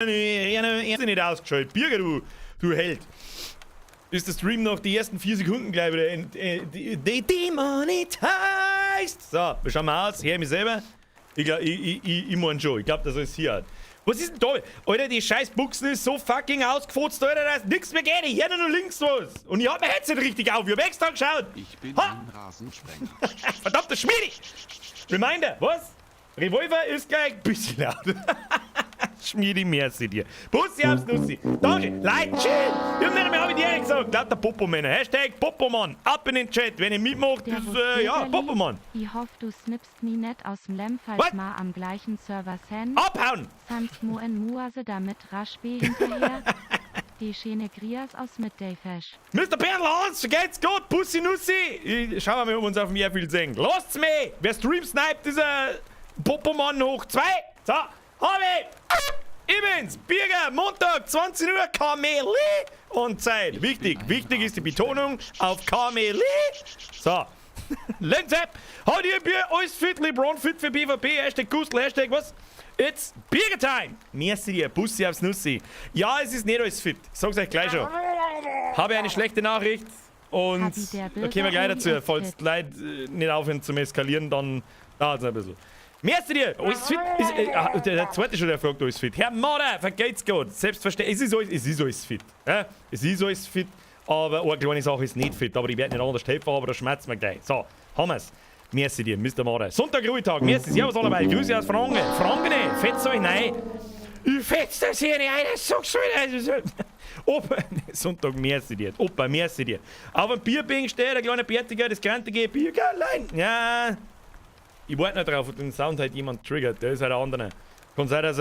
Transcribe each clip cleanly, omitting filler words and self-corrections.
Ich nicht ausgeschaltet. Birger, du Held. Ist der Stream noch die ersten 4 Sekunden gleich wieder demonetized? So, wir schauen mal aus. Her mich selber. Ich glaub, ich mein schon. Ich glaube, dass alles hier hat. Was ist denn da? Alter, die scheiß Buchsen ist so fucking ausgefotzt, Alter, dass nichts mehr geht. Ich höre nur links was. Und ich hab mein Headset richtig auf. Ich hab extra geschaut. Ich bin Ha! ein Rasensprenger. Verdammter Schmiedi! Reminder, was? Revolver ist gleich ein bisschen laut. Schmiedi, merci dir. Bussi aufs Nussi. Danke. Leute, chill. Ich hab nicht einmal hab ich dir gesagt. Lauter Popo-Männer. #Popomann. Ab in den Chat. Wenn ihr mitmacht, Der ist, ja, Popomann. I hoff, du snipst mi net aus'm Lem, What? falls ma am gleichen Server sen. Abhauen! Sanst moen muase damit rasch B hinterher. Die schöne Grias aus Midday-Fesch. Mr. Berl Hans, geht's gut? Bussi Nussi. Ich, schauen wir mal, ob wir uns auf dem Airfield sehen. Lasst's mich! Wer Stream sniped, ist ein Popomann hoch 2. So, hab ich! Ich bin's, Birger, Montag, 20 Uhr, Kameli und Zeit. Wichtig, wichtig ist die Betonung auf Kameli. So. Lenzepp, hat ihr Bier, alles fit, LeBron fit für BVB, #Gustl, Hashtag was? It's Birger Time! Merci dir, Bussi aufs Nussi. Ja, es ist nicht alles fit. Ich sag's euch gleich schon. Habe eine schlechte Nachricht und Habi der da kommen wir gleich Bürger dazu. ist Falls fit. die Leute nicht aufhören zum Eskalieren, dann dauert es ein bisschen. Merci dir! Alles fit? Ist, ah, der zweite schon, der fragt, alles fit. Herr Mader, vergeht's gut. Selbstverständlich, es ist alles fit. Ja? Es ist alles fit, aber eine kleine Sache ist nicht fit. Aber ich werde nicht anders helfen, aber da schmerzt mir gleich. So, haben wir's. Merci dir, Mr. Mader. Sonntag, Ruhetag. Merci, servus allerweil. Grüße aus Franken. Franken, fetzt euch nein. Ich fetz das hier nicht ein, das sagst du wieder. Opa, Sonntag, merci dir. Opa, merci dir. Auf dem Bierbing steht der kleine Bärtiger, das grantige Biergerlein. Ja. Ich warte nicht drauf, ob den Sound halt jemand triggert. Der ist halt ein anderer. Kann sein, dass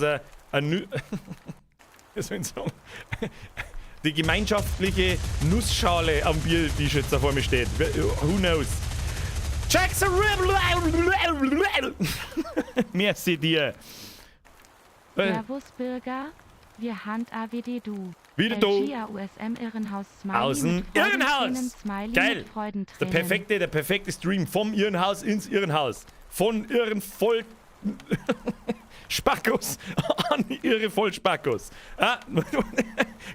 er ein Nü, wie soll ich sagen? Die gemeinschaftliche Nussschale am Biertisch jetzt da vor mir steht. Who knows? Jackson. Merci dir. Servus Bürger, wir hand AWD du. Wieder du. LGAUSM Irrenhaus Smiley Aus dem mit Freudentränen, Irrenhaus. Smiley Geil. mit Freudentränen. Der perfekte Stream vom Irrenhaus ins Irrenhaus. Von Irren voll Spackos an ihre Vollspackos. Ah,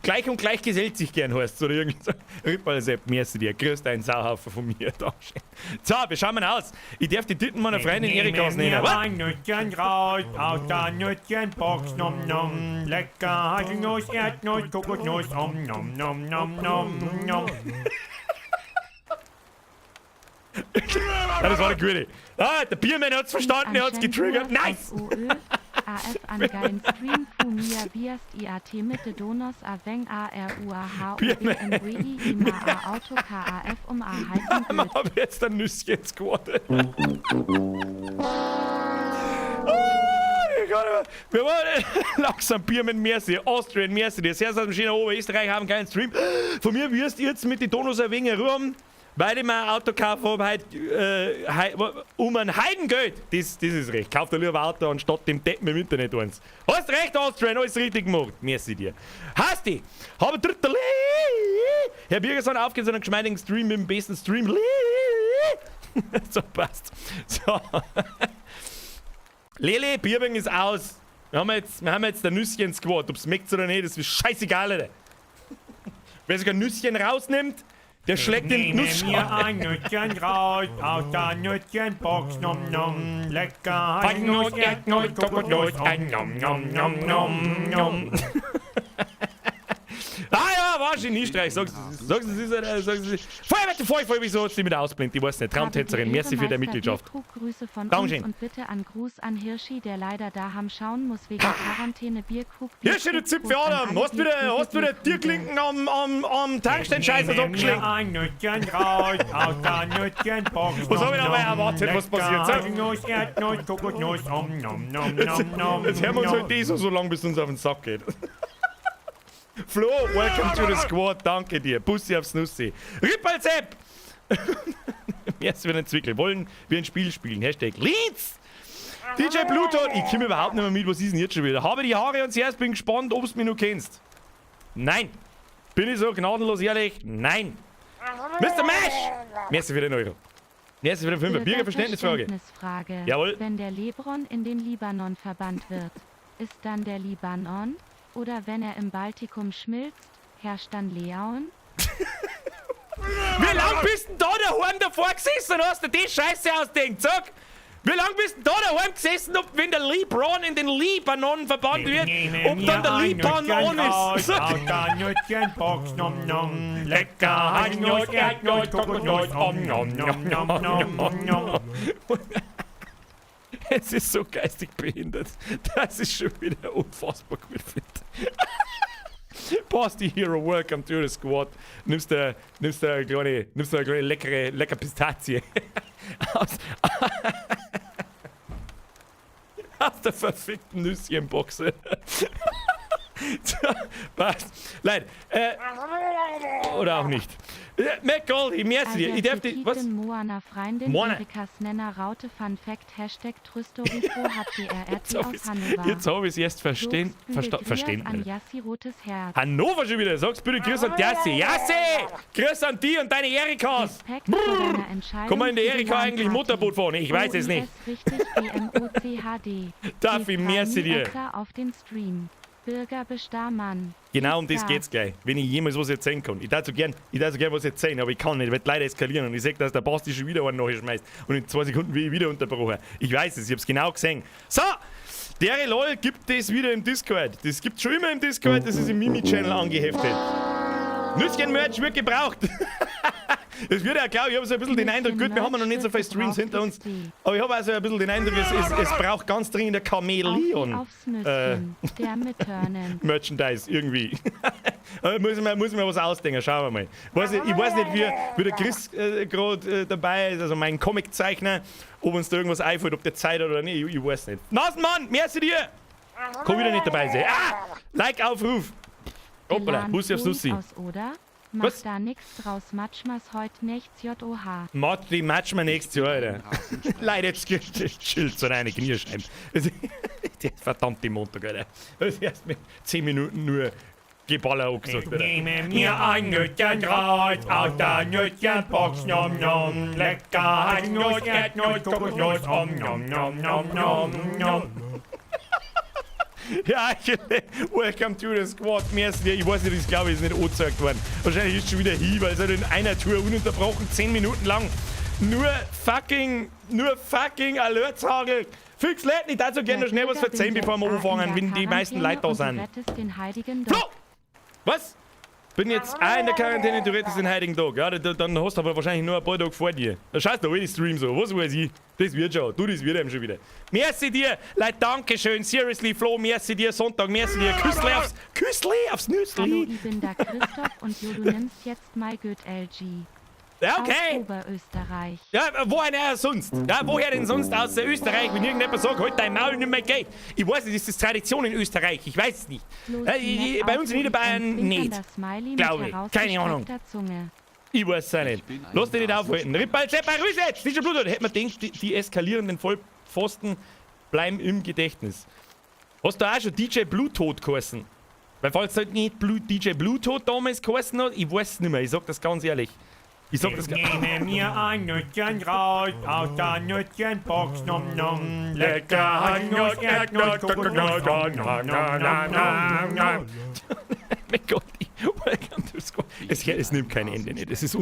gleich und gleich gesellt sich gern, heißt oder irgendwie so. Ripperl merci dir. Grüß deinen Sauhaufen von mir. Dankeschön. So, wir schauen mal aus. Ich darf die Titten meiner Freundin Erika nennen. Was? Ein Nüsschen raus aus der Nüsschenbox, nom nom. Lecker Haselnuss, Erdnuss, Kokosnuss, om nom nom nom nom nom. Ja, das war eine gute. Ah, der Biermann hat's verstanden, er hat's getriggert. Nice! OÖ, AF an gein Stream fu mia biast IAT mitte Donos A Weng A R U A H O B Biermann. N W I I M A Auto K A F um A Heißen Man hab jetzt ein Nüsschen gesquattet. Ah, ich kann nicht mehr. Wir wollen langsam Biermann merci, Austrian merci dir. Sehr aus dem schönen Oberösterreich haben keinen Stream. Von mir wirst ihr jetzt mit den Donos ein wenig rum, weil ich mir ein Auto gekauft habe, heut, um ein Heidengeld. Das ist recht. Kauf dir lieber ein Auto anstatt dem Deppen im Internet eins. Hast recht, Austrian, alles richtig gemacht. Merci dir. Hasti, habe dritter Herr Birgerson, aufgeht zu einem geschmeidigen Stream mit dem besten Stream. So, passt. So. Lele, Bierbing ist aus. Wir haben jetzt der Nüsschen Squad. Ob's schmeckt oder nicht, das ist scheißegal, Alter. Wer sich ein Nüsschen rausnimmt, der schlägt den Nehme mir Nussschale. ein Nüsschen raus aus der Nüsschenbox, nom nom. Lecker Haselnuss, Erdnuss, Kokosnuss, om nom nom nom nom nom. Ah ja, war Geniestreich. Sag's, sag's, es ist, sag's, es ist. Vorher, voll, voll, wieso hat's die mit ausblindet? Ich weiß nicht. Traumtänzerin, merci für deine Mitgliedschaft. Grüße von Dankeschön. uns und bitte an Gruß an Hirschi, der leider daheim schauen muss wegen Quarantäne. Bierkrug. Hirschi, du Zipfel Adam, hast wieder Tierklinken am Tankstellen-Scheiß Nehme mir abgeschlägt. ein Nüsschen raus aus der Nüsschenbox. Was hab ich dabei erwartet, was passiert? So. Haselnuss, Erdnuss, Kokosnuss, om nom nom nom nom. Jetzt hören wir uns nom. halt die so lange, bis es uns auf den Sack geht. Flo, welcome to the squad, danke dir. Bussi aufs Nussi. Rippalsepp! Erst wieder entwickelt. Wollen wir ein Spiel spielen? #Leeds! DJ Pluton, ich komme überhaupt nicht mehr mit, was ist denn jetzt schon wieder? Habe die Haare und zuerst bin gespannt, ob du mich noch kennst. Nein. Bin ich so gnadenlos ehrlich? Nein. Mr. Mash! Merci für den Euro. Merci für den Fünfer. Bürger Verständnisfrage. Verständnisfrage. Jawohl. Wenn der Lebron in den Libanon verbannt wird, Ist dann der Libanon? Oder wenn er im Baltikum schmilzt, herrscht dann Leaun? Wie lang bist denn da daheim davor gesessen und hast dir die Scheiße ausdenkt? Sag! Wie lang bist denn da daheim gesessen, ob wenn der LeBron in den Libanon verbannt wird, ob dann der Libanon ist? Sag! Aus der Nüsschenbox, nom nom. Lecker Nuss, Erdnuss, Kokosnuss, om nom nom nom nom nom. Es ist so geistig behindert. Das ist schon wieder unfassbar gut finde. Basti Hero, welcome to the squad. Nimmst du eine kleine leckere, lecker Pistazie aus der verfickten Nüsschenbox. Passt. Leid. Oder auch nicht. McGoldie, merci dir. Ich darf die. Was? Moana Freundin Moana. Erikas Nenner Raute Fun Fact #TrüstoriPro HCRRT Jetzt hab aus ich's, Hannover. jetzt hab ich's erst verstehen. Verstehen. Verstehen. An Yassi rotes Herz. Hannover schon wieder. Sag's bitte Grüß an Yassi. Yassi! Grüß an die und deine Erikas. Respekt vor deiner Entscheidung Kann man in der für die Erika eigentlich LAN-Party. Motorboot fahren? Ich weiß es nicht. OIS richtig BMOCHD. Darf ich merci dir. Auf den Stream. Bürger Bestarmann. Genau um das Gas. geht's gleich. Wenn ich jemals was erzählen kann. Ich darf so gern was erzählen, aber ich kann nicht. Ich werd leider eskalieren und ich seh, dass der Basti schon wieder einen nachschmeißt. Und in 2 Sekunden will ich wieder unterbrochen. Ich weiß es, ich hab's genau gesehen. So! Der LOL gibt es wieder im Discord. Das gibt's schon immer im Discord, das ist im Mimi-Channel angeheftet. Nüsschen-Merch wird gebraucht. Es wird ja, glaube ich, habe so ein bisschen den Eindruck, gut, wir haben ja noch nicht so viele Streams hinter uns, aber ich habe also ein bisschen den Eindruck, es braucht ganz dringend ein Chamäleon. Aufs Nüsschen. Der mit Hörnern. Merchandise irgendwie. Aber muss ich mir was ausdenken, schauen wir mal. Ich weiß nicht, wie der Chris gerade dabei ist, also mein Comiczeichner, ob uns da irgendwas einfällt, ob der Zeit hat oder nicht, ich weiß nicht. Nasenmann, merci dir! Kann wieder nicht dabei sein. Ah! Like-Aufruf! Hoppala, Elan Bussi aufs Ruhig Nussi. aus, oder? Mach Was? da nix draus, Matschmas heut nichts, JOH. Mat, die matchen wir nächstes Jahr, Alter. Leute, jetzt chillt so reine Kniescheiben. Der verdammte Montag, Alter. Das ist erst mit 10 Minuten nur Geballer angesagt, Alter. Nehme mir ein Nüsschen raus aus der Nüsschenbox, nom nom. Lecker Nuss, Erdnuss, Kokosnuss, om nom nom nom nom nom. Ja, welcome to the squad. Merci dir. Ich weiß nicht, ich glaube, ist nicht angezeigt worden. Wahrscheinlich ist schon wieder hin, weil es halt in einer Tour ununterbrochen 10 Minuten lang nur fucking Alerts hagelt. Fix Leute, ich darf so gerne noch schnell was erzählen, bevor wir anfangen, wenn die meisten Leute da sind. Du rettest den heiligen Flo! Dog. Was? Bin jetzt auch in der Quarantäne, du rettest den heiligen Tag. Ja, dann hast du aber wahrscheinlich nur ein paar Tage vor dir. Da schaust du eh die Stream so, was weiß ich. Das wird schon, du, das wird eben schon wieder. Merci dir, Leute, dankeschön. Seriously, Flo, merci dir, Sonntag, merci dir. Küssle aufs Hallo, Nüssli. ich bin da Christoph und Jo, du nimmst jetzt mal Göt LG. Ja, Aus okay. Oberösterreich. Ja, woher sonst? Ja, woher denn sonst außer Österreich? Wenn irgendjemand sagt, halt dein Maul nicht mehr geht. Ich weiß nicht, ist das Tradition in Österreich? Ich weiß es nicht. Bloß Ja, die nett bei uns in auf, Niederbayern ein nicht. zwinkernder Smiley mit Glaube ich. Keine Ahnung. herausgestreckter Zunge. Ich weiß es auch nicht. bin ein Lass dich nicht aufhalten. Rippal, Zeppa, Grüße jetzt! Nicht schon Blut, hätte man gedacht, die eskalierenden Vollpfosten bleiben im Gedächtnis. Hast du auch schon DJ Bluetooth geheißen? Weil falls halt nicht Blue, DJ Bluetooth damals geheißen hat, ich weiß es nicht mehr. Ich sag das ganz ehrlich. Ich sag das Ich ganz. nehme mir ein Nüsschen raus aus der Nüsschenbox, nom nom. Lecker Nuss, Erdnuss, Kokosnuss, nom nom nom nom nom. Mein Gott, welcome to squad. Es nimmt kein Ende nicht. Es ist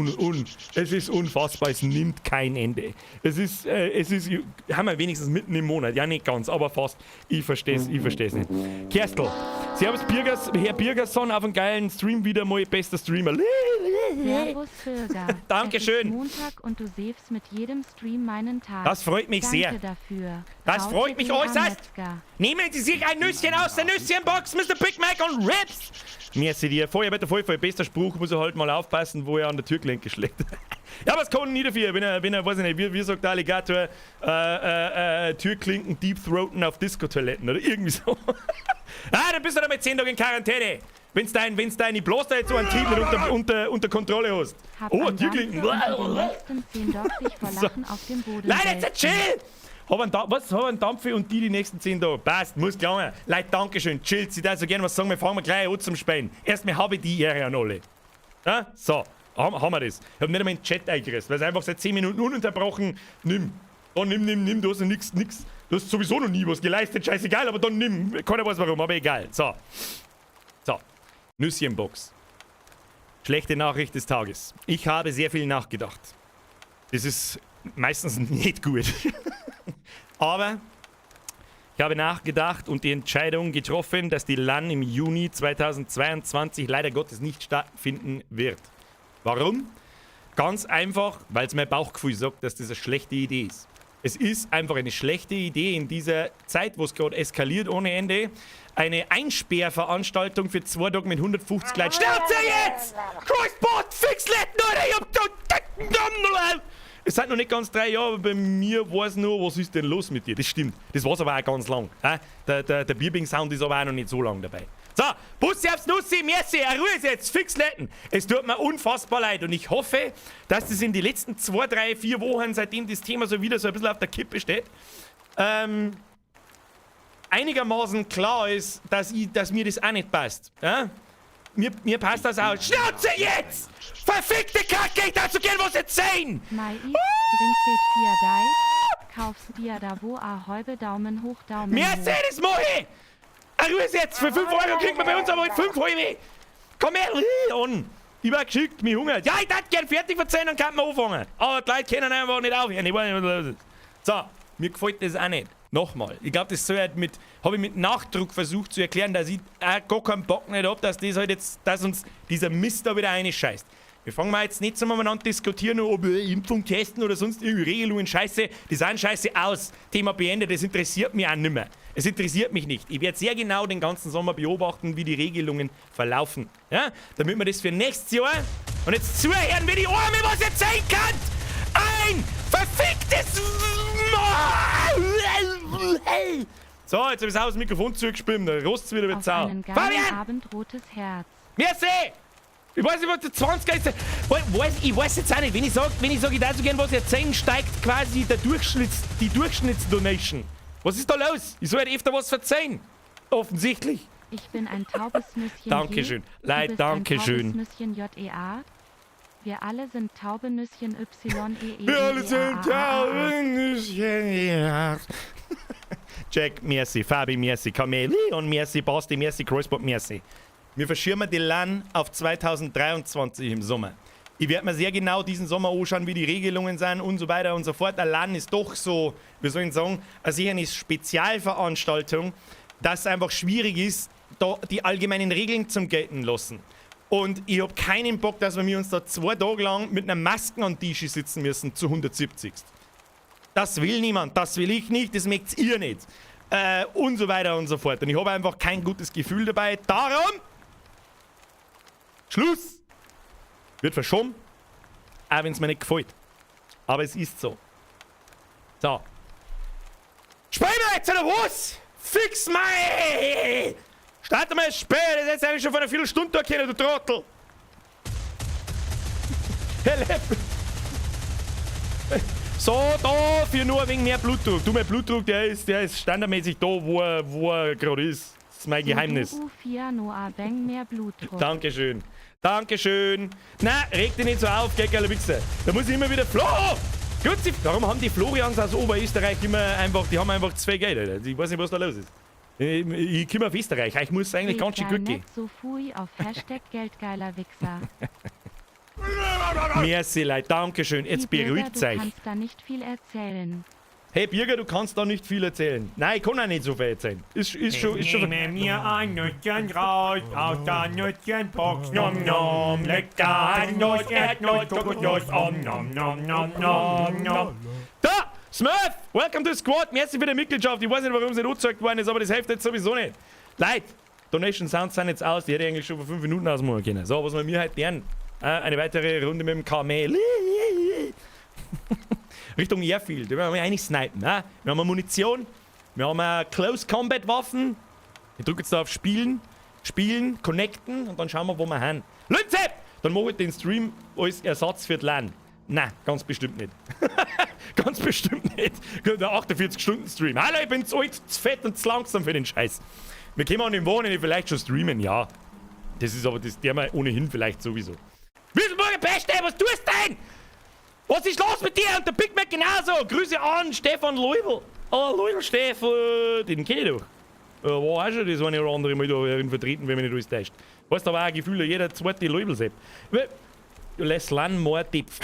unfassbar, es nimmt kein Ende. Es ist, haben wir wenigstens mitten im Monat. Ja, nicht ganz, aber fast. Ich verstehe es nicht. Kerstl, Servus Birgers, Herr Birgerson auf einen geilen Stream wieder mal, bester Streamer. Servus Bürger. Dankeschön. Es ist Montag und du savest mit jedem Stream meinen Tag. Das freut mich Danke sehr. dafür. Das Raute freut mich BA äußerst. Metzger. Nehmen Sie sich ein Nüsschen aus der Nüsschenbox, Mr. Big Mac und Ribs. Merci dir. Vorher bitte voll, voll bester Spruch, muss er halt mal aufpassen, wo er an der Türklinke schlägt. Ja, was kann nie dafür, wenn er, weiß ich nicht, wie sagt der Alligator, Türklinken deep throaten auf Disco-Toiletten oder irgendwie so. Ah, dann bist du dann mit 10 Tagen in Quarantäne. Wenn's dein, ich bloß da jetzt so einen Trieb nicht unter Kontrolle hast. Hab Oh, ein Türklinken. Dampfe und die nächsten 10 Dogs sich vor So. Lachen auf dem Boden Leute, jetzt wälzen. chill! Hab einen, was? Hab einen Dampfe und die nächsten 10 Tage. Passt, muss gelangen. Leute, Dankeschön. Chillt, Sie da so gerne was sagen. Wir fangen gleich an zum Spielen. Erstmal habe ich die Ehre an alle. Ja? So, haben wir das. Ich hab nicht einmal in den Chat eingerissen, weil es einfach seit 10 Minuten ununterbrochen nimm. Oh, nimm, nimm, nimm, du hast noch nix, nix. Du hast sowieso noch nie was geleistet, scheißegal, aber dann nimm. Keiner weiß warum, aber egal. So. So. Nüsschenbox. Schlechte Nachricht des Tages. Ich habe sehr viel nachgedacht. Das ist meistens nicht gut. Aber ich habe nachgedacht und die Entscheidung getroffen, dass die LAN im Juni 2022 leider Gottes nicht stattfinden wird. Warum? Ganz einfach, weil es mein Bauchgefühl sagt, dass das eine schlechte Idee ist. Es ist einfach eine schlechte Idee in dieser Zeit, wo es gerade eskaliert ohne Ende, eine Einsperrveranstaltung für 2 Tage mit 150 Leuten. Schnauze jetzt! Christbot, fix letten, Alter! Ich hab. Es sind noch nicht ganz 3 Jahre, aber bei mir weiß nur, was ist denn los mit dir? Das stimmt. Das war's aber auch ganz lang. Hä? Der Bierbing-Sound ist aber auch noch nicht so lang dabei. So, Bussi aufs Nussi, merci, Ruhe ist jetzt, fix letten. Es tut mir unfassbar leid und ich hoffe, dass das in die letzten 2, 3, 4 Wochen, seitdem das Thema so wieder so ein bisschen auf der Kippe steht, einigermaßen klar ist, dass mir das auch nicht passt. Ja? Mir passt das auch. Schnauze jetzt! Verfickte Kacke, ich darf so gern was erzählen! Mai Trinkgeld 4 Dei. Kaufst dir da wo a halbe Daumen hoch Daumen Merci, hoch. Das mach ich! Ah, Ruhe jetzt! Für 5 Euro kriegt man bei uns aber halt 5 halbe! Komm her, an! Ich war geschickt, mich hungert. Ja, ich darf gern fertig verzählen, dann kann man anfangen. Aber die Leute können einfach nicht aufhören. Ich weiß nicht, was los ist. So, mir gefällt das auch nicht. Nochmal. Ich glaube, das soll halt mit, habe ich mit Nachdruck versucht zu erklären, dass ich auch gar keinen Bock nicht hab, dass das halt jetzt, dass uns dieser Mist da wieder reinscheißt. Wir fangen mal jetzt nicht so miteinander diskutieren, ob wir Impfung testen oder sonst irgendwie Regelungen Scheiße. Die sind scheiße aus. Thema beendet, das interessiert mich auch nimmer. Es interessiert mich nicht. Ich werde sehr genau den ganzen Sommer beobachten, wie die Regelungen verlaufen. Ja? Damit wir das für nächstes Jahr und jetzt zuhören, wie die Arme was erzählen kann. Ein verficktes. So, jetzt habe ich das Mikrofon zugespielt, da rost's wieder mit Auf Sau. einen geilen Fabian! Abend rotes Herz. Merci! Ich weiß nicht, was der 20 ist. Ich weiß jetzt auch nicht. Wenn ich sag, ich darf so gern was erzählen, steigt quasi die Durchschnittsdonation. Was ist da los? Ich soll halt öfter was verzeihen. Offensichtlich. Ich bin ein taubes Nüsschen Dankeschön. G. Du Leid, bist dankeschön. ein taubes Nüsschen J E A. Wir alle sind taube Nüsschen Y E E Wir E alle E sind A A A A. taube Nüsschen, ja. Jack, merci. Fabi, merci. Kameli und merci. Basti, merci. Kreuzbot, merci. Wir verschirmen die LAN auf 2023 im Sommer. Ich werde mir sehr genau diesen Sommer anschauen, wie die Regelungen sind und so weiter und so fort. Eine LAN ist doch so, wie soll ich sagen, eine sicher eine Spezialveranstaltung, dass es einfach schwierig ist, da die allgemeinen Regeln zum gelten lassen. Und ich habe keinen Bock, dass wir uns da 2 Tage lang mit einer Masken an Tische sitzen müssen zu 170. Das will niemand, das will ich nicht, das mögt ihr nicht. Und so weiter und so fort. Und ich habe einfach kein gutes Gefühl dabei. Darum, Schluss! Wird verschoben, auch wenn es mir nicht gefällt. Aber es ist so. So. Spielen wir jetzt oder was? Fix mal! Starte mal das Spiel, das ist jetzt eigentlich schon vor einer Viertelstunde da können, du Trottel! Herr Lepp! So, da für nur ein wenig mehr Blutdruck. Du, mein Blutdruck, der ist standardmäßig da, wo er gerade ist. Das ist mein Geheimnis. So du vier no a weng mehr Blutdruck. Dankeschön. Dankeschön. Na, reg dich nicht so auf, gell, geiler Wichser. Da muss ich immer wieder. Flo! Gut, warum haben die Florians aus Oberösterreich immer einfach, die haben einfach zu viel Geld, Alter. Ich weiß nicht, was da los ist. Ich komme auf Österreich, ich muss eigentlich ganz schön gut gehen. Nicht so fui auf #GeldgeilerWichser. Merci, Leute, Dankeschön. Jetzt Hey, Bürger, beruhigt du euch. kannst da nicht viel erzählen. Hey Birger, du kannst da nicht viel erzählen. Nein, ich kann auch nicht so viel erzählen. Ist schon. Nehme mir ein Nüsschen raus aus der Nüsschenbox. Nom nom, lecker Nuss, Erdnuss, Kokosnuss, om nom nom nom nom nom. Da! Smurf! Welcome to the Squad! Merci für die Mitgliedschaft. Ich weiß nicht, warum sie nicht angezeigt worden ist, aber das hilft jetzt sowieso nicht. Leute, Donation Sounds sind jetzt aus. Die hätte ich eigentlich schon vor 5 Minuten ausmachen können. So, was wir mir halt lernen. Eine weitere Runde mit dem Kamel. Richtung Airfield. Da werden wir eigentlich snipen. Ne? Wir haben Munition. Wir haben Close Combat Waffen. Ich drücke jetzt da auf Spielen. Spielen, connecten und dann schauen wir, wo wir hin. Lünze! Dann mache ich den Stream als Ersatz für die LAN. Nein, ganz bestimmt nicht. Ganz bestimmt nicht. Der 48-Stunden-Stream. Hallo, ich bin zu alt, zu fett und zu langsam für den Scheiß. Wir können an dem Wochenende vielleicht schon streamen, ja. Das ist aber das der mal ohnehin vielleicht sowieso. Wieselburger Beste, was tust du denn? Was ist los mit dir? Und der Big Mac genauso. Grüße an Stefan Leubel. Oh, Leute, Stefan, den kenn ich doch. War auch schon das eine oder andere Mal da in vertreten, wenn mich nicht alles täuscht. Weißt du, da war ein Gefühl, jeder zweite Leubelsepp. Les lan more Depf.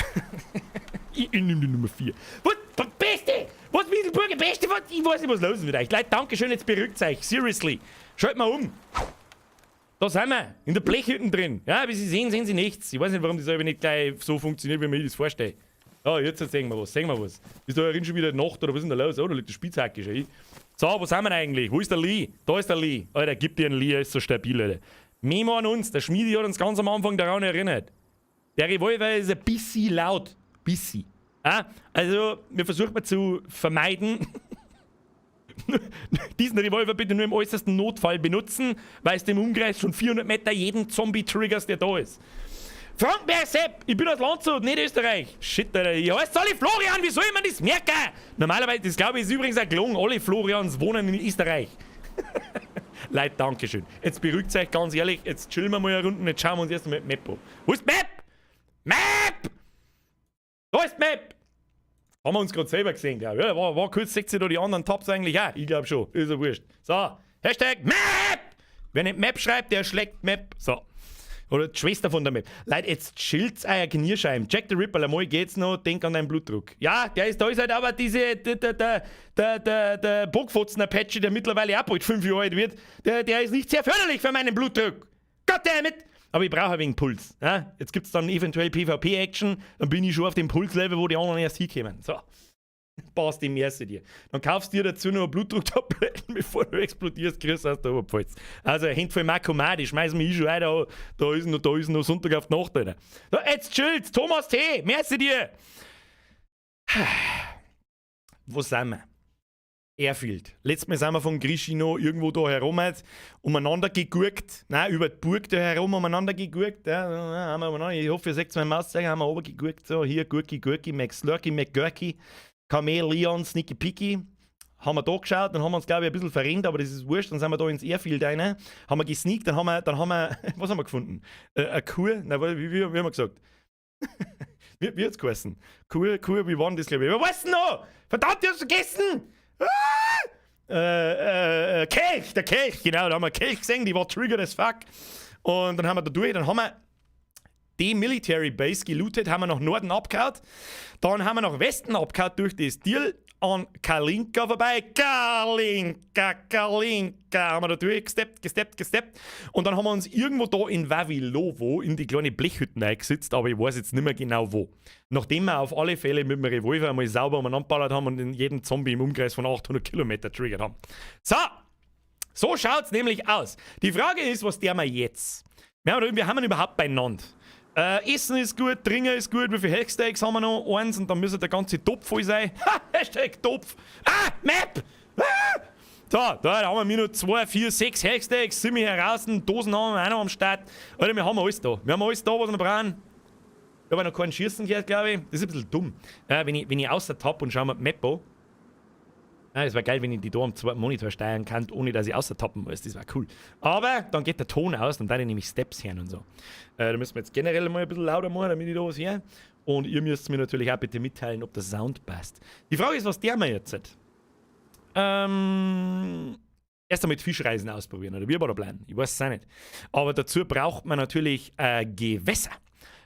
Ich nehme die Nummer 4. Was? Beste! Was, Wieselburger, Beste? Was? Ich weiß nicht, was los ist mit euch. Leute, Dankeschön, jetzt beruhigt euch. Seriously. Schalt mal um. Da sind wir. In der Blechhütte drin. Ja, wie Sie sehen, sehen Sie nichts. Ich weiß nicht, warum das aber nicht gleich so funktioniert, wie man sich das vorstellt. Ja, jetzt sehen wir was, sehen wir was. Ist da schon wieder Nacht oder was ist denn da los? Oh, da liegt der Spitzhacke schon. So, wo sind wir eigentlich? Wo ist der Lee? Da ist der Lee. Alter, gib dir einen Lee, er ist so stabil, Alter. Memo an uns, der Schmiedi hat uns ganz am Anfang daran erinnert. Der Revolver ist ein bisschen laut. Bisschen. Ah, also, wir versuchen mal zu vermeiden, diesen Revolver bitte nur im äußersten Notfall benutzen, weil es dem Umkreis von 400 Meter jeden Zombie triggers, der da ist. Frankenberg Sepp, ich bin aus Landshut, nicht Österreich. Shit, Alter, ich heiße alle Florian, wie soll man das merken? Normalerweise, das glaube ich, ist übrigens ein gelungen, alle Florians wohnen in Österreich. Leute, Dankeschön. Jetzt beruhigt euch ganz ehrlich, jetzt chillen wir mal eine Runde, jetzt schauen wir uns erst mal die Map an. Wo ist die Map? Map! Da ist die Map! Haben wir uns gerade selber gesehen, glaube ich. Ja, war kurz, seht ihr da die anderen Tabs eigentlich auch? Ich glaube schon. Ist ja wurscht. So, #Map! Wer nicht Map schreibt, der schlägt Map. So. Oder die Schwester von der Map. Leute, jetzt chillt's euer Knierscheiben. Jack the Ripper, einmal geht's noch, denk an deinen Blutdruck. Ja, der ist, da ist halt aber diese, der, der, der, der, der, der Bockfotzen Apache, der mittlerweile auch bald 5 Jahre alt wird, der ist nicht sehr förderlich für meinen Blutdruck. Goddammit! Aber ich brauche ein wenig Puls. Ja? Jetzt gibt's dann eventuell PvP-Action, dann bin ich schon auf dem Pulslevel, wo die anderen erst hinkommen. So. Passt die Merci dir. Dann kaufst du dir dazu noch Blutdrucktabletten, bevor du explodierst, kriegst du aus der Oberpfalz. Also ein Handvoll Marcoumar, die schmeißen wir eh schon ein, da ist noch Sonntag auf die Nacht, Alter. So, jetzt chillt's, Thomas T., merci dir. Wo sind wir? Airfield. Letztes Mal sind wir von Grischino irgendwo da herum halt, umeinander gegurkt. Nein, über die Burg da herum umeinander gegurkt. Ja, haben wir umeinander. Ich hoffe, ihr seht mein Mauszeiger, haben wir oben gegurkt. So, hier Gurki, Gurki, McSlurky, McGurky, Chameleon, Sneaky Picky. Haben wir da geschaut, dann haben wir uns, glaube ich, ein bisschen verrennt, aber das ist wurscht. Dann sind wir da ins Airfield rein, haben wir gesneakt, dann haben wir, was haben wir gefunden? Eine Kuh, nein, wie haben wir gesagt? Wie hat's geheißen? Kuh, Kuh, wie war denn das, glaube ich? Was weißt du noch? Verdammt, ich hab's vergessen! Ah! Kelch, der Kelch, genau, da haben wir Kelch gesehen, die war triggered as fuck. Und dann haben wir da durch, dann haben wir die Military Base gelootet, haben wir nach Norden abgehauen. Dann haben wir nach Westen abgehauen durch das Deal an Kalinka vorbei. Kalinka, Kalinka, haben wir da durchgesteppt, gesteppt, gesteppt. Und dann haben wir uns irgendwo da in Vavilovo in die kleine Blechhütte eingesetzt, aber ich weiß jetzt nicht mehr genau, wo. Nachdem wir auf alle Fälle mit dem Revolver einmal sauber umeinander ballert haben und in jeden Zombie im Umkreis von 800 Kilometer triggert haben. So, so schaut's nämlich aus. Die Frage ist, was der wir jetzt? Wir haben ihn überhaupt beieinander. Essen ist gut, Trinken ist gut, wie viele Health Stacks haben wir noch? Eins und dann müsste der ganze Topf voll sein. Ha, #Topf. Ah, Map! Ah! So, da haben wir nur 2, 4, 6 Health Stacks, sind wir heraus, Dosen haben wir auch noch am Start. Alter, wir haben alles da. Wir haben alles da, was wir brauchen. Ich habe noch keinen Schießen gehört, glaube ich. Das ist ein bisschen dumm. Wenn ich außer tapp und schau mir die Map an. Ja, das wäre geil, wenn ich die da am zweiten Monitor steuern kann, ohne dass ich außer tappen muss. Das wäre cool. Aber dann geht der Ton aus, dann darf ich nämlich Steps hören und so. Da müssen wir jetzt generell mal ein bisschen lauter machen, damit ich da was höre. Und ihr müsst mir natürlich auch bitte mitteilen, ob der Sound passt. Die Frage ist, was der mir jetzt hat. Erst einmal Fischreisen ausprobieren, oder wie war der Plan? Ich weiß es auch nicht. Aber dazu braucht man natürlich Gewässer.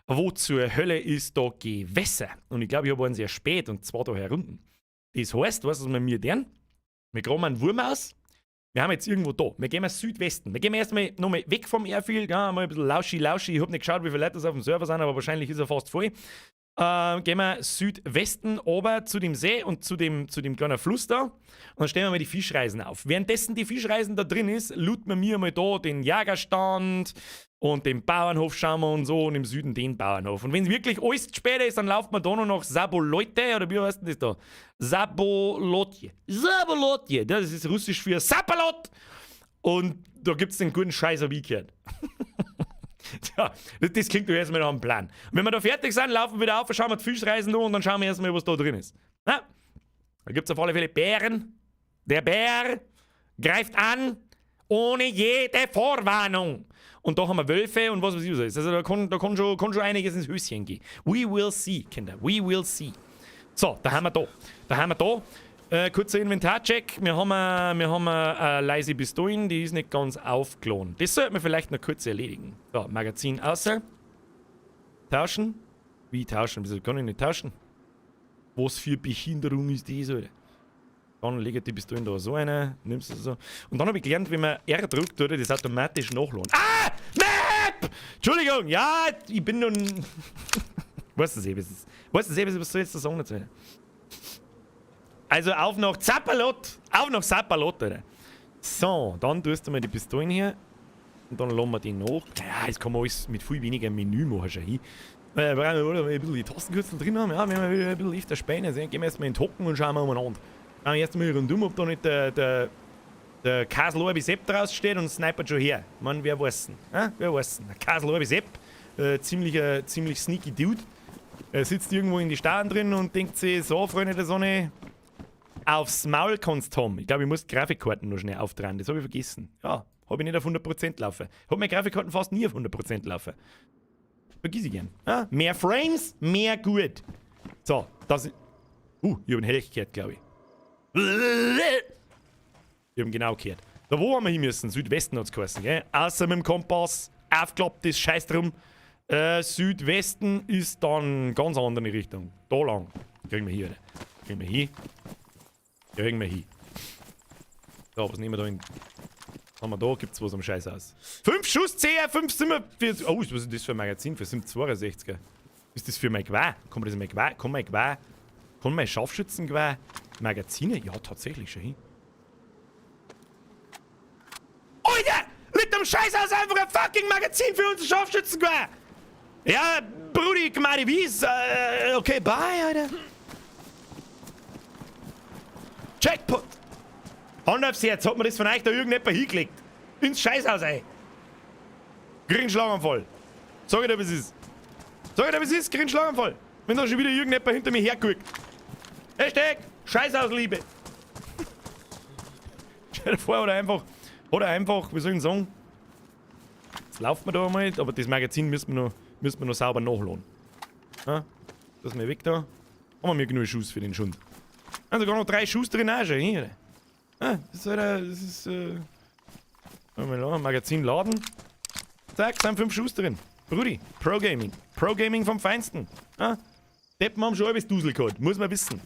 Wo zur Hölle ist da Gewässer? Und ich glaube, ich habe einen sehr spät und zwar da herunten. Das heißt, weißt du, was wir mir tun? Wir graben einen Wurm aus. Wir haben jetzt irgendwo da. Wir gehen mal Südwesten. Wir gehen erstmal nochmal weg vom Airfield. Ja, mal ein bisschen lauschi, lauschi. Ich habe nicht geschaut, wie viele Leute das auf dem Server sind, aber wahrscheinlich ist er fast voll. Gehen wir Südwesten ober zu dem See und zu dem kleinen Fluss da. Und dann stellen wir mal die Fischreisen auf. Währenddessen die Fischreisen da drin ist, looten wir mir mal da den Jagerstand und den Bauernhof schauen wir und so und im Süden den Bauernhof. Und wenn es wirklich alles später ist, dann lauft man da noch nach Sabolote oder wie heißt denn das da? Sabolotje. Sabolotje, das ist russisch für Sapperlot. Und da gibt es den guten Scheiß, hab ich gehört. Tja, das klingt doch erstmal nach einem Plan. Und wenn wir da fertig sind, laufen wir wieder auf, schauen wir die Fischreisen an und dann schauen wir erstmal, was da drin ist. Na? Da gibt es auf alle Fälle Bären. Der Bär greift an, ohne jede Vorwarnung. Und da haben wir Wölfe und was weiß ich was alles. Also da kann schon einiges ins Höschen gehen. We will see, Kinder. We will see. So, da haben wir da. Da haben wir da. Kurzer Inventarcheck. Wir haben eine leise Pistolen, die ist nicht ganz aufgeladen. Das sollten wir vielleicht noch kurz erledigen. So, Magazin außer. Tauschen. Wie tauschen? Wieso kann ich nicht tauschen? Was für Behinderung ist das, Alter? Dann lege ich die Pistolen da so eine, nimmst du so. Und dann habe ich gelernt, wenn man R drückt, oder das automatisch nachladen. Ah! Map! Entschuldigung, ja, ich bin nun. Weißt du eh, was ist. Weißt du eh, was soll ich jetzt da sagen dazu? Also auf nach Sapperlot! Auf nach Sapperlot, Alter. So, dann tust du mal die Pistolen hier. Und dann lassen wir die nach. Ja, das kann man alles mit viel weniger Menü machen schon hin. Wir brauchen ein bisschen die Tastenkürzel drin haben. Ja, wenn wir wieder ein bisschen öfter spielen, also gehen wir erstmal in den Hocken und schauen wir umeinander. Schauen wir erst mal rundum, ob da nicht der Kasel Orbi Sepp draußen steht und snipert schon her. Ich mein, wer weiß denn? Ja, wer weiß denn? Der Kasel Orbi Sepp, ziemlich sneaky Dude. Er sitzt irgendwo in die Staaten drin und denkt sich, so, Freunde der Sonne, aufs Maul kannst haben. Ich glaube, ich muss die Grafikkarten noch schnell aufdrehen. Das habe ich vergessen. Ja, habe ich nicht auf 100% laufen. Habe meine Grafikkarten fast nie auf 100% laufen. Vergiss ich gern. Ja, mehr Frames, mehr gut. So, das. Ich habe einen Helch gehört, glaube ich. Ich habe ihn genau gehört. Da wo haben wir hin müssen? Südwesten hat es geheißen, gell? Außer mit dem Kompass, aufgeklappt ist Scheiß drum. Südwesten ist dann ganz andere Richtung. Da lang. Kriegen wir hier, oder? Kriegen wir hier. Kriegen wir hier. So, was nehmen wir da in. Haben wir da? Gibt's was am Scheiß aus? 5 Schuss CR, 5 47. Oh, was ist das für ein Magazin? Für 762er. Ist das für mein Gewehr? Kann man das in mein Gewehr? Kann mein Gewehr? Kann mein Scharfschützengewehr Magazine? Ja, tatsächlich schon hin. Alter! Liegt am Scheiß aus einfach ein fucking Magazin für unser Scharfschützengewehr! Ja, Brudi, Gmadi Wies. Okay, bye, Alter. Jackpot! Hand aufs Herz, hat mir das von euch da irgendjemand hingelegt? Ins Scheißhaus, ey! Krieg einen Schlaganfall. Sag ich dir, was es ist. Sag ich dir, was es ist, krieg einen Schlaganfall. Wenn da schon wieder irgendjemand hinter mir herguckt. Hashtag Scheißhausliebe. Stell dir vor, oder einfach, wie soll ich denn sagen? Jetzt laufen wir da einmal, aber das Magazin müssen wir noch sauber nachladen. Ja, das ist mal weg da. Haben wir genug Schuss für den Schund. Also sogar noch 3 Schuss drin auch schon, hier. Ah, das ist, halt, das ist, mal Magazin laden. Zack, sind 5 Schuss drin. Brudi, Pro Gaming. Pro Gaming vom Feinsten. Ah, Deppen haben schon halbes Dusel gehabt, muss man wissen.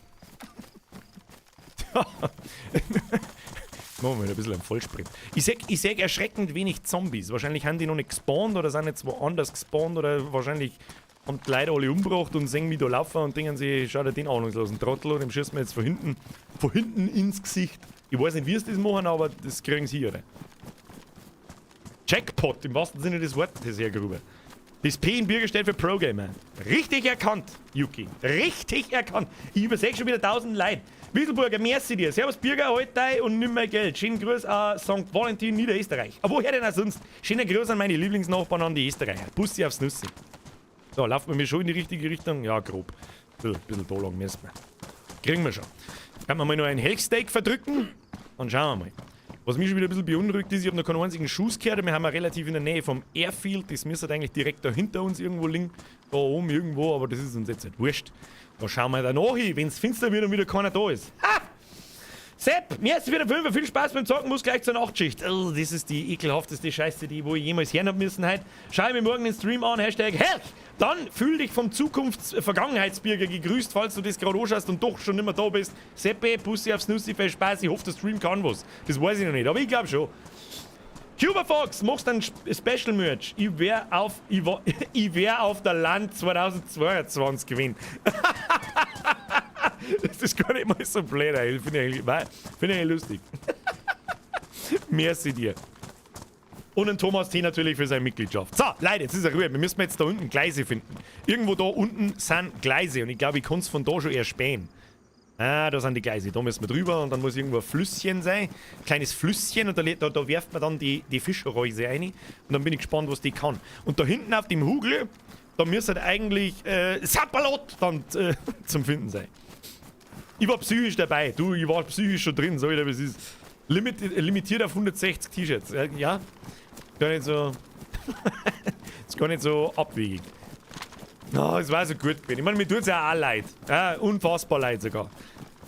Machen wir ein bisschen einen Vollsprint. Ich seh erschreckend wenig Zombies. Wahrscheinlich haben die noch nicht gespawnt oder sind jetzt woanders gespawnt oder wahrscheinlich haben die Leute alle umgebracht und sehen mich da laufen und denken sich, schau dir den ahnungslosen Trottel an, dem schießen wir jetzt von hinten ins Gesicht. Ich weiß nicht, wie sie das machen, aber das kriegen sie hier, oder? Jackpot, im wahrsten Sinne des Wortes, Herr Gruber. Das P in Birger steht für Pro Gamer. Richtig erkannt, Yuki. Richtig erkannt. Ich übersehe schon wieder 1000 Leute. Wieselburger, merci dir. Servus Birger, heute und nimm mein Geld. Schönen Gruß an St. Valentin, Niederösterreich. Aber woher denn auch sonst? Schöner Gruß an meine Lieblingsnachbarn, an die Österreicher. Bussi aufs Nüssi. So, laufen wir schon in die richtige Richtung? Ja, grob. Bisschen da lang müssen wir. Kriegen wir schon. Kann man mal noch ein Helchsteak verdrücken? Dann schauen wir mal. Was mich schon wieder ein bisschen beunruhigt ist, ich habe noch keinen einzigen Schuss gehört. Wir haben ja relativ in der Nähe vom Airfield. Das müsste eigentlich direkt da hinter uns irgendwo liegen. Da oben irgendwo, aber das ist uns jetzt nicht wurscht. Da schauen wir danach hin, wenn es finster wird und wieder keiner da ist. Ha! Sepp, mir ist wieder 5, viel Spaß beim Zocken, muss gleich zur Nachtschicht. Oh, das ist die ekelhafteste Scheiße, die wo ich jemals hören hab müssen heute. Schau ich mir morgen den Stream an, #Helch. Dann fühl dich vom Zukunfts-Vergangenheitsbürger gegrüßt, falls du das gerade anschaust und doch schon nicht mehr da bist. Seppe, Bussi aufs Nussi, viel Spaß. Ich hoffe, der Stream kann was. Das weiß ich noch nicht, aber ich glaube schon. Cuba Fox, machst du ein Special Merch? Ich wär auf der Land 2022 gewinnen. Das ist gar nicht mal so blöd, ey. Find ich eigentlich lustig. Merci dir. Und den Thomas T. natürlich für seine Mitgliedschaft. So, Leute, jetzt ist er Ruhe. Wir müssen jetzt da unten Gleise finden. Irgendwo da unten sind Gleise und ich glaube, ich kann es von da schon erspähen. Ah, da sind die Gleise. Da müssen wir drüber und dann muss irgendwo ein Flüsschen sein. Ein kleines Flüsschen und da werft man dann die Fischreuse rein. Und dann bin ich gespannt, was die kann. Und da hinten auf dem Hugel, da müsste eigentlich Sapperlot dann zum Finden sein. Ich war psychisch dabei. Du, ich war psychisch schon drin, so wie das ist. Limitiert auf 160 T-Shirts. Ja, gar nicht so. Ist gar nicht so abwegig. No, es war so gut gewesen. Ich meine, mir tut es ja auch leid. Ja, unfassbar leid sogar.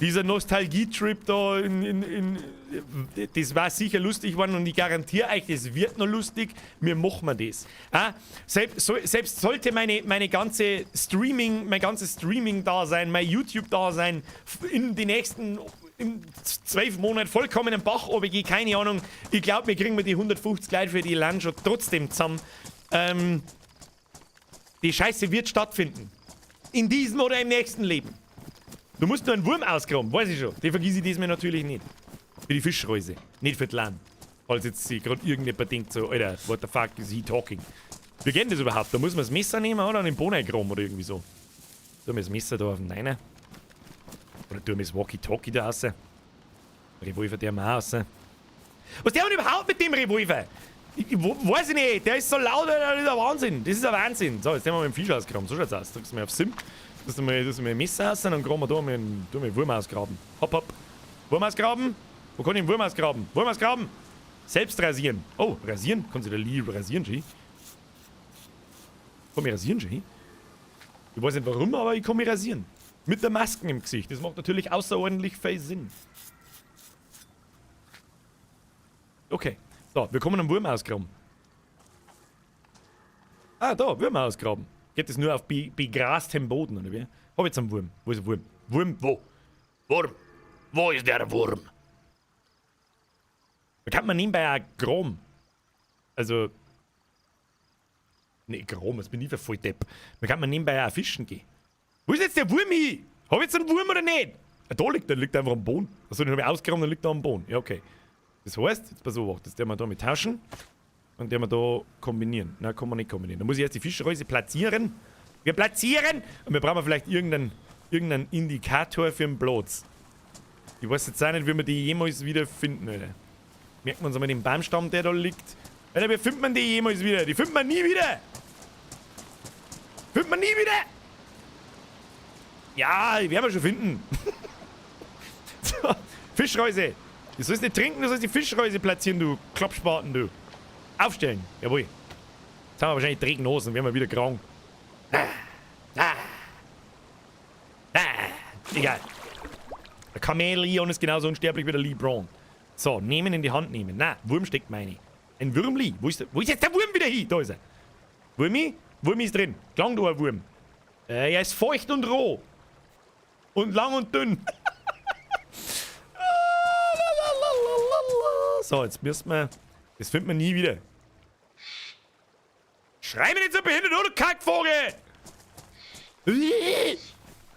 Dieser Nostalgie-Trip da, das war sicher lustig geworden und ich garantiere euch, das wird noch lustig. Wir machen wir das. Ah, selbst sollte mein ganzes Streaming-Dasein, mein YouTube-Dasein in die nächsten in 12 Monaten vollkommen im Bach runtergehen, keine Ahnung. Ich glaube, wir kriegen die 150 Leute für die LAN schon trotzdem zusammen. Die Scheiße wird stattfinden. In diesem oder im nächsten Leben. Du musst nur einen Wurm ausgraben, weiß ich schon. Den vergiss ich diesmal natürlich nicht. Für die Fischreuse, nicht für die LAN. Falls jetzt sich gerade irgendjemand denkt so, Alter, what the fuck is he talking? Wie geht denn das überhaupt? Da muss man das Messer nehmen oder und den Boden eingraben oder irgendwie so. Tun wir das Messer da auf den Neiner. Oder tun wir das Walkie-Talkie da raus. Revolver der mal raus. Was der denn überhaupt mit dem Revolver? Ich weiß ich nicht, der ist so laut, das ist ein Wahnsinn. Das ist ein Wahnsinn. So, jetzt nehmen wir mit dem Fisch ausgraben. So schaut's aus. Drückst du mal auf Sim. Das mal ein Messer raus und dann graben wir da mit dem Wurm ausgraben. Hopp, hopp. Wurm ausgraben. Wo kann ich den Wurm ausgraben? Wurm ausgraben! Selbst rasieren. Oh, rasieren? Kann sich der Lee rasieren, G? Kann mich rasieren, G? Ich weiß nicht warum, aber ich kann mich rasieren. Mit der Masken im Gesicht. Das macht natürlich außerordentlich viel Sinn. Okay. So, wir kommen am Wurm ausgraben. Ah, da, Würmer ausgraben. Geht das nur auf begrastem Boden, oder wie? Hab ich jetzt einen Wurm? Wo ist der Wurm? Wurm, wo? Wurm! Wo ist der Wurm? Da kann man nebenbei auch graben. Also. Ne, graben, das bin ich für voll Depp. Da kann man nebenbei auch fischen gehen. Wo ist jetzt der Wurm hin? Hab ich jetzt einen Wurm oder nicht? Ah, da liegt der, liegt einfach am Boden. Achso, den hab ich ausgegraben, dann liegt er am Boden. Ja, okay. Das heißt, jetzt pass auf, das werden wir da mit tauschen. Und den wir da kombinieren. Na, kann man nicht kombinieren. Da muss ich jetzt die Fischreuse platzieren. Wir platzieren! Und wir brauchen vielleicht irgendeinen Indikator für den Platz. Ich weiß jetzt auch nicht, wie wir die jemals wieder finden, Alter. Merken wir uns einmal den Baumstamm, der da liegt. Alter, wie findet man die jemals wieder? Die findet man nie wieder! Findet man nie wieder! Ja, die werden wir schon finden. So, Fischreuse. Du sollst nicht trinken, du sollst die Fischreuse platzieren, du Kloppspaten, du. Aufstellen. Jawohl. Jetzt haben wir wahrscheinlich dreckigen Hosen, werden wir wieder krank. Ah, ah, ah, egal. Der Chamäleon ist genauso unsterblich wie der Lee Brown. So, nehmen, in die Hand nehmen. Na, Wurm steckt meine. Ein Würmli. Wo ist jetzt der Wurm wieder hin? Da ist er. Wurmi? Wurmi ist drin. Klang du ein Wurm. Er ist feucht und roh. Und lang und dünn. So, jetzt müssen wir... Das findet man nie wieder. Schrei mir nicht so behindert, oder Kackvogel!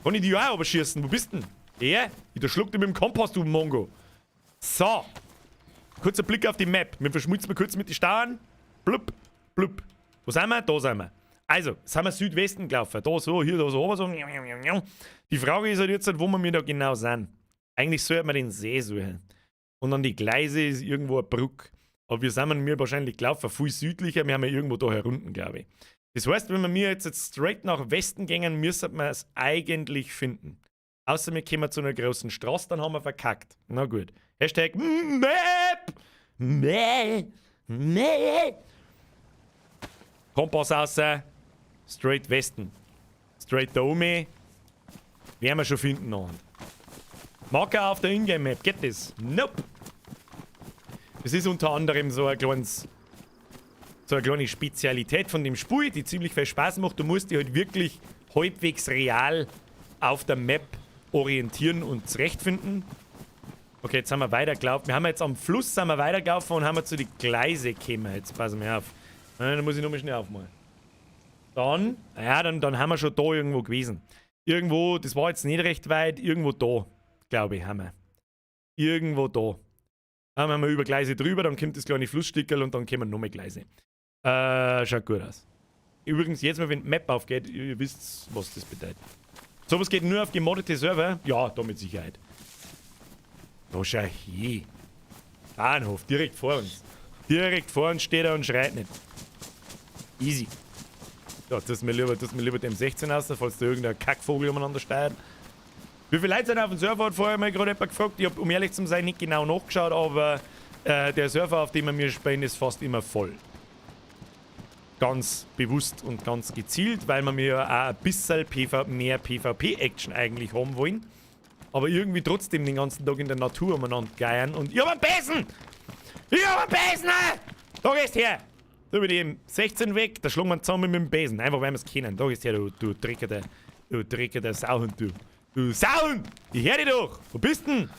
Kann ich die auch überschießen? Wo bist denn? Er? Ich schluck dich mit dem Kompass, du Mongo. So. Kurzer Blick auf die Map. Wir verschmutzen mal kurz mit den Starren. Blub, blub. Wo sind wir? Da sind wir. Also, sind wir Südwesten gelaufen. Da so, hier, da so, oben so. Die Frage ist halt jetzt, wo wir da genau sind. Eigentlich sollte man den See suchen. Und an die Gleise ist irgendwo eine Brücke. Aber wir sind mir wahrscheinlich gelaufen, viel südlicher. Wir haben ja irgendwo da herunten, glaube ich. Das heißt, wenn wir mir jetzt straight nach Westen gingen, müssten wir es eigentlich finden. Außer wir kommen zu einer großen Straße, dann haben wir verkackt. Na gut. Hashtag Map! Map! Map! Kompass raus. Straight Westen. Straight da oben. Werden wir schon finden noch. Marker auf der Ingame-Map. Geht das? Nope. Das ist unter anderem so ein kleines, so eine kleine Spezialität von dem Spiel, die ziemlich viel Spaß macht. Du musst dich halt wirklich halbwegs real auf der Map orientieren und zurechtfinden. Okay, jetzt sind wir weitergelaufen. Wir haben jetzt am Fluss sind wir weitergelaufen und haben wir zu den Gleise gekommen. Jetzt passen wir auf. Dann muss ich nochmal schnell aufmalen. Dann, ja, dann haben wir schon da irgendwo gewesen. Irgendwo, das war jetzt nicht recht weit, irgendwo da, glaube ich, haben wir. Irgendwo da. Dann haben wir über Gleise drüber, dann kommt das kleine Flussstückerl und dann kommen noch mehr Gleise. Schaut gut aus. Übrigens, jetzt mal, wenn die Map aufgeht, ihr wisst, was das bedeutet. Sowas geht nur auf gemoddete Server? Ja, da mit Sicherheit. Da schau her. Bahnhof, direkt vor uns. Direkt vor uns steht er und schreit nicht. Easy. Ja, das ist mir lieber dem 16 aus, falls da irgendein Kackvogel umeinander steuert. Wie viele Leute sind auf dem Server, hat vorher mal gerade jemand gefragt. Ich hab, um ehrlich zu sein, nicht genau nachgeschaut, aber der Server, auf dem wir spielen, ist fast immer voll. Ganz bewusst und ganz gezielt, weil wir mir ja auch ein bisschen mehr PvP-Action eigentlich haben wollen. Aber irgendwie trotzdem den ganzen Tag in der Natur umeinander geiern. Und ich hab einen Besen! Ich hab einen Besen! Da gehst her! Da bin ich eben 16 weg, da schlagen wir zusammen mit dem Besen. Einfach weil wir es kennen. Da gehst her, du, du dreckiger, du dreckiger Sauhund, du. Du Sauhund! Ich hör dich doch! Wo bist denn?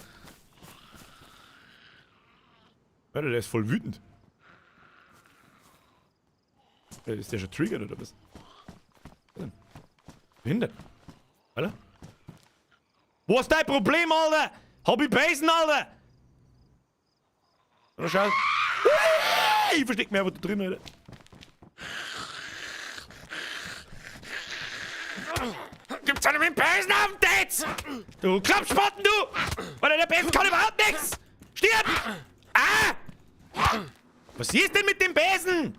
Alter, der ist voll wütend. Ist der schon triggert oder was? Behindert. Alter? Was ist dein Problem, Alter? Hab ich Besen, Alter? Na, schau. Ich versteck mich einfach da drin, Alter. Gibt's einen mit dem Besen auf dem Tetz? Du Klappspaten, du! Alter, der Besen kann überhaupt nichts! Stirb! Ah! Was ist denn mit dem Besen?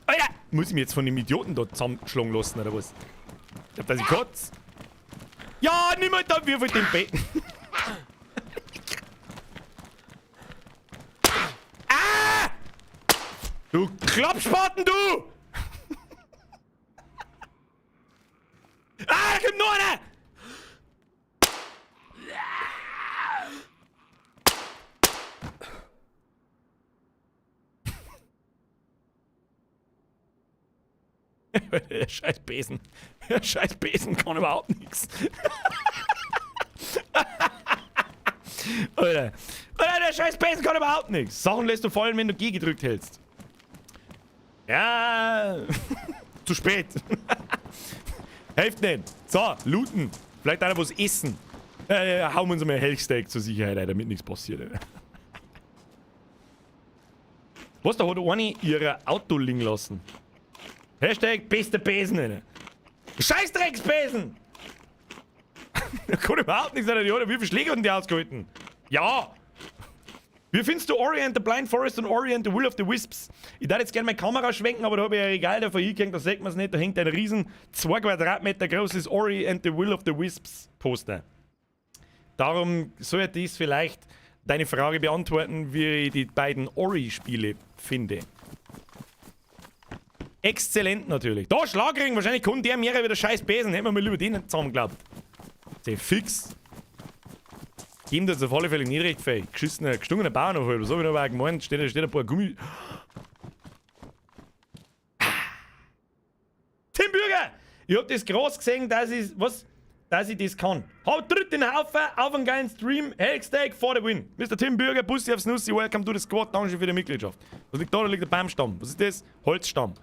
Alter! Muss ich mich jetzt von dem Idioten da zusammenschlagen lassen, oder was? Ich glaub, dass ich kotz. Ja, nimm halt dann, wirf halt den Besen. Ah! Du Klappspaten, du! Ah, da kommt noch einer! Der scheiß Besen. Der scheiß Besen kann überhaupt nichts. Alter. Alter, der scheiß Besen kann überhaupt nichts. Sachen lässt du fallen, wenn du G gedrückt hältst. Ja. Zu spät. Hilft nicht. So, looten. Vielleicht einer was essen. Hauen wir uns mal ein Helchsteak zur Sicherheit ein, damit nichts passiert. Alter. Was, da hat eine ihr Auto liegen lassen. Hashtag bester Besen, Alter. Scheißdrecksbesen! Da kann überhaupt nichts, Alter. Die hat ja wie viele Schläge hat denn die ausgehalten? Ja! Wie findest du Ori and the Blind Forest und Ori and the Will of the Wisps? Ich darf jetzt gerne meine Kamera schwenken, aber da habe ich ein Regal davor hingehängt, da sieht man's nicht. Da hängt ein riesen 2 Quadratmeter großes Ori and the Will of the Wisps Poster. Darum sollte dies vielleicht deine Frage beantworten, wie ich die beiden Ori-Spiele finde. Exzellent natürlich. Da, Schlagring, wahrscheinlich kommt der mehrere wieder scheiß Besen. Hätten wir mal lieber den zusammengeglaubt. Sehr fix. Geben das auf alle Fälle nicht recht viel. Geschissener, gestungener Bauernhof, was hab ich noch gemeint? Steht ein paar Gummi. Tim Bürger! Ich hab das groß gesehen, dass ich, was? Dass ich das kann. Haut tritt den Haufen auf einen geilen Stream. Helgsteak for the win. Mr. Tim Bürger, Bussi aufs Nussi, welcome to the squad. Dankeschön für die Mitgliedschaft. Was liegt da? Da liegt der Baumstamm. Was ist das? Holzstamm.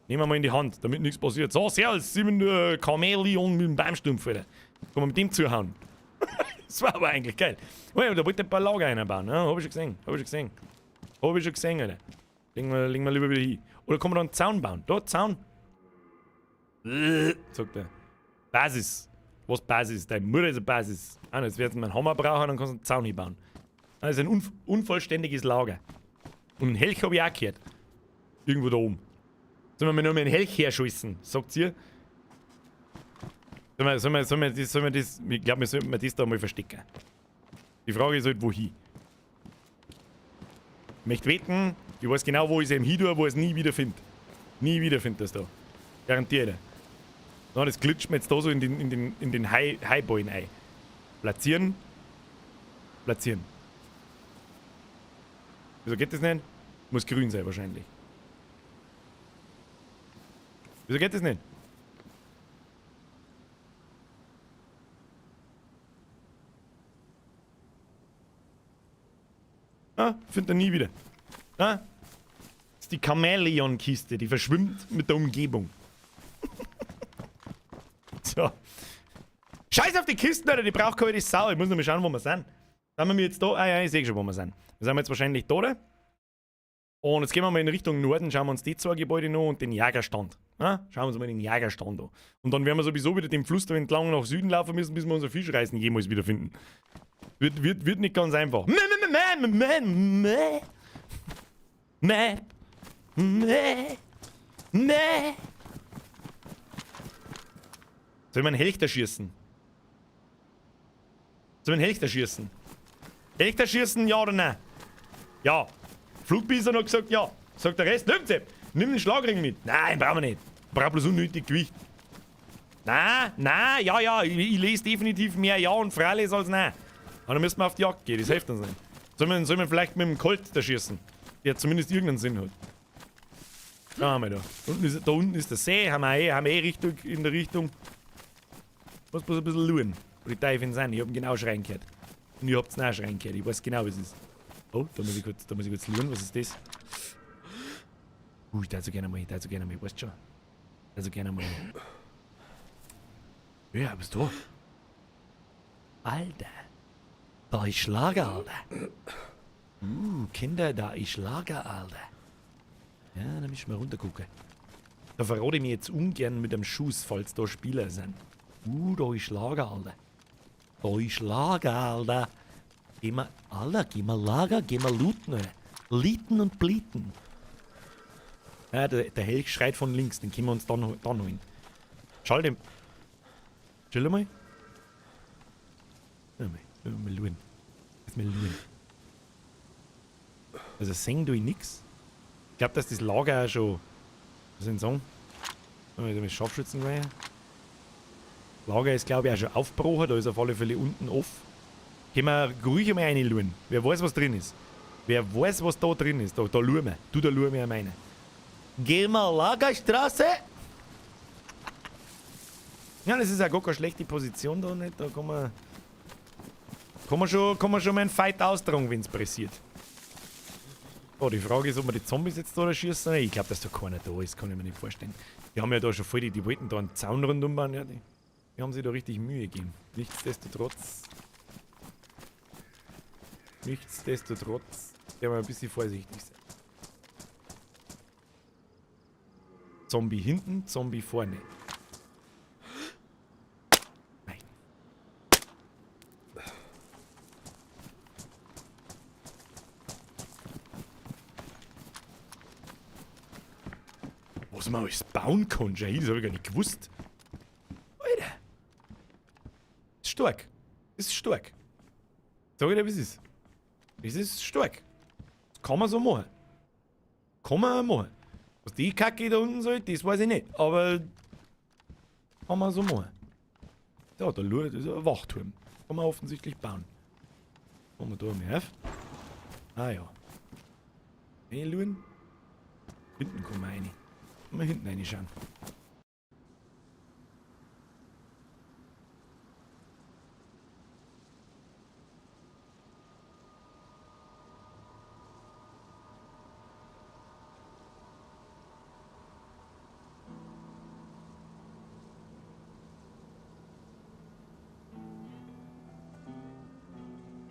Nehmen wir mal in die Hand, damit nichts passiert. So, servus, ich bin der Chamäleon mit dem Baumstumpf, Alter. Kann man mit dem zuhauen. Das war aber eigentlich geil. Oh ja, da wollte ein paar Lager einbauen. Ja, hab ich schon gesehen. Hab ich schon gesehen. Hab ich schon gesehen, Alter. Legen wir lieber wieder hin. Oder kann man da einen Zaun bauen? Da, Zaun. Sagt er. Basis. Was Basis? Deine Mutter ist eine Basis. Ah, jetzt werden wir einen Hammer brauchen, dann kannst du einen Zaun hinbauen. Das ist ein unvollständiges Lager. Und einen Helch hab ich auch gehört. Irgendwo da oben. Sollen wir nur mal einen Helch herschießen, sagt ihr? Sollen wir das, ich glaub, wir sollten das da mal verstecken. Die Frage ist halt, wohin? Ich möchte wetten, ich weiß genau, wo ich es eben hin tue, wo ich es nie wieder finde. Nie wieder finde das da. Garantiert. Na, das glitscht mir jetzt da so in den Highballen ein. Platzieren. Platzieren. Wieso geht das nicht? Muss grün sein wahrscheinlich. Wieso geht das nicht? Ah, findet er nie wieder. Ah, das ist die Chamäleon-Kiste, die verschwimmt mit der Umgebung. So. Scheiß auf die Kisten, Alter, die braucht keine Sau. Ich muss noch mal schauen, wo wir sind. Sind wir jetzt da? Ah ja, ich sehe schon, wo wir sind. Wir sind jetzt wahrscheinlich da, oder? Und jetzt gehen wir mal in Richtung Norden, schauen wir uns die zwei Gebäude noch und den Jägerstand. Ja? Schauen wir uns mal den Jägerstand an. Und dann werden wir sowieso wieder den Fluss da entlang nach Süden laufen müssen, bis wir unser Fischreisen jemals wiederfinden. Wird nicht ganz einfach. Map. Map. Map. Soll man einen Helchter schießen? Soll man einen Helchter schießen? Helchter schießen, ja oder nein? Ja. Flugbison hat gesagt, ja. Sagt der Rest, nimm's ab. Nimm den Schlagring mit. Nein, brauchen wir nicht. Brauch bloß unnötig Gewicht. Na, na, ja, ja, ich lese definitiv mehr Ja und Freilich als Nein. Aber dann müssen wir auf die Jagd gehen, das hilft uns nicht. Sollen wir vielleicht mit dem Colt da schießen? Der zumindest irgendeinen Sinn hat. Da haben wir da. Da unten ist der See, haben wir eh Richtung, in der Richtung. Muss bloß ein bisschen luren, wo die Teufel sind. Ich hab ihn genau schreien gehört. Und ihr habt's auch schreien gehört. Ich weiß genau, was es ist. Oh, da muss ich kurz luren. Was ist das? Ich darf so gerne mal, weißt du schon. Ich darf so gerne mal. Ja, bist du? Alter. Da ist Lager, Alter. Kinder, da ist Lager, Alter. Ja, da müssen wir runter gucken. Da verrate ich mich jetzt ungern mit dem Schuss, falls da Spieler sind. Da ist Lager, Alter. Da ist Lager, Alter. Geh mal, Alter, geh mal Lager, geh mal looten, Alter. Lieten und blieten. Ja, der Helch schreit von links, den können wir uns dann holen. Schau dem. Chill mal. Mal schauen. Mal schauen. Also sehen tue ich nix. Ich glaube, dass das Lager auch schon. Was soll ich sagen? Mit Scharfschützengewehr. Lager ist, glaube ich, auch schon aufgebrochen. Da ist auf alle Fälle unten off. Können wir ruhig einmal reinschauen. Wer weiß, was drin ist. Wer weiß, was da drin ist. Da schauen wir. Du, da schauen wir meine. Gehen wir Lagerstraße? Ja, das ist ja gar keine schlechte Position da nicht. Da kann man schon mal einen Fight austragen, wenn es pressiert. Oh, die Frage ist, ob wir die Zombies jetzt da schießen. Ich glaube, dass da keiner da ist, kann ich mir nicht vorstellen. Die haben ja da schon voll, die wollten da einen Zaun rundum bauen. Ja, die haben sich da richtig Mühe gegeben. Nichtsdestotrotz. Nichtsdestotrotz. Werden wir ein bisschen vorsichtig sein. Zombie hinten, Zombie vorne. Nein. Was man alles bauen kann, Jahil, das hab ich gar nicht gewusst. Alter. Ist stark. Ist stark. Sag ich dir, wie es ist. Es ist stark. Das kann man so machen. Kann man machen. Was die Kacke da unten soll, das weiß ich nicht. Aber kann man so machen. Ja, da das ist ein Wachturm. Kann man offensichtlich bauen. Machen wir da mal auf. Ah ja. Luren. Hinten kommen wir rein. Mal hinten reinschauen.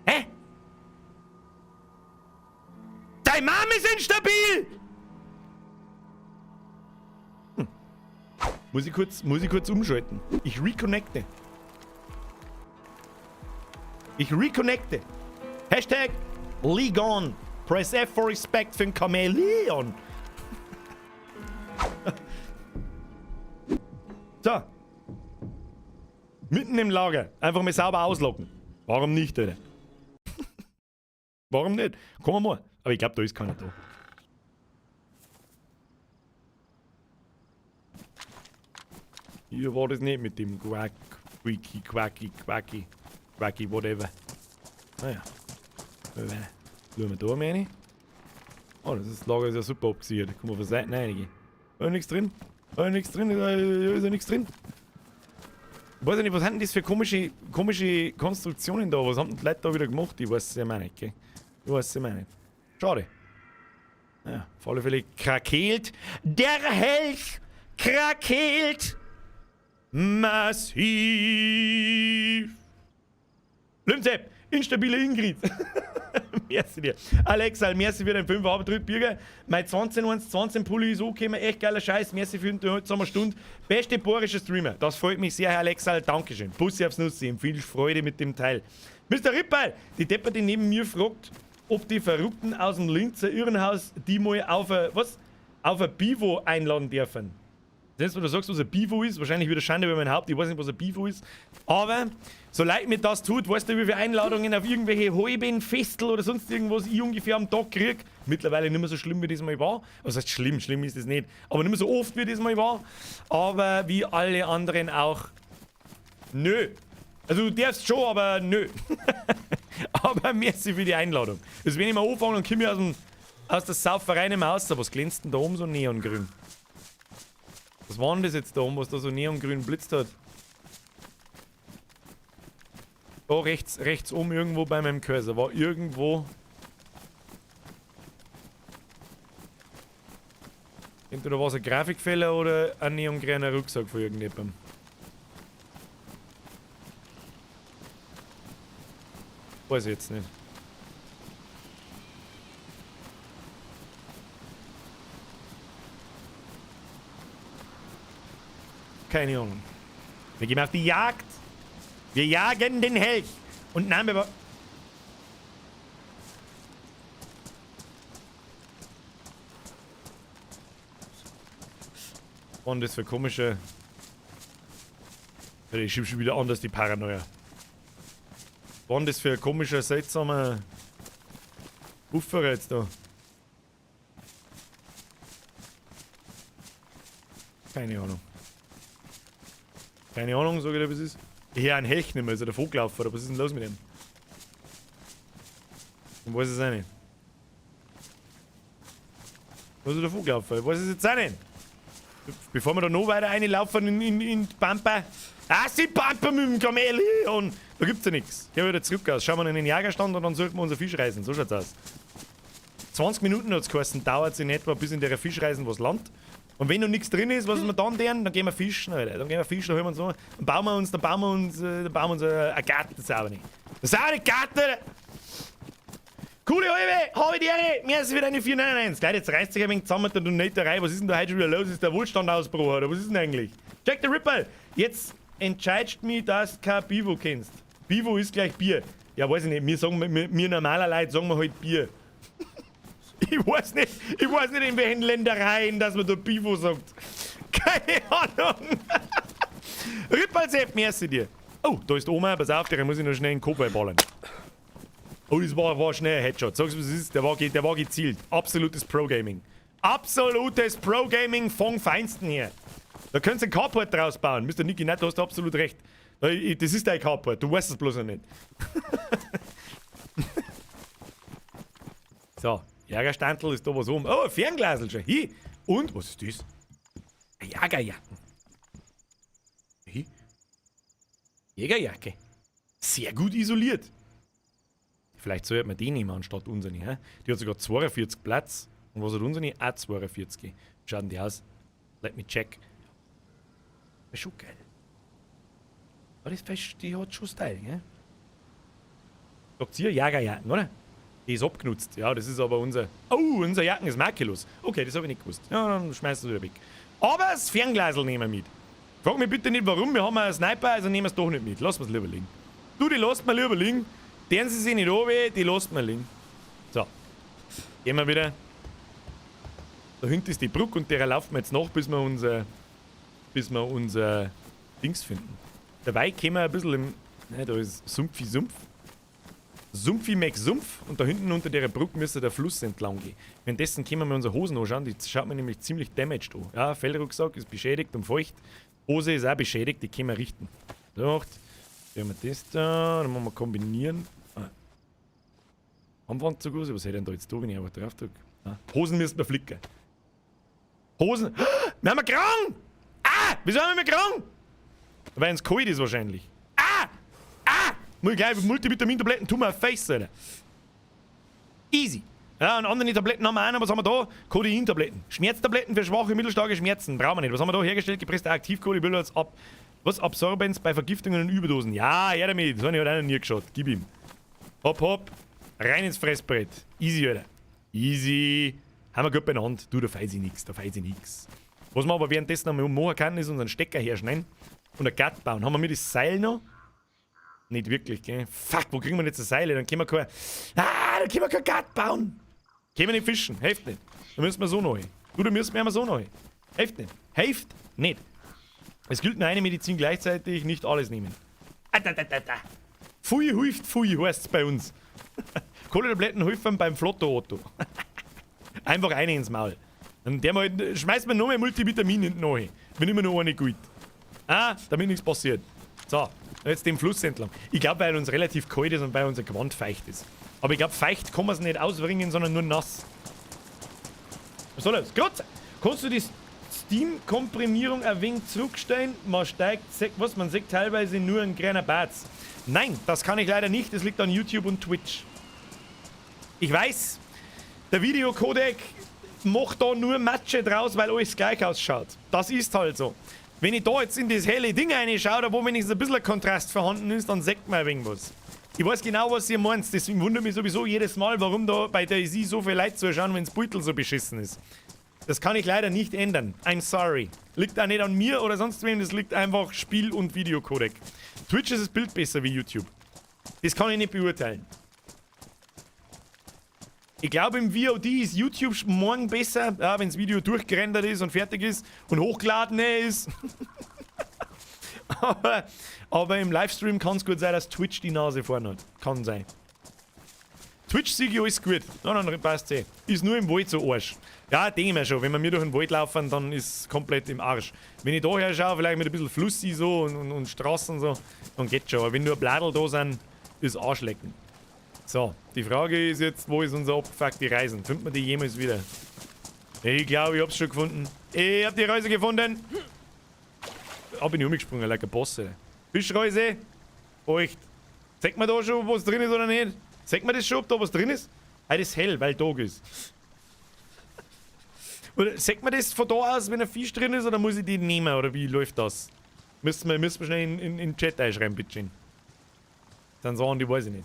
Hä? Dein Mom ist instabil! Muss ich kurz umschalten. Ich reconnecte. Ich reconnecte. Hashtag Legon. Press F for Respect für den Chameleon. So. Mitten im Lager. Einfach mal sauber auslocken. Warum nicht, Alter? Warum nicht? Kommen wir mal. Aber ich glaube, da ist keiner da. Hier war das nicht mit dem Quack, Quickie, Quacki, Quacki, Quacki, whatever. Naja. Schauen wir da mal rein. Oh, das Lager ist ja super abgesichert. Da kann man von Seiten reingehen. Da ist nichts drin. Da ist nichts drin. Da ist ja nichts drin. Ich weiß ja nicht, was haben denn das für komische Konstruktionen da? Was haben denn die Leute da wieder gemacht? Ich weiß es ja nicht, gell? Ich weiß es ja nicht. Schade. Ja, auf alle Fälle krakeelt. Der Helch krakeelt! Massiv! Lümsepp, instabile Ingrid. Merci dir. Alexa, merci für den 5er Abendrück, Bürger. Mein 20 Pulli ist okay, echt geiler Scheiß. Merci für die heute Stunde. Beste bohrische Streamer. Das freut mich sehr, Herr Alexa. Dankeschön. Bussi aufs Nussi. Viel Freude mit dem Teil. Mr. Rippeil, die Depperte neben mir fragt, ob die Verrückten aus dem Linzer Irrenhaus die mal auf ein, was? Auf ein Bivo einladen dürfen. Selbst wenn du sagst, was ein Bivo ist, wahrscheinlich wieder Schande über mein Haupt, ich weiß nicht, was ein Bivo ist. Aber, so leid mir das tut, weißt du, wie viele Einladungen auf irgendwelche halben Festel oder sonst irgendwas ich ungefähr am Tag krieg? Mittlerweile nicht mehr so schlimm, wie das mal war. Was heißt schlimm? Schlimm ist das nicht. Aber nicht mehr so oft, wie das mal war. Aber wie alle anderen auch. Nö. Also du darfst schon, aber nö. Aber merci für die Einladung. Das wenn ich mal anfange, dann komme ich aus der Sauferei nicht mehr raus. Was glänzt denn da oben so neongrün? Was war denn das jetzt da oben, was da so neongrün blitzt hat? Da rechts oben irgendwo bei meinem Cursor war irgendwo... Entweder war es ein Grafikfehler oder ein neongrüner Rucksack von irgendjemandem. Weiß ich jetzt nicht. Keine Ahnung. Wir gehen auf die Jagd. Wir jagen den Helch. Und nein, wir... Und das für komische... Ich schieb schon wieder anders die Paranoia. Was war das für ein komischer, seltsamer Buffer jetzt da? Keine Ahnung. Keine Ahnung, sag ich dir, was ist. Ich höre einen Helch nicht mehr, ist er der Vogelaufer, oder was ist denn los mit dem? Ich weiß es auch nicht. Was ist der Vogelaufer? Ich weiß es jetzt auch nicht. Bevor wir da noch weiter reinlaufen in die Pampa. Ah, die Pampa mit dem Kamel und da gibt's ja nichts. Gehen wir wieder zurück aus. Schauen wir in den Jägerstand und dann suchen wir unser Fischreisen. So schaut's aus. 20 Minuten hat's geheißen, dauert's in etwa, bis in der Fischreisen was landet. Und wenn noch nichts drin ist, was wir dann tun, dann gehen wir fischen, Alter. Dann gehen wir fischen, dann holen wir uns noch. Dann bauen wir uns, einen Garten sauber nicht. Das ist auch nicht Garten! Coole Halbe, habe die Ehre, mir ist wieder eine 491. Leute, jetzt reißt sich ein wenig zusammen mit der Donaterei. Was ist denn da heute schon wieder los? Ist der Wohlstand ausgebrochen oder was ist denn eigentlich? Jack the Ripper, jetzt entscheidest mich, dass du kein Bivo kennst. Bivo ist gleich Bier. Ja, weiß ich nicht, wir normaler Leute sagen wir halt Bier. Ich weiß nicht, in welchen Ländereien, dass man da Bivo sagt. Keine Ahnung. Rippalsepp, merci dir. Oh, da ist Oma, pass auf, der muss ich noch schnell in den Kopf einballern. Oh, das war schnell ein Headshot. Sag's, was es ist, der war gezielt. Absolutes Pro-Gaming. Absolutes Pro-Gaming vom Feinsten her. Da könntest du einen Carport draus bauen. Mr. Niki, nein, du hast absolut recht. Das ist dein Carport, du weißt es bloß noch nicht. So, Jägerstandl ist da was oben. Oh, ein Fernglasl schon. Hi. Und, was ist das? Eine Jägerjacke. Hi. Jägerjacke. Sehr gut isoliert. Vielleicht sollte man die nehmen anstatt unsere. Hä? Die hat sogar 42 Platz. Und was hat unsere? Auch 42. Wie schaut denn die aus? Let me check. Das ist schon geil. Aber das ist, die hat schon Style, gell? Sagt ihr Jägerjacken, oder? Die ist abgenutzt. Ja, das ist aber unser... Oh, unser Jacken ist makellos. Okay, das habe ich nicht gewusst. Ja, dann schmeißt du es wieder weg. Aber das Fernglasl nehmen wir mit. Frag mich bitte nicht, warum. Wir haben einen Sniper, also nehmen wir es doch nicht mit. Lass es lieber liegen. Du, die lasst mir lieber liegen. Deren sie sich nicht runter, die lasst mir liegen. So. Gehen wir wieder. Da hinten ist die Brücke und der laufen wir jetzt nach, bis wir unser Dings finden. Dabei kämen wir ein bisschen im... Ne, da ist Sumpfi Sumpf. Sumpfi Mac Sumpf. Und da hinten unter der Brücke müsste der Fluss entlang gehen. Währenddessen können wir unsere Hosen anschauen. Die schaut mir nämlich ziemlich damaged an. Ja, Fellrucksack ist beschädigt und feucht. Hose ist auch beschädigt, die können wir richten. So, dann haben wir das da. Dann müssen wir kombinieren. Ah. Armbandzug, was hätte ich denn da jetzt da, wenn ich einfach drauf drücke? Ah. Hosen müssen wir flicken. Hosen. Wir haben einen Krang! Ah! Wieso haben wir einen Krang? Weil es kalt ist wahrscheinlich. Ah! Ah! Muss ich gleich Multivitamin-Tabletten tun wir auf Face, Alter. Easy. Ja, und andere Tabletten haben wir auch noch. Was haben wir da? Codein-Tabletten. Schmerztabletten für schwache, mittelstarke Schmerzen. Brauchen wir nicht. Was haben wir da? Hergestellt, gepresste Aktivkohle, bildet als ab. Was? Absorbenz bei Vergiftungen und Überdosen. Ja, her damit. Das habe ich halt auch noch nie geschaut. Gib ihm. Hopp, hopp. Rein ins Fressbrett. Easy, Alter. Easy. Haben wir gut benannt. Du, da weiß ich nix. Da weiß ich nix. Was wir aber währenddessen noch mal machen können, ist unseren Stecker herschneiden und ein Gatt bauen. Haben wir mit das Seil noch? Nicht wirklich, gell? Fuck, wo kriegen wir jetzt das Seil? Dann können wir kein... Ah, dann können wir kein Gatt bauen. Können wir nicht fischen. Hilft nicht. Da müssen wir so neu. Du, da müssen wir immer so neu. Hilft nicht. Hilft nicht. Es gilt nur eine Medizin gleichzeitig, nicht alles nehmen. Pfui hilft, pfui heißt's bei uns. Kohletabletten helfen beim Flotto-Otto. Einfach eine ins Maul. Und der mal, schmeißt man noch mehr Multivitamin hinten rein. Wenn immer noch eine gut. Ah, damit nichts passiert. So, jetzt den Fluss entlang. Ich glaube, weil uns relativ kalt ist und weil unser Gewand feucht ist. Aber ich glaube, feucht kann man es nicht ausbringen, sondern nur nass. Was soll das? Gott! Kannst du die Steam-Komprimierung ein wenig zurückstellen? Man steigt, was? Man sieht teilweise nur einen kleinen Batz. Nein, das kann ich leider nicht. Das liegt an YouTube und Twitch. Ich weiß, der Videocodec macht da nur Matsche draus, weil alles gleich ausschaut. Das ist halt so. Wenn ich da jetzt in das helle Ding reinschaue, da wo wenigstens ein bisschen Kontrast vorhanden ist, dann sagt man ein wenig was. Ich weiß genau, was ihr meint. Deswegen wundert mich sowieso jedes Mal, warum da bei DayZ so viele Leute zuschauen, wenn das Beutel so beschissen ist. Das kann ich leider nicht ändern. I'm sorry. Liegt auch nicht an mir oder sonst wem, das liegt einfach Spiel- und Videocodec. Twitch ist das Bild besser wie YouTube. Das kann ich nicht beurteilen. Ich glaube, im VOD ist YouTube morgen besser, ja, wenn das Video durchgerendert ist und fertig ist und hochgeladen ist. Aber im Livestream kann es gut sein, dass Twitch die Nase vorn hat. Kann sein. Twitch sehe ich alles gut. Na, dann passt eh. Ist nur im Wald so Arsch. Ja, denke ich mir schon. Wenn wir durch den Wald laufen, dann ist es komplett im Arsch. Wenn ich da her schaue, vielleicht mit ein bisschen Flussi so und Straßen so, dann geht's schon. Aber wenn nur Bladel da sind, ist Arschlecken. So, die Frage ist jetzt, wo ist unser abgefuckte Reisen? Findet man die jemals wieder? Ich glaube, ich hab's schon gefunden. Ich hab die Reise gefunden. Da bin ich umgesprungen, like a Boss. Alter. Fischreuse. Feucht. Zeigt man da schon, was drin ist oder nicht? Zeigt man das schon, ob da was drin ist? Heute ist hell, weil Tag ist. Oder sagt man das von da aus, wenn ein Fisch drin ist, oder muss ich die nehmen? Oder wie läuft das? Müssen wir schnell in den Chat einschreiben, bitteschön. Dann sagen die, weiß ich nicht.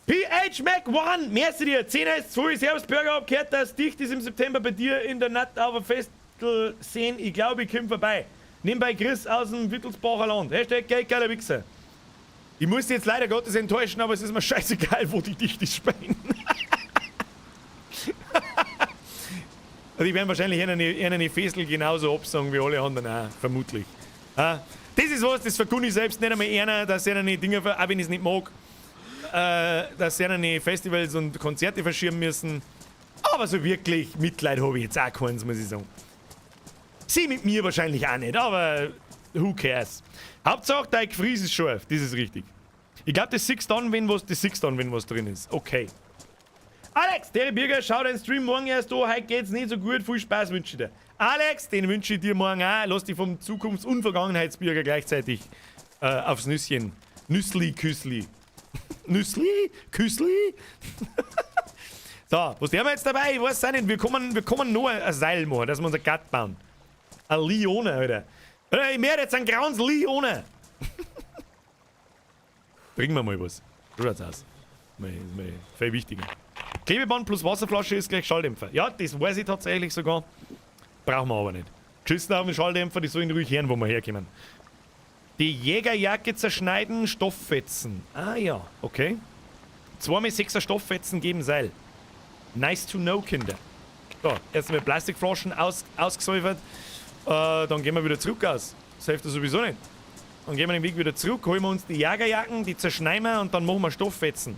PH Mac One, merci dir. 10 ist 2, Servus Burger, hab gehört, dass dicht ist im September bei dir in der Nacht auf dem Festel sehen. Ich glaube, ich komm vorbei. Nebenbei Chris aus dem Wittelsbacher Land. Hashtag Geld, geiler Wichser. Ich muss dich jetzt leider Gottes enttäuschen, aber es ist mir scheißegal, wo die dicht ist spielen. Also die werden wahrscheinlich eine Festel genauso absagen wie alle anderen auch, vermutlich. Das ist was, das verkunde ich selbst nicht einmal einer, dass er eine Dinge, auch wenn ich es nicht mag, dass sie eine Festivals und Konzerte verschieben müssen. Aber so wirklich Mitleid habe ich jetzt auch keins, muss ich sagen. Sie mit mir wahrscheinlich auch nicht, aber who cares. Hauptsache, dein Gefries ist scharf, das ist richtig. Ich glaube, das siehst dann, wenn was, das siehst dann, wenn was drin ist. Okay. Alex, der Birger, schau deinen Stream morgen erst an, heute geht's nicht so gut, viel Spaß wünsche ich dir. Alex, den wünsche ich dir morgen auch. Lass dich vom Zukunfts- und Vergangenheitsbürger gleichzeitig aufs Nüsschen. Nüssli, Küssli. Nüssli? Küssli? So, was haben wir jetzt dabei? Ich weiß auch nicht. Wir kommen noch ein Seil machen, dass wir unser Gatt bauen. Ein Lione, Alter. Alter, ich möchte jetzt ein graues Lione. Bringen wir mal was. So schaut's aus. Ist mir viel wichtiger. Klebeband plus Wasserflasche ist gleich Schalldämpfer. Ja, das weiß ich tatsächlich sogar. Brauchen wir aber nicht. Geschissen auf den Schalldämpfer, die sollen ruhig hören, wo wir herkommen. Die Jägerjacke zerschneiden, Stofffetzen. Ah ja, okay. 2x6er Stofffetzen geben Seil. Nice to know, Kinder. So, erstmal Plastikflaschen ausgesäubert. Dann gehen wir wieder zurück aus. Das hilft ja sowieso nicht. Dann gehen wir den Weg wieder zurück, holen wir uns die Jägerjacken, die zerschneiden wir und dann machen wir Stofffetzen.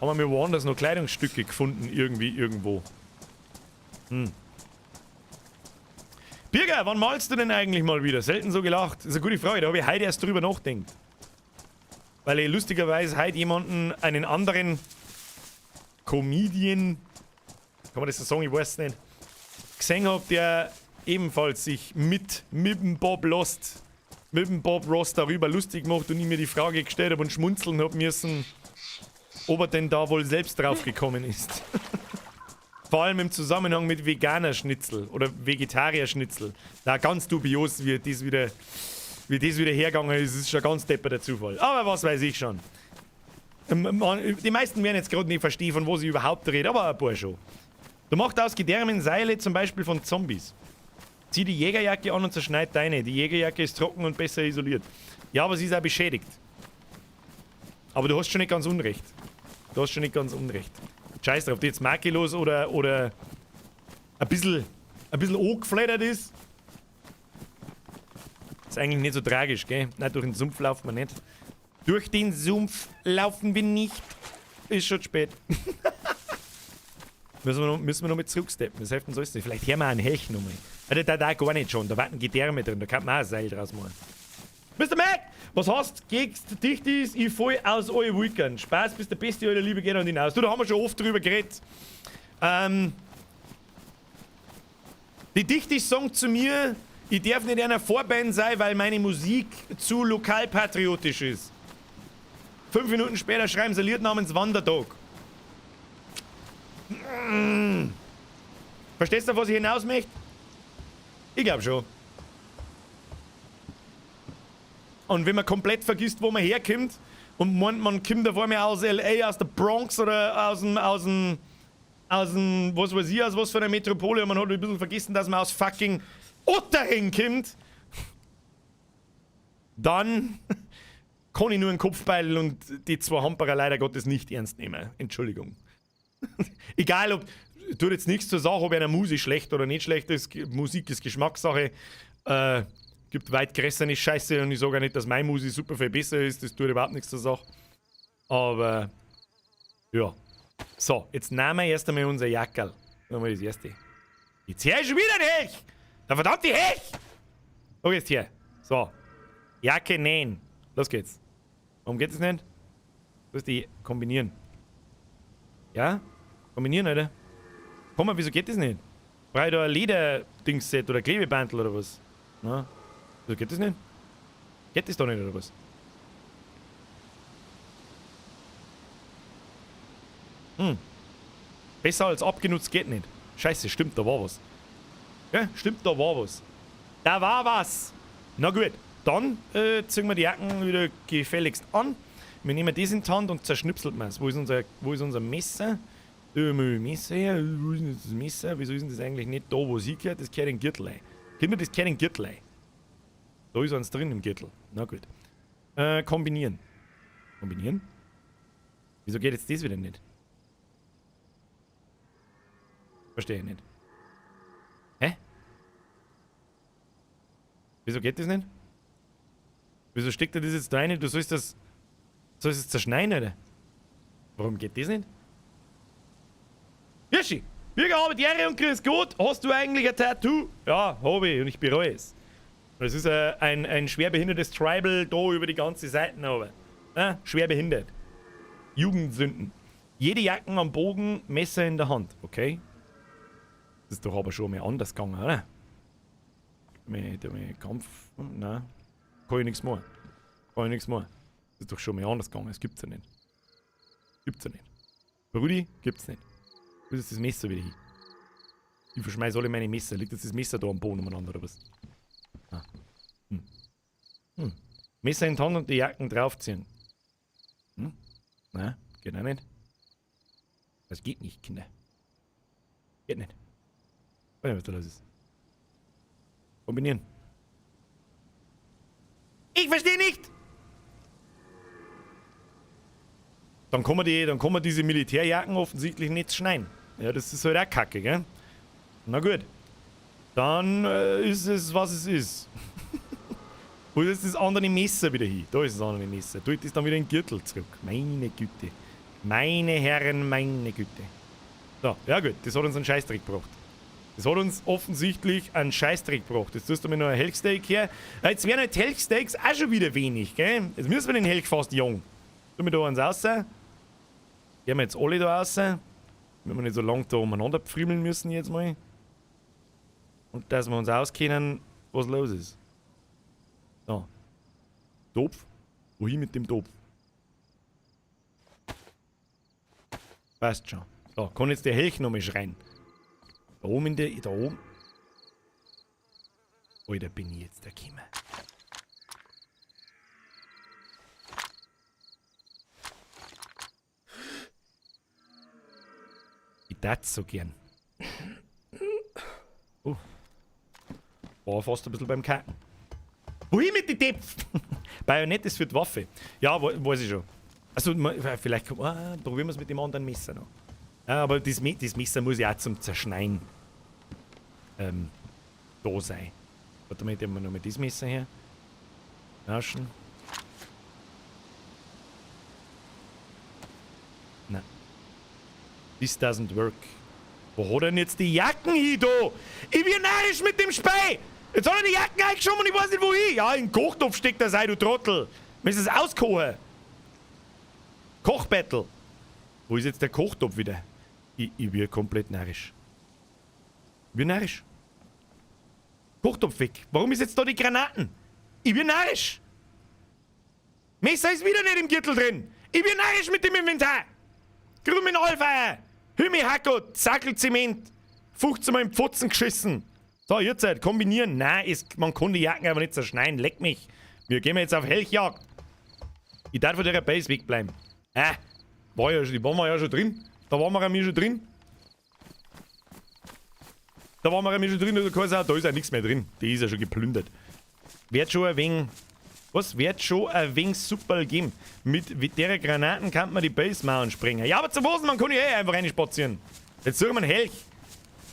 Haben wir woanders noch Kleidungsstücke gefunden, irgendwie, irgendwo. Hm. Birger, wann malst du denn eigentlich mal wieder? Selten so gelacht. Das ist eine gute Frage, da habe ich heute erst drüber nachgedacht. Weil ich lustigerweise heute jemanden, einen anderen Comedian, kann man das so sagen, ich weiß es nicht, gesehen habe, der ebenfalls sich mit dem Bob Lost, mit dem Bob Ross darüber lustig gemacht und ich mir die Frage gestellt habe und schmunzeln habe müssen, ob er denn da wohl selbst drauf gekommen ist. Vor allem im Zusammenhang mit veganer Schnitzel oder Vegetarier-Schnitzel. Da ganz dubios, wie das wieder hergegangen ist, ist schon ganz depperter Zufall. Aber was weiß ich schon. Die meisten werden jetzt gerade nicht verstehen, von wo sie überhaupt reden, aber ein paar schon. Du machst aus Gedärmen Seile zum Beispiel von Zombies. Zieh die Jägerjacke an und zerschneid deine. Die Jägerjacke ist trocken und besser isoliert. Ja, aber sie ist auch beschädigt. Aber du hast schon nicht ganz unrecht. Du hast schon nicht ganz unrecht. Scheiß drauf, die jetzt makellos oder ein bisschen angeflattert ist. Ist eigentlich nicht so tragisch, gell? Nein, durch den Sumpf laufen wir nicht. Durch den Sumpf laufen wir nicht. Ist schon spät. Müssen wir noch mit zurücksteppen. Das hilft uns alles nicht. Vielleicht hören wir einen Hecht nochmal. Alter, da gar nicht schon. Da warten Gedärme drin. Da kann man auch ein Seil draus machen. Mr. Mac! Was hast gegen dich ist, ich fall aus alle Wolken. Spaß, bist der Beste, Alter, Liebe geht an hinaus. Du, da haben wir schon oft drüber geredet. Die Dichtis sagen zu mir, ich darf nicht einer Vorband sein, weil meine Musik zu lokalpatriotisch ist. 5 Minuten später schreiben sie ein Lied namens Wanderdog. Verstehst du, was ich hinaus möchte? Ich glaub schon. Und wenn man komplett vergisst, wo man herkommt und meint, man kommt auf einmal aus LA, aus der Bronx oder aus dem, was weiß ich, aus was für einer Metropole, und man hat ein bisschen vergessen, dass man aus fucking Otterhing kommt, dann kann ich nur einen Kopfbeil und die zwei Hamperer leider Gottes nicht ernst nehmen. Entschuldigung. Egal, ob, tut jetzt nichts zur Sache, ob einer Musik schlecht oder nicht schlecht ist. Musik ist Geschmackssache. Gibt weit größere Scheiße und ich sage auch nicht, dass meine Musik super viel besser ist. Das tut überhaupt nichts zur Sache. Aber, ja. So, jetzt nehmen wir erst einmal unser Jackerl. Nehmen wir das erste. Jetzt her schon wieder ein Hecht! Der verdammte Hecht! Okay, jetzt hier. So. Jacke nähen. Los geht's. Warum geht das nicht? Du musst die kombinieren. Ja? Kombinieren, Alter. Komm mal, wieso geht das nicht? Brauch ich da ein Leder-Dings-Set oder Klebebandel oder was? Na? Wieso geht das nicht? Geht das da nicht oder was? Hm. Besser als abgenutzt geht nicht. Scheiße, stimmt, da war was. Ja, stimmt, da war was. Da war was! Na gut, dann ziehen wir die Jacken wieder gefälligst an. Wir nehmen das in die Hand und zerschnipselt man es. Wo ist unser Messer? Messer her? Wo ist denn das Messer? Wieso ist denn das eigentlich nicht da, wo es hingehört? Das gehört in den Gürtel rein. Kinder, das gehört in den Gürtel rein. Da ist eins drin im Gürtel. Na gut. Kombinieren. Kombinieren? Wieso geht jetzt das wieder nicht? Verstehe ich nicht. Hä? Wieso geht das nicht? Wieso steckt er das jetzt da rein? Du sollst das. Sollst es zerschneiden, oder? Warum geht das nicht? Hirschi! Bürger habe die Ehre und grüß Gott. Hast du eigentlich ein Tattoo? Ja, hab ich und ich bereue es. Das ist ein schwerbehindertes Tribal da über die ganze Seiten runter. Schwer behindert. Jugendsünden. Jede Jacken am Bogen, Messer in der Hand. Okay. Das ist doch aber schon mal anders gegangen, oder? Mit dem Kampf. Nein. Kann ich nichts machen. Kann ich nichts machen. Das ist doch schon mal anders gegangen. Das gibt's ja nicht. Gibt's ja nicht. Rudi, gibt's nicht. Wo ist das Messer wieder hin? Ich verschmeiß alle meine Messer. Liegt jetzt das Messer da am Boden umeinander oder was? Ah. Hm. Hm. Messer in die Hand und die Jacken draufziehen. Hm? Nein, geht auch nicht. Das geht nicht, Kinder. Geht nicht. Ich weiß nicht, was da los ist. Kombinieren. Ich verstehe nicht! Dann kann man diese Militärjacken offensichtlich nicht schneiden. Ja, das ist halt auch kacke, gell? Na gut. Dann ist es, was es ist. Wo ist das andere Messer wieder hin? Da ist das andere Messer. Da ist dann wieder ein Gürtel zurück. Meine Güte. Meine Herren, meine Güte. So, ja gut, das hat uns einen Scheißdreck gebracht. Das hat uns offensichtlich einen Scheißdreck gebracht. Jetzt tust du mir noch ein Helchsteak her. Jetzt wären halt Helchsteaks auch schon wieder wenig, gell? Jetzt müssen wir den Helch fast jagen. Tun wir da eins raus. Gehen wir jetzt alle da raus. Wenn wir nicht so lange da umeinander pfriemeln müssen jetzt mal. Und dass wir uns auskennen, was los ist. So. Topf. Wohin mit dem Topf? Passt schon. So, kann jetzt der Helch nochmal schreien. Da oben in der. Da oben. Alter, bin ich jetzt da gekommen. Ich tat so gern. Oh. War fast ein bisschen beim Kacken. Wohin mit den Tepf? Bajonett ist für die Waffe. Ja, weiß ich schon. Also, vielleicht probieren wir es mit dem anderen Messer noch. Ja, aber das Messer muss ja auch zum Zerschneiden. Da sein. Warte mal, ich nehme noch mal das Messer her. Naschen. Nein. This doesn't work. Wo hat er denn jetzt die Jacken hin, da? Ich bin narrisch mit dem Spei! Jetzt hat er die Jacken eingeschoben und ich weiß nicht wohin. Ja, in den Kochtopf steckt das ein, du Trottel. Wir müssen es auskochen. Kochbettel. Wo ist jetzt der Kochtopf wieder? Ich bin komplett narrisch. Ich bin narrisch. Kochtopf weg. Warum ist jetzt da die Granaten? Ich bin narrisch. Messer ist wieder nicht im Gürtel drin. Ich bin narrisch mit dem Inventar. Grümen Alpha. Hümi Hacko, Zackelzement. 15 Mal im Pfotzen geschissen. So, jetzt halt, kombinieren. Nein, man kann die Jacken aber nicht zerschneiden. Leck mich. Wir gehen jetzt auf Helchjagd. Ich darf von der Base wegbleiben. War ja schon, die waren wir ja schon drin. Da waren wir ja mir schon drin. Da waren wir ja mir schon drin. Da ist ja nichts mehr drin. Die ist ja schon geplündert. Wird schon ein wenig... Was? Wird schon ein wenig Superl geben. Mit der Granaten kann man die Base-Mauern sprengen. Ja, aber zu was? Man kann ja eh einfach reinspazieren. Jetzt suchen wir einen Helch.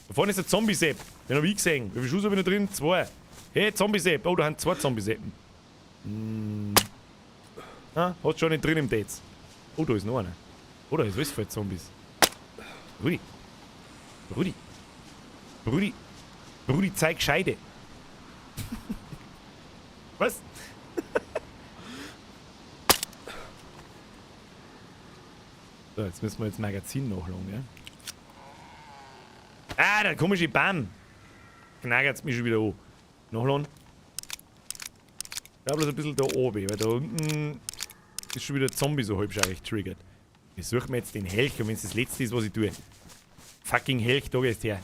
Da vorne ist der Zombie-Sepp. Den hab ich gesehen. Wie viele Schuss hab ich noch drin? 2. Hey, Zombie-Sepp. Oh, da haben 2 Zombie-Seppen. Ah, hat schon nicht drin im Dates. Oh, da ist noch einer. Oh, da ist alles voll Zombies. Rudi. Rudi. Rudi. Rudi, zeig Scheide. Was? So, jetzt müssen wir jetzt Magazin nachladen, gell? Ah, der komische Baum. Knagert's mich schon wieder an. Nachladen. Ja, bloß ein bisschen da oben, weil da unten ist schon wieder Zombie so halb schon triggert. Ich suche mir jetzt den Helch und wenn's das letzte ist, was ich tue. Fucking Helch, da gehst her.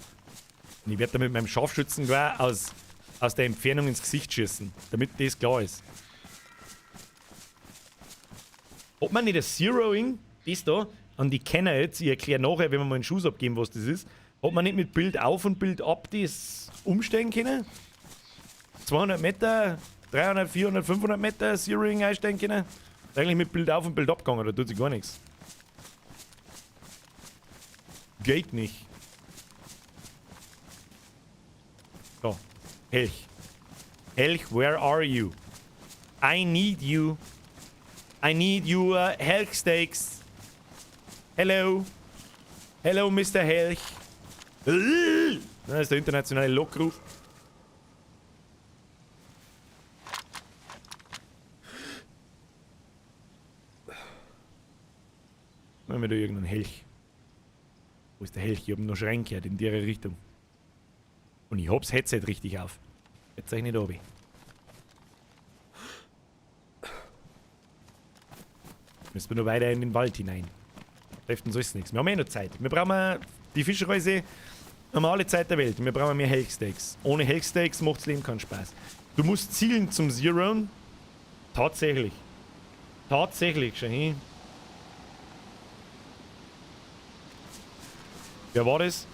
Und ich werd da mit meinem Scharfschützengewehr aus der Entfernung ins Gesicht schießen, damit das klar ist. Hat man nicht das Zeroing, das da, an die Kenner jetzt, ich erkläre nachher, wenn wir mal einen Schuss abgeben, was das ist, hat man nicht mit Bild auf und Bild ab das umstellen können? 200 Meter, 300, 400, 500 Meter Zeroing einstellen können? Ist eigentlich mit Bild auf und Bild abgegangen, da tut sich gar nichts. Geht nicht. So, Helch. Helch, where are you? I need you. I need your Helch Steaks. Hello. Hello, Mister Helch. Das ist der internationale Lockruf. Machen wir da irgendeinen Helch. Wo ist der Helch? Ich hab ihn noch schreien gehört in der Richtung. Und ich hab's Headset richtig auf. Jetzt zeig ich nicht runter. Müssen wir noch weiter in den Wald hinein. Hilft uns alles nichts. Wir haben eh noch Zeit. Wir brauchen die Fischreise, haben wir alle Zeit der Welt. Wir brauchen mehr Helchsteaks. Ohne Helchsteaks macht's Leben keinen Spaß. Du musst zielen zum Zeroen. Tatsächlich. Tatsächlich, schau hin. Wer war das?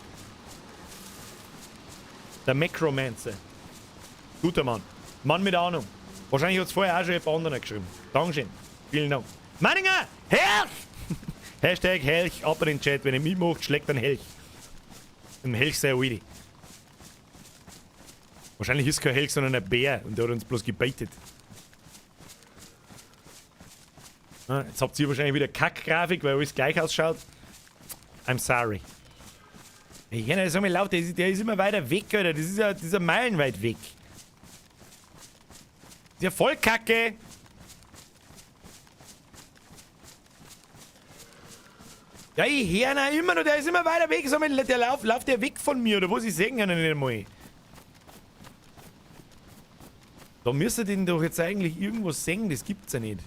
Der Macromancer. Guter Mann. Mann mit Ahnung. Wahrscheinlich hat's vorher auch schon jemand anderen geschrieben. Dankeschön. Vielen Dank. Manninger! Helch! Hashtag Helch, ab in den Chat. Wenn ihr mitmacht, schlägt ein Helch. Ein Helch sei Willi. Wahrscheinlich ist kein Helch, sondern ein Bär. Und der hat uns bloß gebaitet. Ah, jetzt habt ihr wahrscheinlich wieder Kack-Grafik, weil alles gleich ausschaut. I'm sorry. Ich kenne das so mal laut, der ist immer weiter weg, Alter. Das ist ja meilenweit weg. Das ist ja voll Kacke. Ja, ich hör ihn immer noch, der ist immer weiter weg. Sag mal, der lauft der weg von mir, oder was? Ich seh ihn ja nicht einmal. Da müsst ihr den doch jetzt eigentlich irgendwo sehen, das gibt's ja nicht.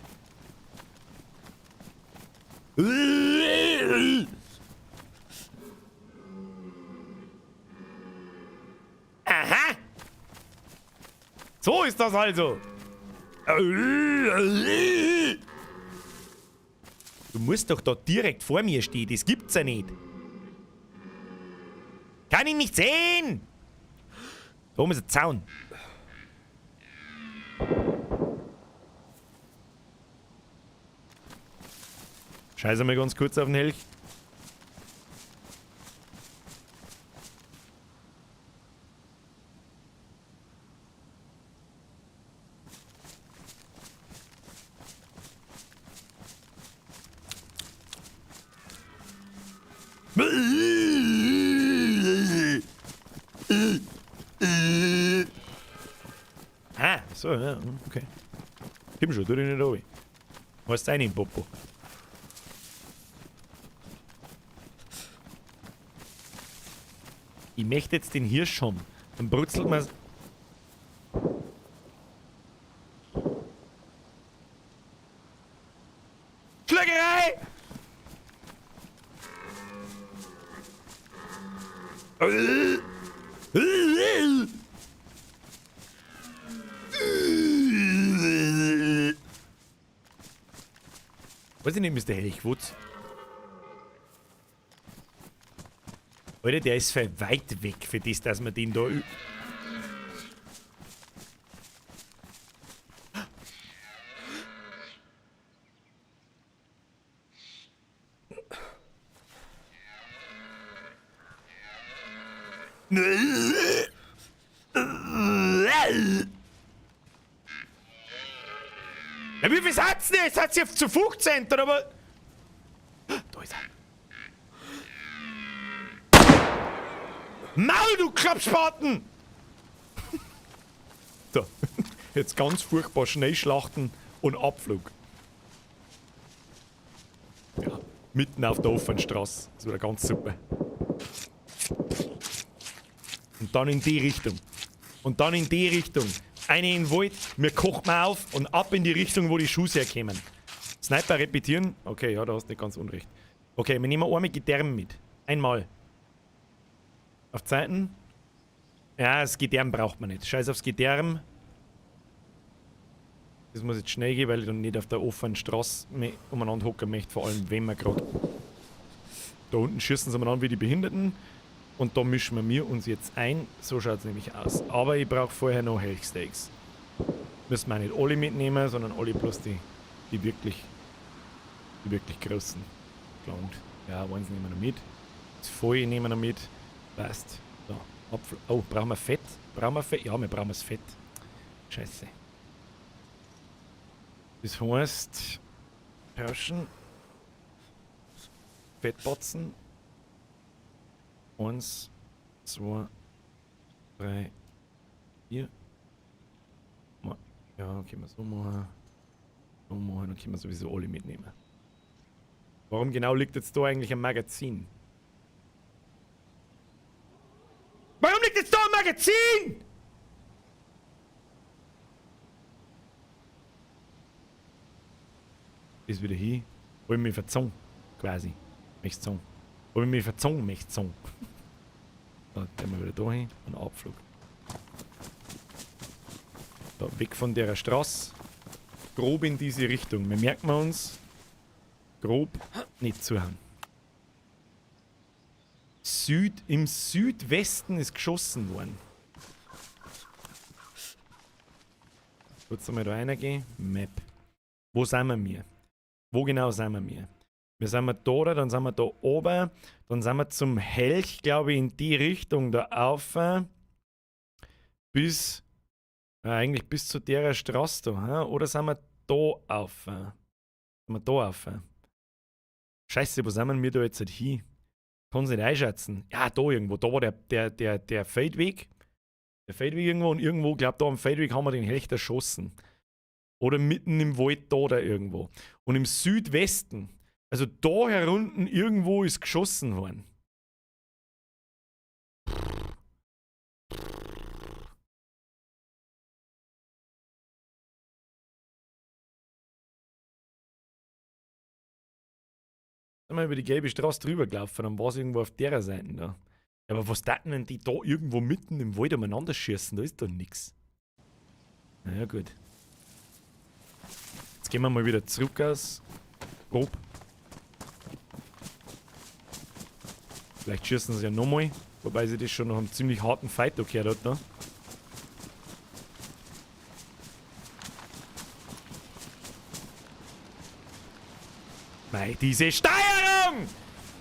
Aha! So ist das also! Du musst doch da direkt vor mir stehen, das gibt's ja nicht. Kann ich nicht sehen! Da oben ist ein Zaun. Scheiße mal ganz kurz auf den Helch. Ah, so, ja, okay. Komm schon, tu dich nicht runter. Hast rein im Popo. Ich möchte jetzt den Hirsch haben. Dann brutzelt man. Schlägerei! Weiß ich nicht, Mr. Helchwutz. Alter, der ist voll weit weg für das, dass man den da. Ja, wie viel hat's denn? Jetzt hat's ja zu 15, oder was? Da ist er. Maul, du Klappspaten! So, jetzt ganz furchtbar schnell schlachten und Abflug. Ja, mitten auf der offenen Straße. Das wird ganz super. Und dann in die Richtung. Und dann in die Richtung. Eine in den Wald, wir kochen auf und ab in die Richtung, wo die Schuhe herkämen. Sniper repetieren? Okay, ja, da hast du nicht ganz unrecht. Okay, wir nehmen einmal Gedärm mit. Einmal. Auf Zeiten. Ja, das Gedärm braucht man nicht. Scheiß aufs Gedärm. Das muss jetzt schnell gehen, weil ich dann nicht auf der offenen Straße umeinander hocken möchte. Vor allem, wenn wir gerade. Da unten schießen sie umeinander wie die Behinderten. Und da mischen wir uns jetzt ein. So schaut es nämlich aus. Aber ich brauche vorher noch Helchsteaks. Müssen wir auch nicht alle mitnehmen, sondern alle bloß die wirklich großen. Gelangt. Ja, eins nehmen wir noch mit. Das Voll nehmen wir noch mit. Passt. So, Apfel. Oh, brauchen wir Fett? Brauchen wir Fett? Ja, wir brauchen das Fett. Scheiße. Das heißt, tauschen. Fettbatzen. 1, 2, 3, 4. Ja, können wir so machen. So machen, dann können wir sowieso alle mitnehmen. Warum genau liegt jetzt da eigentlich ein Magazin? Warum liegt jetzt da ein Magazin? Ist wieder hier. Hol mich verzogen, quasi. Möcht's sagen. Hol mich verzogen, möcht's sagen. Da gehen wir wieder da hin und Abflug. Da, weg von der Straße. Grob in diese Richtung. Wir merken uns, grob nicht zuhauen. Im Südwesten ist geschossen worden. Kurz einmal da reingehen. Map. Wo sind wir mir? Wo genau sind wir mir? Wir sind wir da, dann sind wir da oben, dann sind wir zum Helch, glaube ich, in die Richtung da auf. Bis, eigentlich bis zu der Straße da, hm? Oder sind wir da auf? Sind wir da auf? Scheiße, wo sind wir da jetzt halt hin? Kann's nicht einschätzen. Ja, da irgendwo, da war der Feldweg. Der Feldweg irgendwo und irgendwo, glaub da am Feldweg haben wir den Hecht erschossen. Oder mitten im Wald da irgendwo. Und im Südwesten, also da herunten irgendwo ist geschossen worden. Sind wir über die gelbe Straße drüber gelaufen, dann war es irgendwo auf der Seite da. Ja, aber was taten denn die da irgendwo mitten im Wald umeinander schießen? Da ist doch nix. Na ja, gut. Jetzt gehen wir mal wieder zurück aus. Grob. Vielleicht schießen sie ja nochmal. Wobei sie das schon noch einen ziemlich harten Fight da gehört hat, ne? Mei, diese Steuerung!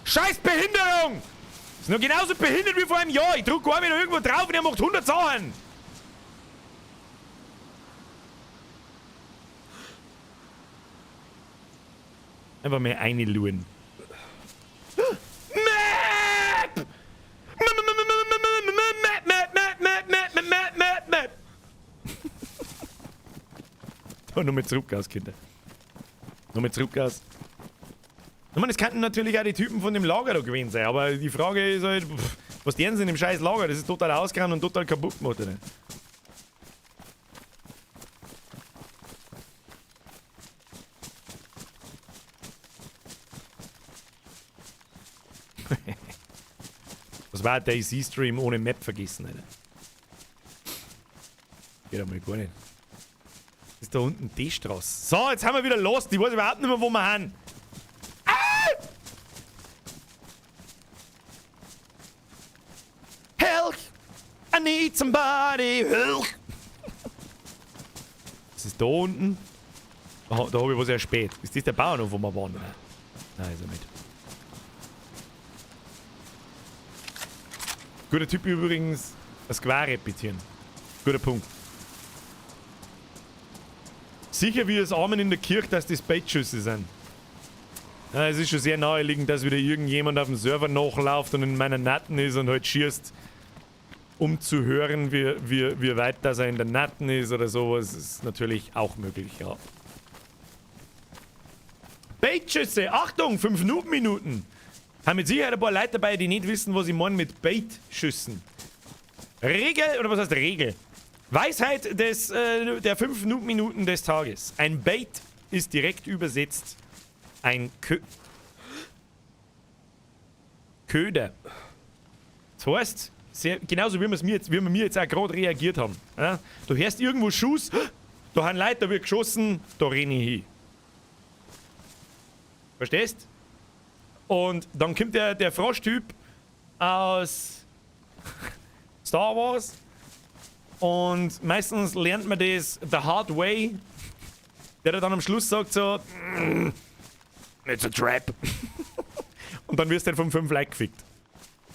Scheiß Behinderung! Ist nur genauso behindert wie vor einem Jahr. Ich drück einmal irgendwo drauf und er macht 100 Sachen. Einfach mehr einluren. So, nochmal zurück aus, Kinder. Nochmal zurück aus. Ich meine, es könnten natürlich auch die Typen von dem Lager da gewesen sein, aber die Frage ist halt, pff, was deren sind im scheiß Lager? Das ist total ausgerannt und total kaputt gemacht, oder? Was war der DayZ-Stream ohne Map vergessen, Alter? Geht einmal gar nicht. Ist da unten die Straße. So, jetzt haben wir wieder lost. Ich weiß überhaupt nicht mehr, wo wir sind. Ah! Help! I need somebody! Help! Was ist da unten? Da, da habe ich was erspäht. Ist das der Bauernhof, wo wir waren? Nein, nein, ist er nicht. Guter Typ übrigens, das Square repetieren. Guter Punkt. Sicher wie das Amen in der Kirche, dass das Baitschüsse sind. Ja, es ist schon sehr naheliegend, dass wieder irgendjemand auf dem Server nachläuft und in meiner Natten ist und halt schießt, um zu hören, wie weit das er in der Natten ist oder sowas. Ist natürlich auch möglich, ja. Baitschüsse! Achtung! 5 Noob-Minuten! Haben mit Sicherheit ein paar Leute dabei, die nicht wissen, was ich meine mit Baitschüssen. Regel, oder was heißt Regel? Weisheit der 5 Noob-Minuten des Tages. Ein Bait ist direkt übersetzt ein Köder. Das heißt, sehr, genauso wie wir's mir jetzt, wie wir mir jetzt auch gerade reagiert haben. Ja? Du hörst irgendwo Schuss, da haben Leute, da wird geschossen, da renne ich hin. Verstehst? Und dann kommt der Froschtyp aus Star Wars und meistens lernt man das the hard way, der dann am Schluss sagt so, it's a trap. Und dann wirst du halt von 5 Leuten gefickt.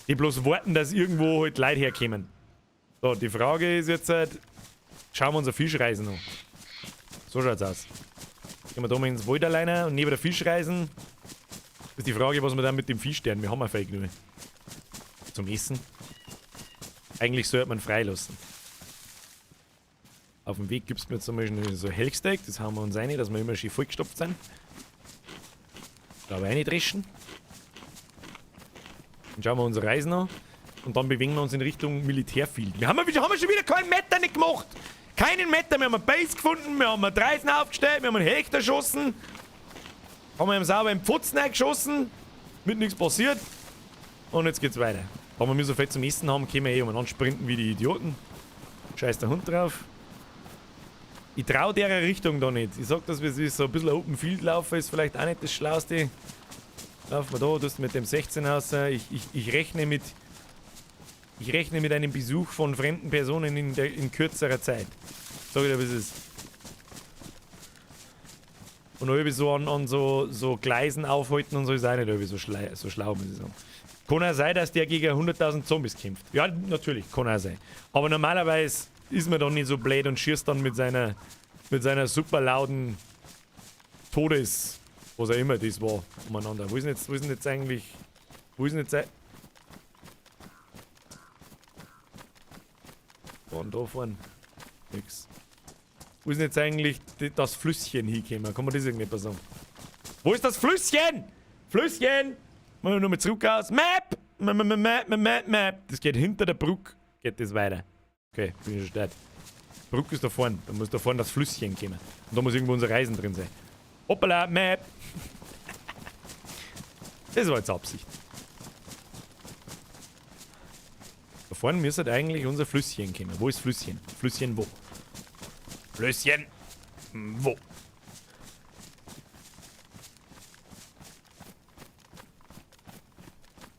Die bloß warten, dass irgendwo halt Leute herkommen. So, die Frage ist jetzt halt, schauen wir unser Fischreisen an. So schaut's aus. Gehen wir da mal ins Wald alleine und neben der Fischreisen ist die Frage, was wir dann mit dem Fisch tun. Wir haben ja Fake nur. Zum Essen. Eigentlich sollte man freilassen. Auf dem Weg gibt's mir zum Beispiel so Helgsteak, das hauen wir uns rein, dass wir immer schön vollgestopft sind. Da aber reindreschen. Dann schauen wir unsere Reisen an. Und dann bewegen wir uns in Richtung Militärfield. Wir haben schon wieder keinen Meter nicht gemacht! Keinen Meter! Wir haben eine Base gefunden, wir haben eine Dreisen aufgestellt, wir haben einen Hecht erschossen. Haben wir ihm sauber im Pfutzen eingeschossen. Mit nichts passiert. Und jetzt geht's weiter. Da wir so viel zum Essen haben, können wir eh umeinander sprinten wie die Idioten. Scheiß der Hund drauf. Ich trau der Richtung da nicht. Ich sag das, wie es ist. So ein bisschen Open Field laufen ist vielleicht auch nicht das Schlauste. Laufen wir da, du mit dem 16 raus. Ich rechne mit einem Besuch von fremden Personen in kürzerer Zeit. Sag ich dir, wie es ist. Und irgendwie so an so Gleisen aufhalten und so ist auch nicht irgendwie so schlau, muss ich sagen. Kann auch sein, dass der gegen 100.000 Zombies kämpft. Ja, natürlich, kann auch sein. Aber normalerweise ist man dann nicht so blöd und schießt dann mit seiner super lauten Todes, was auch immer das war, umeinander. Wo ist denn jetzt, wo ist denn jetzt eigentlich, wo ist denn jetzt Von da vorne. Nix. Wo ist denn jetzt eigentlich das Flüsschen hingekommen? Kann man das irgendwie sagen? Wo ist das Flüsschen? Flüsschen! Machen wir nochmal zurück aus. Map! Map, Map, Map, Map, Map. Das geht hinter der Brücke. Geht das weiter. Okay, bin ich schon dead. Brücke ist da vorne. Da muss da vorne das Flüsschen kommen. Und da muss irgendwo unsere Reisen drin sein. Hoppala, Map! Das war jetzt Absicht. Da vorne müsste eigentlich unser Flüsschen kommen. Wo ist Flüsschen? Flüsschen wo? Flüsschen! Wo?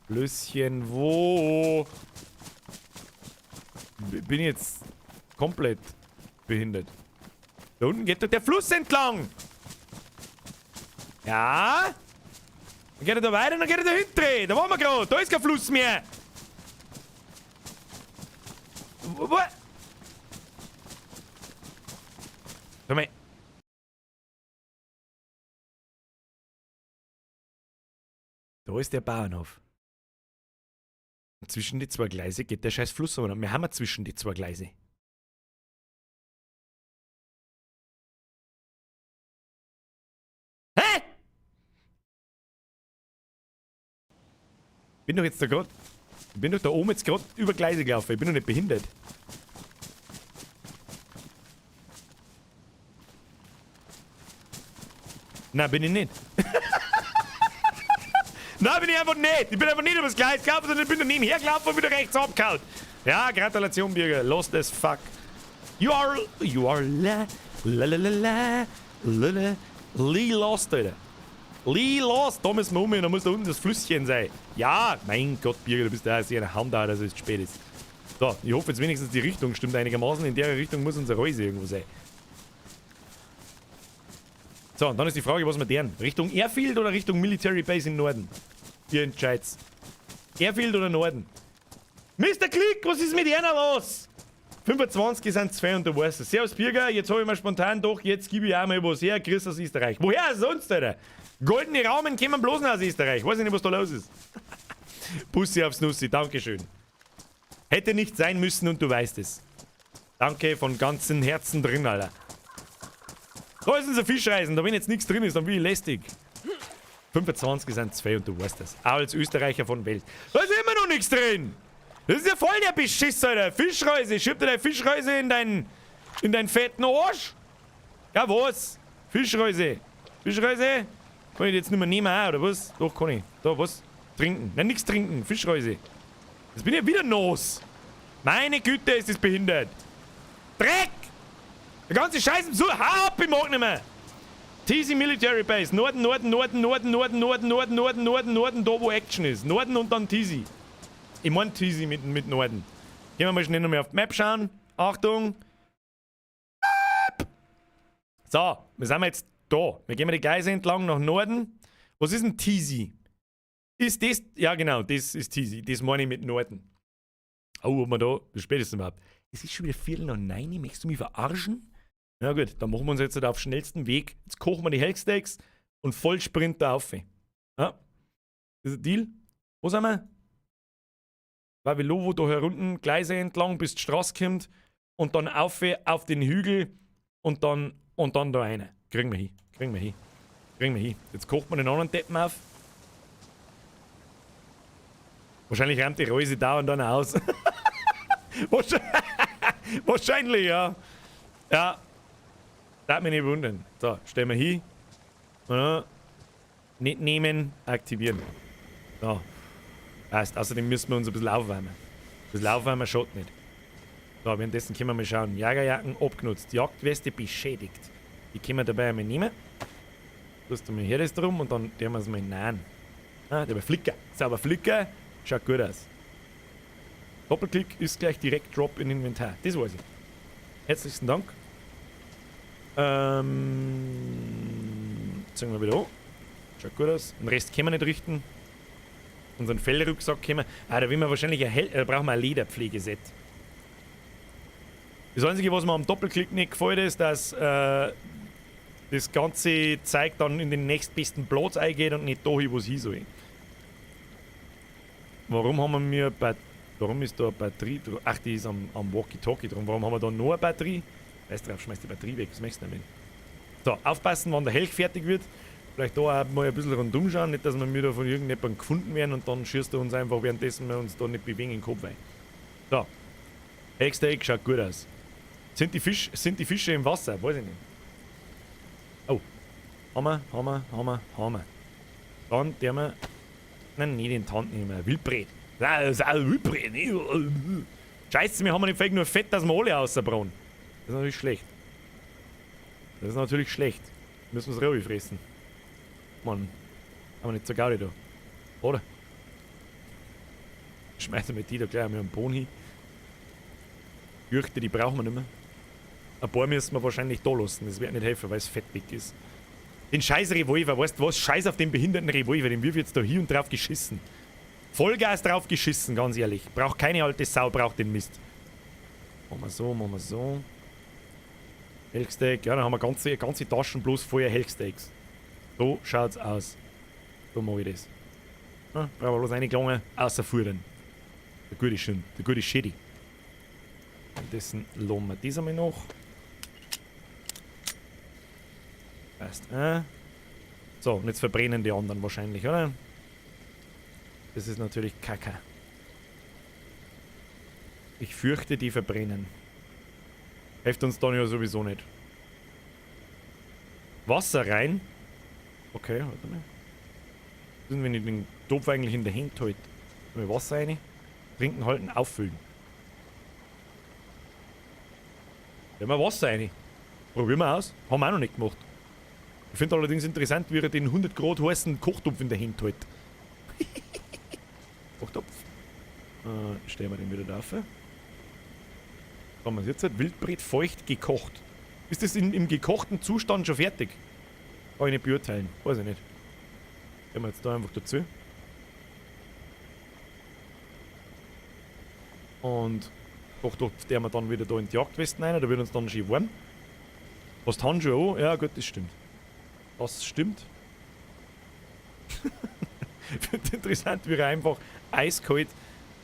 Flüsschen wo? Bin ich jetzt komplett behindert. Da unten geht doch der Fluss entlang! Ja? Dann geht er da weiter, dann geht er da hinten. Da waren wir gerade. Da ist kein Fluss mehr. Wo? Sag mal. Da ist der Bauernhof. Und zwischen die zwei Gleise geht der scheiß Fluss runter. Wir haben ja zwischen die zwei Gleise. Bin doch jetzt da gerade. Ich bin doch da oben jetzt gerade über Gleise gelaufen. Ich bin doch nicht behindert. Nein, bin ich nicht. Nein, bin ich einfach nicht. Ich bin einfach nicht übers Gleis gelaufen, sondern ich bin daneben hergelaufen und wieder rechts abgehauen. Ja, Gratulation, Birger. Lost as fuck. You are la, la la la la, la la, Lee lost, Alter. Lee lost. Da müssen wir um, da muss da unten das Flüsschen sein. Ja, mein Gott, Birger, du bist ja sehr eine Hand da, dass es spät ist. So, ich hoffe jetzt wenigstens, die Richtung stimmt einigermaßen. In der Richtung muss unsere Reuse irgendwo sein. So, und dann ist die Frage, was wir deren? Richtung Airfield oder Richtung Military Base im Norden? Ihr entscheidet's. Airfield oder Norden? Mr. Klick, was ist mit einer los? 25 sind zwei und du weißt es. Servus Birger, jetzt habe ich mir spontan doch, jetzt gebe ich auch mal was her. Chris aus Österreich. Woher sonst, Alter? Goldene Raumen kommen bloß noch aus Österreich. Weiß ich nicht, was da los ist. Bussi aufs Nussi, Dankeschön. Hätte nicht sein müssen und du weißt es. Danke von ganzem Herzen drin, Alter. Da ist unser Fischreisen, da wenn jetzt nichts drin ist, dann bin ich lästig. 25 sind zwei und du weißt das. Auch als Österreicher von Welt. Da ist immer noch nichts drin! Das ist ja voll der Beschiss, Alter. Fischreise. Schieb dir deine Fischreise in deinen fetten Arsch. Ja, was? Fischreise. Fischreise? Kann ich die jetzt nicht mehr nehmen, auch, oder was? Doch, kann ich. Da, was? Trinken. Nein, nichts trinken. Fischreise. Jetzt bin ich ja wieder nass. Meine Güte, ist das behindert. Dreck! Der ganze Scheiß so, hau ab, ich mag nicht mehr. Tisy Military Base. Norden, Norden, Norden, Norden, Norden, Norden, Norden, Norden, Norden, Norden, da, wo Action ist. Norden und dann Tisy. Ich mein Tisy mit Norden. Gehen wir mal schnell nochmal auf die Map schauen. Achtung. So, wir sind jetzt da. Wir gehen mal die Gleise entlang nach Norden. Was ist denn Tisy? Ist das? Ja, genau, das ist Tisy. Das meine ich mit Norden. Oh, ob wir da. Wie spät ist es überhaupt? Es ist schon wieder 9:15. Möchtest du mich verarschen? Ja, gut, dann machen wir uns jetzt halt auf schnellsten Weg. Jetzt kochen wir die Helgsteaks und Vollsprint da auf. Ja. Das ist ein Deal. Wo sind wir? Vavilovo da herunten, Gleise entlang, bis die Straße kommt und dann auf, auf den Hügel und dann da rein. Kriegen wir hin. Kriegen wir hin. Kriegen wir hin. Jetzt kocht man den anderen Deppen auf. Wahrscheinlich räumt die Reuse da und dann aus. Wahrscheinlich, ja. Ja. Darf mich nicht wundern. So, stellen wir hin. Ja. Nicht nehmen, aktivieren. So. Passt. Außerdem müssen wir uns ein bisschen aufwärmen. Ein bisschen aufwärmen schadet nicht. So, währenddessen können wir mal schauen. Jägerjacken abgenutzt. Jagdweste beschädigt. Die können wir dabei einmal nehmen. Tust du mal hier das drum und dann tun wir es mal nähen. Ah, der Flicker. Sauber Flicker. Schaut gut aus. Doppelklick ist gleich direkt Drop in Inventar. Das weiß ich. Herzlichen Dank. Zeigen wir wieder an. Schaut gut aus. Den Rest können wir nicht richten. Unseren Fellrucksack können wir. Ah, da will wir wahrscheinlich ein Hell, brauchen wir ein Lederpflegeset. Das Einzige, was mir am Doppelklick nicht gefällt, ist, dass das ganze Zeug dann in den nächstbesten Platz eingeht und nicht da hin, wo es hin soll. Warum haben wir mir Warum ist da eine Batterie drin? Ach, die ist am Walkie-Talkie drin. Warum haben wir da noch eine Batterie? Weißt drauf, schmeiß die Batterie weg. Was möchtest du damit? So, aufpassen, wann der Helch fertig wird. Vielleicht da auch mal ein bisschen rundum schauen, nicht, dass wir wieder von irgendjemandem gefunden werden und dann schießt er uns einfach, währenddessen wir uns da nicht bewegen, in den Kopf rein. So. Helchsteak schaut gut aus. Sind die Fische im Wasser? Weiß ich nicht. Oh. Hammer, Hammer, Hammer, Hammer. Dann der wir. Nein, nicht den Tanten nehmen wir. Wildbret. Das ist auch Wildbret. Scheiße, wir haben nicht vielleicht nur Fett, dass wir alle außerbrauen. Das ist natürlich schlecht. Das ist natürlich schlecht. Müssen wir es ruhig fressen. Mann. Aber nicht so Gaudi da. Oder? Schmeißen wir die da gleich einmal am Boden hin. Gürkte, die brauchen wir nicht mehr. Ein paar müssen wir wahrscheinlich da lassen. Das wird nicht helfen, weil es fett weg ist. Den scheiß Revolver, weißt du was? Scheiß auf den behinderten Revolver, den wirf ich jetzt da hier und drauf geschissen. Vollgas drauf geschissen, ganz ehrlich. Braucht keine alte Sau, braucht den Mist. Machen wir so, machen wir so. Helgsteak, ja, dann haben wir ganze Taschen bloß voller Helgsteaks. So schaut's aus. So mag ich das. Ja, brauchen wir bloß eine Klange, außer Fuhren. Der gute Schön, der gute Shitty. Dessen lassen wir das einmal noch. Passt. So, und jetzt verbrennen die anderen wahrscheinlich, oder? Das ist natürlich Kacke. Ich fürchte, die verbrennen. Hilft uns dann ja sowieso nicht. Wasser rein. Okay, warte mal. Was ist denn, wenn ich den Topf eigentlich in der Hand halte? Wasser rein. Trinken, halten, auffüllen. Nehmen wir Wasser rein. Probieren wir aus. Haben wir auch noch nicht gemacht. Ich finde allerdings interessant, wie er den 100 Grad heißen Kochtopf in der Hand hält. Kochtopf. Stellen wir den wieder drauf. Haben wir es jetzt? Halt Wildbret feucht gekocht. Ist das im gekochten Zustand schon fertig? Kann ich nicht beurteilen. Weiß ich nicht. Gehen wir jetzt da einfach dazu. Und Kochtopf, der wir dann wieder da in die Jagdwesten rein, da wird uns dann schön warm. Was Handschuhe an? Ja gut, das stimmt. Das stimmt. Finde interessant, wie er einfach eiskalt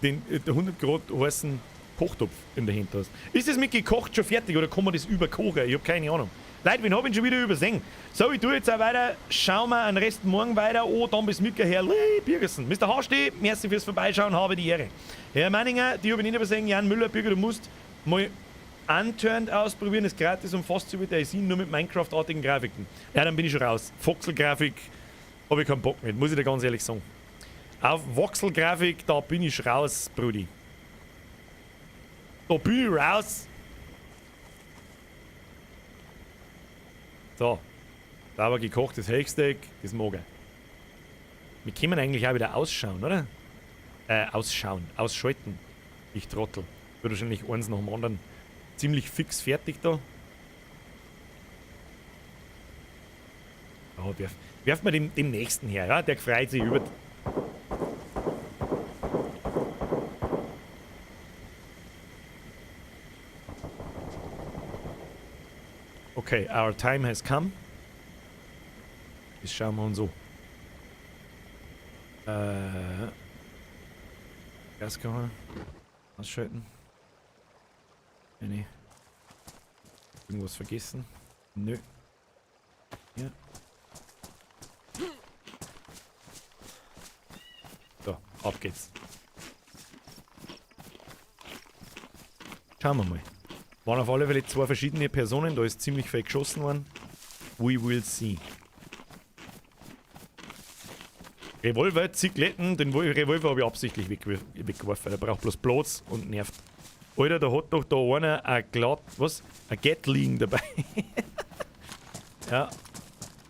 den 100 Grad heißen Kochtopf in der Hand hast. Ist das mit gekocht schon fertig oder kann man das überkochen? Ich hab keine Ahnung. Leute, wen hab ich schon wieder übersehen? So, ich tue jetzt auch weiter. Schauen wir den Rest morgen weiter. Oh, dann bis Mittag her. Birgersen. Mr. Harsti, merci fürs Vorbeischauen, habe die Ehre. Herr Meininger, die hab ich nicht übersehen. Jan Müller, Birger, du musst mal Unturned ausprobieren, ist gratis und fast so wie DayZ, nur mit Minecraft-artigen Grafiken. Ja, dann bin ich schon raus. Voxel-Grafik habe ich keinen Bock mit, muss ich dir ganz ehrlich sagen. Auf Voxel-Grafik, da bin ich raus, Brudi. Da bin ich raus. So. Sauber gekochtes Elchsteak, das mag ich. Wir können eigentlich auch wieder ausschauen, oder? Ausschauen, ausschalten. Ich Trottel. Wird wahrscheinlich eins nach dem anderen ziemlich fix fertig da. Oh, werf mal dem nächsten her, ja? Der freut sich über. Okay, our time has come. Das schauen wir uns an. Gaskocher. Ausschalten. Nee. Irgendwas vergessen? Nö. Ja. So, ab geht's. Schauen wir mal. Waren auf alle Fälle zwei verschiedene Personen, da ist ziemlich viel geschossen worden. We will see. Revolver, Zickletten, den Revolver habe ich absichtlich weggeworfen. Der braucht bloß Platz und nervt. Alter, da hat doch da einer ein glatt, was? Ein Gatling dabei. Ja.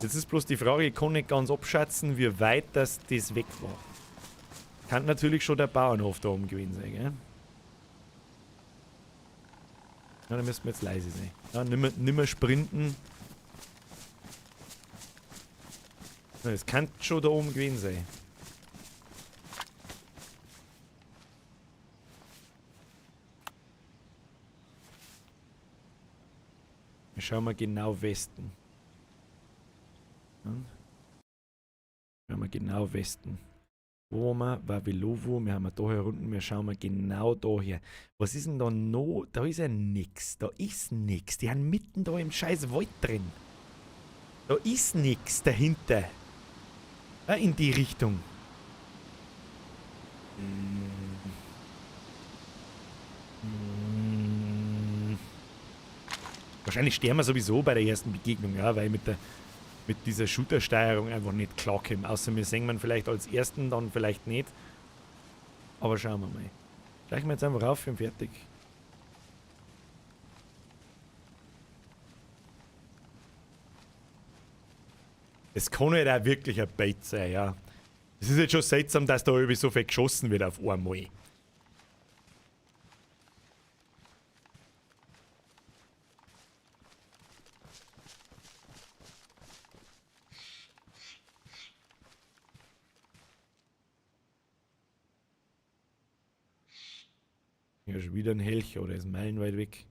Jetzt ist bloß die Frage, ich kann nicht ganz abschätzen, wie weit das weg war. Kann natürlich schon der Bauernhof da oben gewesen sein, gell? Ja, da müssen wir jetzt leise sein. Ja, nimmer sprinten. Es kann schon da oben gewesen sein. Wir schauen mal genau Westen. Ja. Schauen wir genau Westen. Wo waren wir? Vavilovo. Wir haben da hier unten. Wir schauen mal genau da her. Was ist denn da noch? Da ist ja nix. Da ist nix. Die haben mitten da im scheiß Wald drin. Da ist nix dahinter. Ja, in die Richtung. Wahrscheinlich sterben wir sowieso bei der ersten Begegnung, ja, weil ich mit dieser Shooter-Steuerung einfach nicht klarkomme. Außer wir sehen man vielleicht als ersten, dann vielleicht nicht. Aber schauen wir mal. Steigen wir jetzt einfach auf und fertig. Es kann halt auch wirklich ein Bait sein, ja. Es ist jetzt schon seltsam, dass da irgendwie so viel geschossen wird auf einmal. Ja, schon wieder ein Helch, oder ist meilenweit weg.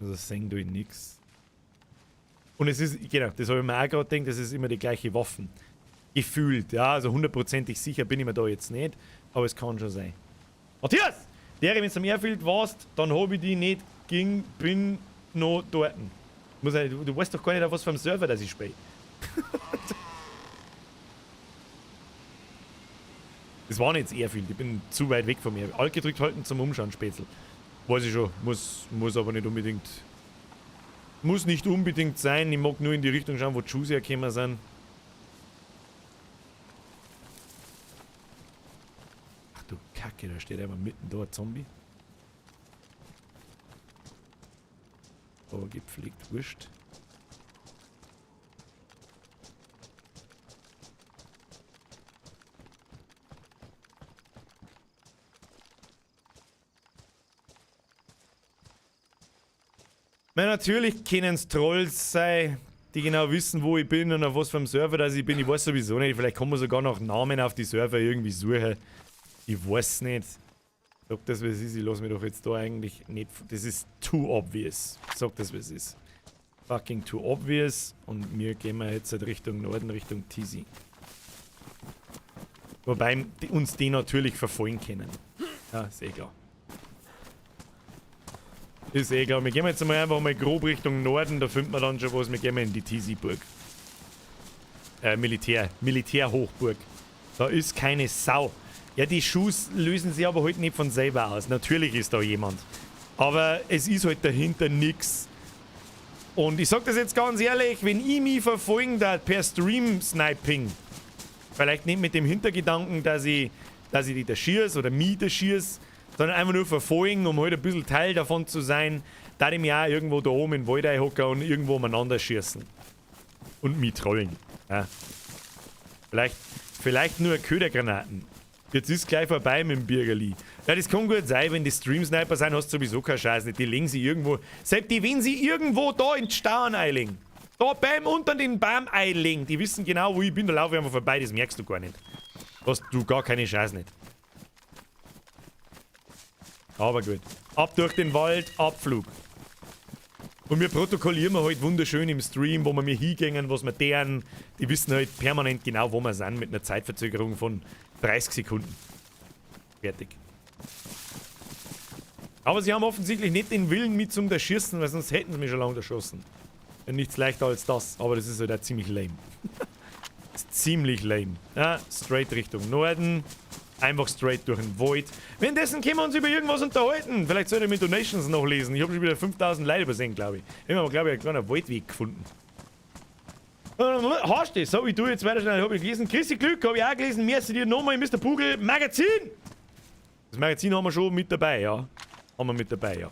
Also sehen tue ich nix. Und es ist, genau, das habe ich mir auch gerade gedacht, das ist immer die gleiche Waffen. Gefühlt, ja, also hundertprozentig sicher bin ich mir da jetzt nicht, aber es kann schon sein. Matthias! Der, wenn du am Airfield warst, dann hab ich die nicht ging, bin noch dort. Muss ich, du weißt doch gar nicht, auf was für einem Server das ich spiele. Das war nicht Airfield, ich bin zu weit weg von mir. Alt gedrückt halten zum Umschauen, Spätzl. Weiß ich schon, muss aber nicht unbedingt. Muss nicht unbedingt sein, ich mag nur in die Richtung schauen, wo die Schuhe hergekommen sind. Ach du Kacke, da steht einfach mitten da ein Zombie. Aber gepflegt, wurscht. Na, natürlich können es Trolls sein, die genau wissen, wo ich bin und auf was für einem Server dass ich bin. Ich weiß sowieso nicht. Vielleicht kann man sogar noch Namen auf die Server irgendwie suchen. Ich weiß nicht. Sag das, wie es ist. Ich lass mich doch jetzt da eigentlich nicht. Das ist too obvious. Sag das, wie es ist. Fucking too obvious. Und wir gehen wir jetzt halt Richtung Norden, Richtung Tisy. Wobei uns die natürlich verfolgen können. Ja, ist eh klar. Ist eh klar. Wir gehen jetzt mal einfach mal grob Richtung Norden, da findet man dann schon was. Wir gehen mal in die Tisy-Burg. Militärhochburg. Da ist keine Sau. Ja, die Schuss lösen sich aber halt nicht von selber aus. Natürlich ist da jemand. Aber es ist halt dahinter nix. Und ich sag das jetzt ganz ehrlich, wenn ich mich verfolgen darf per Stream-Sniping, vielleicht nicht mit dem Hintergedanken, dass ich die da schieß oder mich da schieß, sondern einfach nur verfolgen, um halt ein bisschen Teil davon zu sein, da ich mich auch irgendwo da oben in den Wald einhocken und irgendwo umeinander schießen. Und mich trollen. Ja. Vielleicht nur Ködergranaten. Jetzt ist gleich vorbei mit dem Bürgerli. Ja, das kann gut sein, wenn die Stream-Sniper sind, hast du sowieso keine Chance. Die legen sie irgendwo. Selbst die, wenn sie irgendwo da in den Stauern einlegen. Da beim unter den Baum einlegen. Die wissen genau, wo ich bin, da laufe ich einfach vorbei, das merkst du gar nicht. Hast du gar keine Chance nicht. Aber gut. Ab durch den Wald, Abflug. Und wir protokollieren halt wunderschön im Stream, wo wir mir hingehen, was wir deren. Die wissen halt permanent genau, wo wir sind, mit einer Zeitverzögerung von 30 Sekunden. Fertig. Aber sie haben offensichtlich nicht den Willen, mich zum Erschießen, weil sonst hätten sie mich schon lange erschossen. Nichts leichter als das, aber das ist halt auch ziemlich lame. Das ist ziemlich lame. Ja, straight Richtung Norden. Einfach straight durch den Void. Währenddessen können wir uns über irgendwas unterhalten. Vielleicht sollte ich mit Donations noch lesen. Ich habe schon wieder 5000 Leute übersehen, glaube ich. Ich habe, glaube ich, einen kleinen Waldweg gefunden. Hast du das? So, ich tue jetzt weiter schnell. Habe ich gelesen. Chrissy Glück habe ich auch gelesen. Merci dir nochmal, Mr. Pugel. Magazin! Das Magazin haben wir schon mit dabei, ja. Haben wir mit dabei, ja.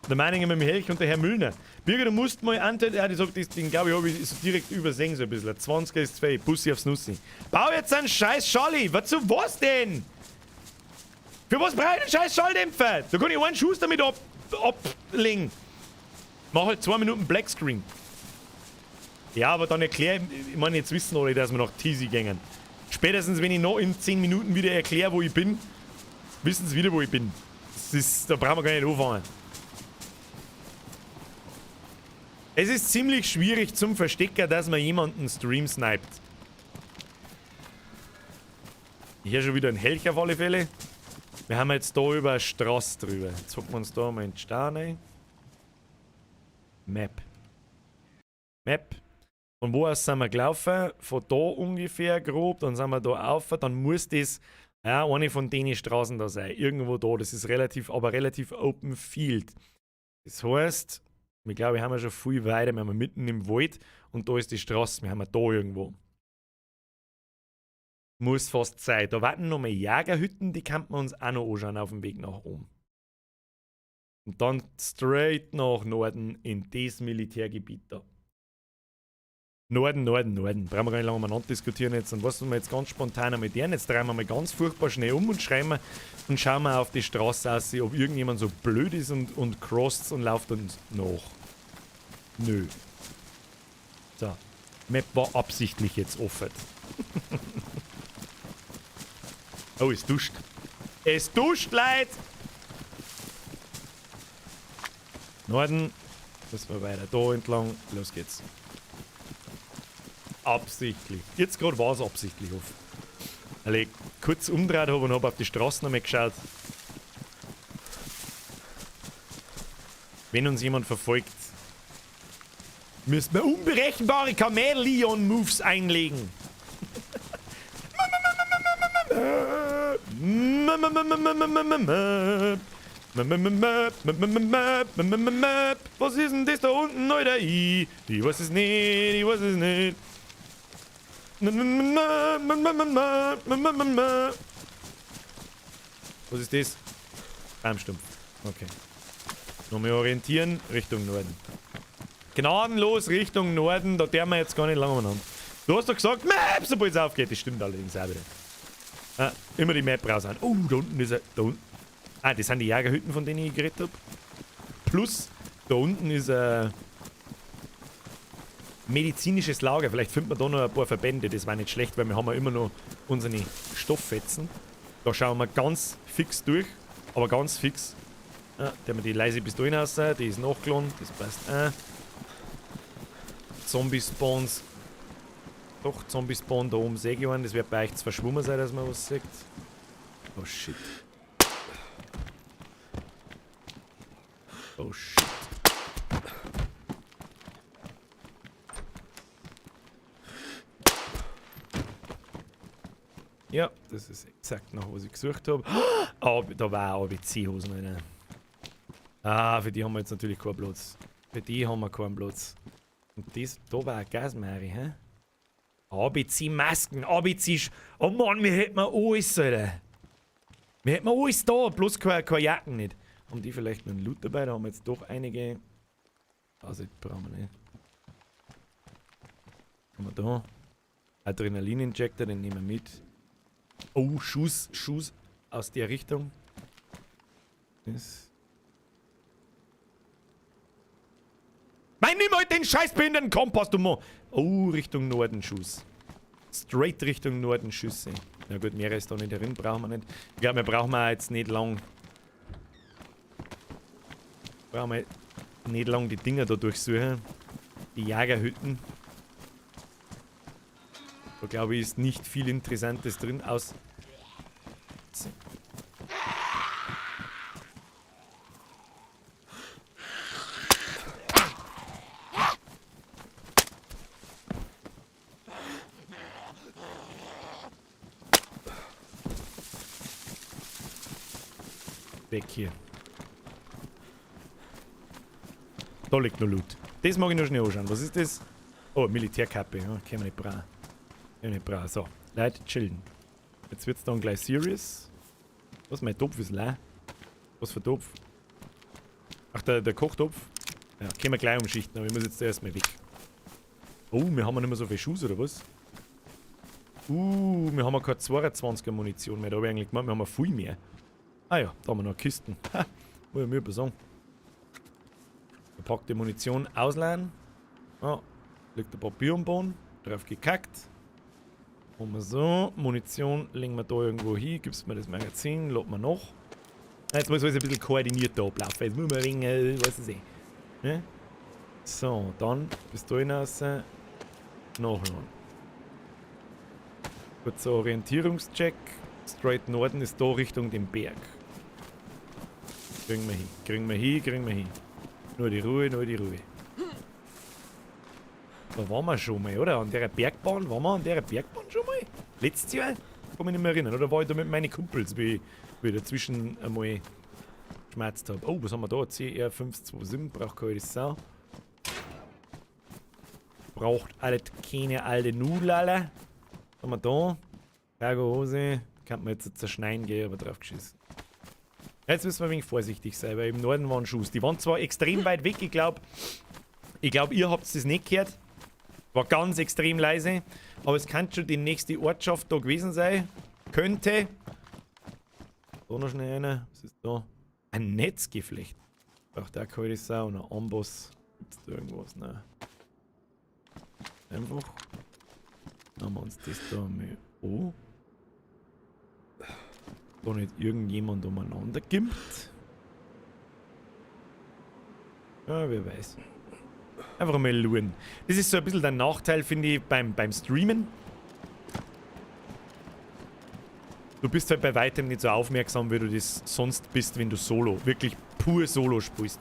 Der Meininger mit dem Helch und der Herr Müllner. Birger, du musst mal antworten. Ja, die sagt, das Ding, glaube ich, habe ich so direkt übersehen, so ein bisschen. 20 ist 2, Bussi aufs Nussi. Bau jetzt einen scheiß Schalli. Was zu was denn? Für was brauche ich einen scheiß Schalldämpfer? Da kann ich einen Schuss damit ablegen. Mach halt 2 Minuten Black Screen. Ja, aber dann erklär ich, meine, jetzt wissen alle, dass wir nach Tisy gehen. Spätestens, wenn ich noch in 10 Minuten wieder erkläre, wo ich bin, wissen sie wieder, wo ich bin. Das ist, da brauchen wir gar nicht anfangen. Es ist ziemlich schwierig zum Verstecken, dass man jemanden stream sniped. Ich höre schon wieder einen Helch auf alle Fälle. Wir haben jetzt da über eine Straße drüber. Jetzt hocken wir uns da mal in die Steine. Map. Map. Von wo aus sind wir gelaufen? Von da ungefähr grob. Dann sind wir da auf. Dann muss das ja, eine von den Straßen da sein. Irgendwo da. Das ist relativ, aber relativ open field. Das heißt, wir glaube, wir haben ja schon viel weiter. Wir haben mitten im Wald und da ist die Straße. Wir haben da irgendwo. Muss fast sein. Da warten noch mal Jägerhütten, die kann man uns auch noch anschauen auf dem Weg nach oben. Und dann straight nach Norden in das Militärgebiet da. Norden, Norden, Norden. Brauchen wir gar nicht lange umeinander diskutieren jetzt. Und was wir jetzt ganz spontan einmal deren? Jetzt drehen wir mal ganz furchtbar schnell um und schreiben und schauen wir auf die Straße aus, ob irgendjemand so blöd ist und crosst und läuft uns nach. Nö. So. Map war absichtlich jetzt offen. Oh, es duscht. Es duscht, Leute! Norden. Das war weiter da entlang. Los geht's. Absichtlich. Jetzt gerade war es absichtlich offen. Weil ich kurz umgedreht habe und habe auf die Straße nochmal geschaut. Wenn uns jemand verfolgt, Müssen wir unberechenbare Chameleon-Moves einlegen. Was ist denn das da unten, Alter? Ich weiß es nicht, ich weiß es nicht. Was ist das? Baumstumpf. Okay. Nochmal orientieren Richtung Norden. Gnadenlos Richtung Norden, da dürfen wir jetzt gar nicht lange umeinander. Du hast doch gesagt, Map, sobald es aufgeht. Das stimmt allerdings auch wieder. Ah, immer die Map raus. Oh, da unten ist er. Da unten. Ah, das sind die Jägerhütten, von denen ich geredet habe. Plus, da unten ist ein medizinisches Lager. Vielleicht findet man da noch ein paar Verbände. Das war nicht schlecht, weil wir haben ja immer noch unsere Stofffetzen. Da schauen wir ganz fix durch. Aber ganz fix. Ah, da haben wir die leise Pistole raus. Die ist nachgeladen. Das passt auch. Zombie-Spawns. Doch, Zombie-Spawn da oben sehe ich einen. Das wird bei euch zu verschwommen sein, dass man was sieht. Oh shit. Oh shit. Ja, das ist exakt noch, was ich gesucht habe. Oh, da war auch ABC-Hosen rein. Ah, für die haben wir jetzt natürlich keinen Platz. Für die haben wir keinen Platz. Und das, da war ein Gasmari, hä? ABC-Masken, ABC... Oh Mann, wir hätten alles, Alter. Wir hätten alles da, bloß keine Jacken nicht. Haben die vielleicht noch einen Loot dabei? Da haben wir jetzt doch einige... Also, das brauchen wir nicht. Haben wir da? Adrenalin-Injector, den nehmen wir mit. Oh, Schuss aus der Richtung. Das. Mein, nimm halt den scheiß behinderten Kompass, du Mo. Oh, Richtung Norden Schuss. Straight Richtung Norden Schüsse. Na gut, mehr ist da nicht drin, brauchen wir nicht. Ich glaube, wir brauchen auch jetzt nicht lang. Brauchen wir nicht lang die Dinger da durchsuchen. Die Jägerhütten. Da glaube ich, ist nicht viel Interessantes drin aus. Weg hier. Da liegt noch Loot. Das mag ich noch schnell anschauen. Was ist das? Oh, Militärkappe. Ja, können wir nicht brauchen. Können wir nicht brauchen. So, Leute, chillen. Jetzt wird's dann gleich serious. Was, mein Topf ist leer. Was für Topf? Ach, der Kochtopf. Ja, können wir gleich umschichten, aber ich muss jetzt erstmal weg. Oh, wir haben ja nicht mehr so viel Schuss, oder was? Wir haben ja keine 22er Munition mehr. Da hab ich eigentlich gemeint, wir haben ja viel mehr. Ah ja, da haben wir noch Kisten. Ha, muss ich mir sagen. Verpackte Munition ausleihen. Ah, liegt ein Papier am Boden. Drauf gekackt. Machen wir so. Munition legen wir da irgendwo hin. Gibst mir das Magazin, laden wir noch. Jetzt muss alles ein bisschen koordiniert da ablaufen. Jetzt muss man ein wenig, weiß ich nicht. Ne? So, dann bis da hinaus. Nachladen. Kurzer Orientierungscheck. Straight Norden ist da Richtung den Berg. Kriegen wir hin, kriegen wir hin, kriegen wir hin. Nur die Ruhe, nur die Ruhe. Da waren wir schon mal, oder? An der Bergbahn? Waren wir an der Bergbahn schon mal? Letztes Jahr? Kann mich nicht mehr erinnern. Oder war ich da mit meinen Kumpels, wie ich dazwischen einmal geschmerzt habe? Oh, was haben wir da? CR527, braucht keine Sau. Braucht alle keine alte Nudel, alle. Was haben wir da? Cargo-Hose. Kann man jetzt zerschneiden gehen, aber drauf geschissen. Jetzt müssen wir ein wenig vorsichtig sein, weil im Norden waren Schuss. Die waren zwar extrem weit weg, ich glaube, ihr habt es nicht gehört. War ganz extrem leise. Aber es kann schon die nächste Ortschaft da gewesen sein. Könnte. Da noch schnell einer. Was ist da? Ein Netzgeflecht. Braucht auch keine Sau. Und ein Amboss. Gibt's da irgendwas? Nein. Einfach. Machen wir uns das da mal an. Da nicht irgendjemand umeinander gimmt. Ja, wer weiß. Einfach mal schauen. Das ist so ein bisschen der Nachteil, finde ich, beim Streamen. Du bist halt bei weitem nicht so aufmerksam, wie du das sonst bist, wenn du solo, wirklich pur solo spielst.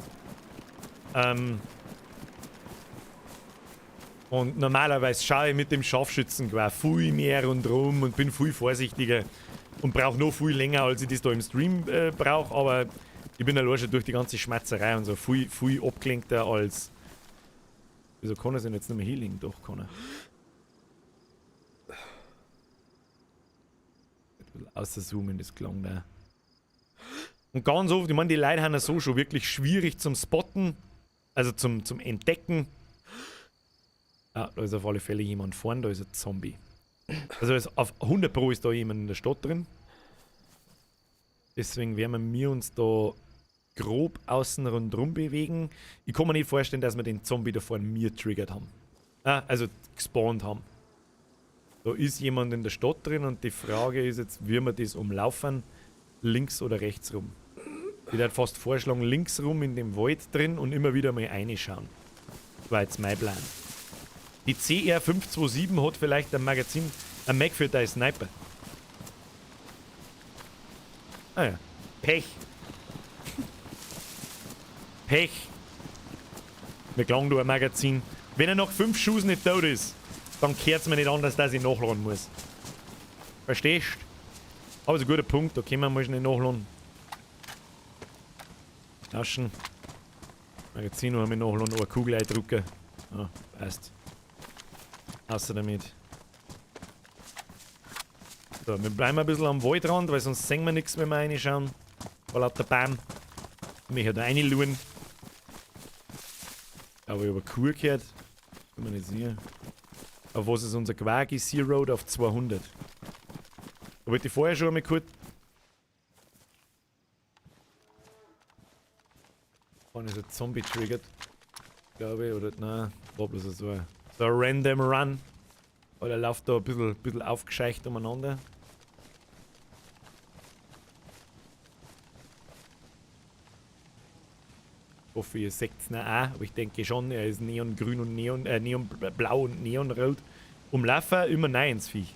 Und normalerweise schaue ich mit dem Scharfschützengewehr viel mehr rundherum und bin viel vorsichtiger und brauche noch viel länger, als ich das da im Stream brauche. Aber ich bin allein schon durch die ganze Schmerzerei und so viel, viel abgelenkter als. Wieso kann er sich jetzt nicht mehr healing? Doch, kann er. Ein bisschen außerzoomen, das klang da. Und ganz oft, ich meine, die Leute haben ja so schon wirklich schwierig zum Spotten, also zum Entdecken. Ah, da ist auf alle Fälle jemand vorne, da ist ein Zombie. Also ist auf 100 Pro ist da jemand in der Stadt drin. Deswegen werden wir uns da grob außen rundherum bewegen. Ich kann mir nicht vorstellen, dass wir den Zombie da vorne mir triggert haben. Ah, also gespawnt haben. Da ist jemand in der Stadt drin und die Frage ist jetzt, wie wir das umlaufen, links oder rechts rum. Ich würde fast vorschlagen, links rum in dem Wald drin und immer wieder mal reinschauen. Das war jetzt mein Plan. Die CR527 hat vielleicht ein Magazin, ein Mag für deinen Sniper. Ah ja. Pech. Pech. Mir klang da ein Magazin. Wenn er nach 5 Schuss nicht tot ist, dann kehrt's mir nicht anders, dass ich nachladen muss. Verstehst? Aber ist ein guter Punkt, da können wir mal schnell nachladen. Taschen. Magazin noch einmal nachladen, eine Kugel eindrucken. Ah, passt. Außer damit. So, wir bleiben ein bisschen am Waldrand, weil sonst sehen wir nichts, wenn wir reinschauen. Vor lauter Baum. Ich möchte da reinschauen. Aber ich habe eine Kuh gehört. Kann man nicht sehen. Auf was ist unser Quark? Ist Sea Road auf 200. Da wollte ich vorher schon einmal kurz. Vorne ist ein Zombie triggert. Glaube ich, oder? Nein, war bloß so ein Random Run. Oder läuft da ein bisschen aufgescheucht umeinander. Ich hoffe, ihr seht es noch auch, aber ich denke schon, er ist neongrün und neon, neonblau und neonrot. Umlaufen, immer nein ins Viech.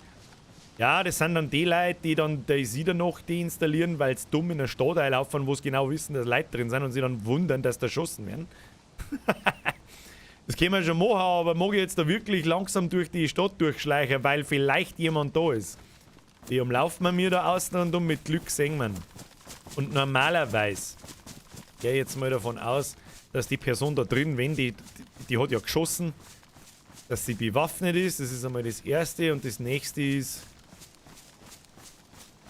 Ja, das sind dann die Leute, die dann DayZ dann noch deinstallieren, weil sie dumm in der Stadt einlaufen, wo sie genau wissen, dass Leute drin sind und sie dann wundern, dass da erschossen werden. Das können wir schon machen, aber mag ich jetzt da wirklich langsam durch die Stadt durchschleichen, weil vielleicht jemand da ist. Die umlaufen wir mir da außen und um, mit Glück sehen wir. Und normalerweise gehe ich jetzt mal davon aus, dass die Person da drin, wenn die, die hat ja geschossen, dass sie bewaffnet ist. Das ist einmal das Erste und das Nächste ist...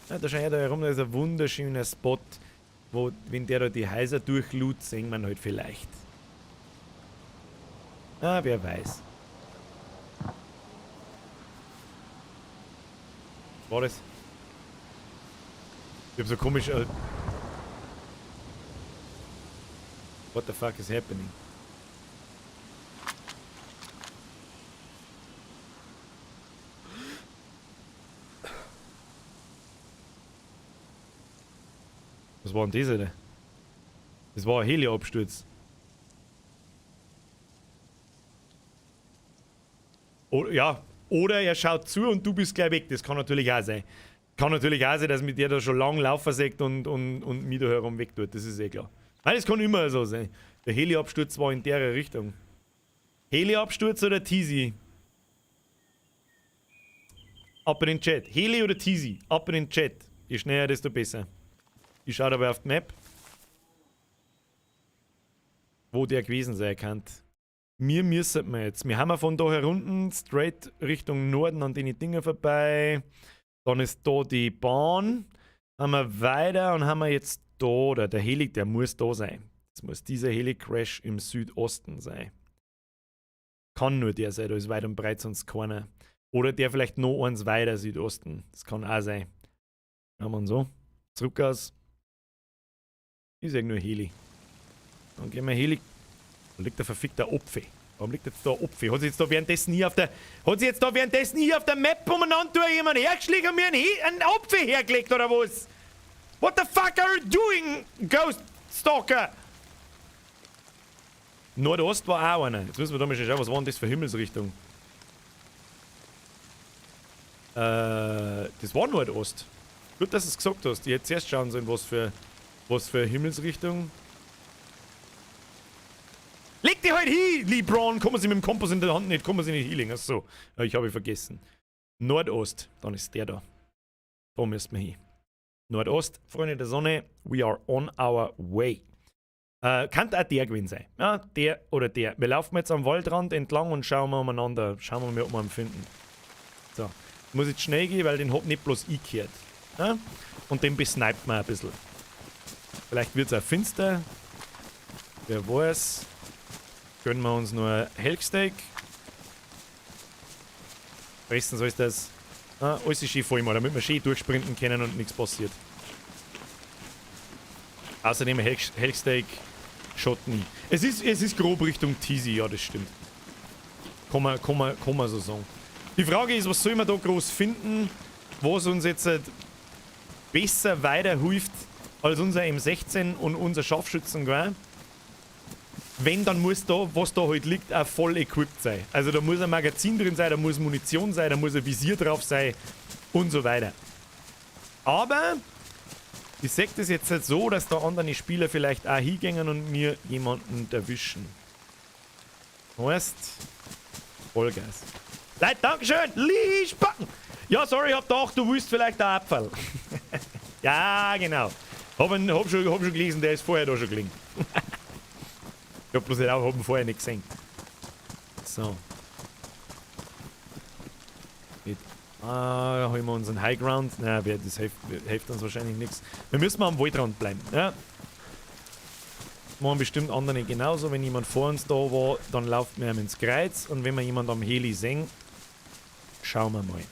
Ja, da scheint da herum, da ist ein wunderschöner Spot, wo, wenn der da die Häuser durchlud, sehen wir halt vielleicht. Ah, wer weiß. Was war das? Ich hab so komisch... What the fuck is happening? Was war denn das, Alter? Das war ein Heli-Absturz. Oh, ja, oder er schaut zu und du bist gleich weg. Das kann natürlich auch sein. Kann natürlich auch sein, dass mit der da schon lang laufen sägt und mich da herum weg tut. Das ist eh klar. Nein, das kann immer so sein. Der Heli-Absturz war in der Richtung. Heli-Absturz oder Teasy? Ab in den Chat. Heli oder Teasy? Ab in den Chat. Je schneller, desto besser. Ich schaue dabei auf die Map. Wo der gewesen sein kann. Wir müssen wir jetzt. Wir haben ja von da herunten straight Richtung Norden an den Dinger vorbei. Dann ist da die Bahn. Haben wir weiter und haben wir jetzt da, oder der Heli, der muss da sein. Das muss dieser Heli-Crash im Südosten sein. Kann nur der sein, da ist weit und breit sonst keiner. Oder der vielleicht noch eins weiter Südosten. Das kann auch sein. Haben wir so. Zurück aus. Ich sag nur Heli. Dann gehen wir Heli. Da liegt der verfickte Opfe. Warum liegt jetzt da Opfe? Hat sich jetzt da währenddessen hier auf der. Hat sich jetzt da währenddessen hier auf der Map umeinander durch jemand hergeschlichen und mir einen Opfe hergelegt oder was? What the fuck are you doing, Ghost Stalker? Nordost war auch einer. Jetzt müssen wir da mal schauen, was war denn das für Himmelsrichtung? Das war Nordost. Gut, dass du es gesagt hast. Ich hätte zuerst schauen sollen, was für Himmelsrichtung. Leg dich halt halt hin, LeBron? Kann man sich mit dem Kompass in der Hand nicht, kann man sich nicht healing. Achso, ich habe vergessen. Nordost, dann ist der da. Da müssen wir hin. Nordost, Freunde der Sonne, we are on our way. Kann auch der gewesen sein. Ja, der oder der. Wir laufen jetzt am Waldrand entlang und schauen mal umeinander. Schauen wir mal, ob wir ihn finden. So. Muss jetzt schnell gehen, weil den hab nicht bloß ich gehört. Ja? Und den besniped man ein bisschen. Vielleicht wird's auch finster. Wer weiß. Gönnen wir uns nur ein Hellsteak. Fressen soll das. Ah, alles ist schön voll mal, damit wir schön durchsprinten können und nichts passiert. Außerdem Hellsteak schaut nie. Es ist grob Richtung Tizi, ja, das stimmt. Kann man so sagen. Die Frage ist, was soll man da groß finden, was uns jetzt besser weiterhilft als unser M16 und unser Scharfschützengewehr? Wenn, dann muss da, was da halt liegt, auch voll equipped sein. Also da muss ein Magazin drin sein, da muss Munition sein, da muss ein Visier drauf sein und so weiter. Aber ich sehe das jetzt halt so, dass da andere Spieler vielleicht auch hingehen und mir jemanden erwischen. Heißt, Vollgas. Leute, Dankeschön! Liespacken! Ja, sorry, ich hab gedacht, du willst vielleicht einen Abfall. Ja, genau. Hab schon gelesen, der ist vorher da schon gelegen. Ich hab bloß nicht auch, hab ihn vorher nicht gesehen. So. Mit, holen wir unseren High Ground. Na, das hilft uns wahrscheinlich nichts. Wir müssen mal am Waldrand bleiben. Ja. Machen bestimmt andere genauso. Wenn jemand vor uns da war, dann laufen wir ihm ins Kreuz. Und wenn wir jemand am Heli sehen, schauen wir mal.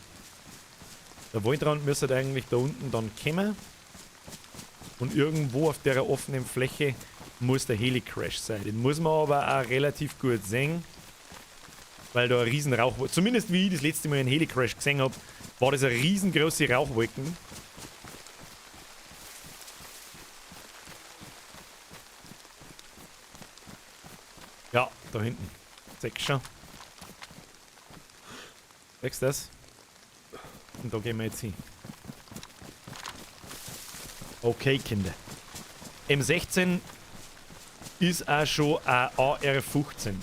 Der Waldrand müsste eigentlich da unten dann kommen. Und irgendwo auf der offenen Fläche muss der Heli-Crash sein. Den muss man aber auch relativ gut sehen, weil da ein riesen Rauchwolke, zumindest wie ich das letzte Mal einen Heli-Crash gesehen hab, war das eine riesengroße Rauchwolken. Ja, da hinten. Sechs schon. Sechs das? Und da gehen wir jetzt hin. Okay, Kinder. M16 ist auch schon ein AR-15.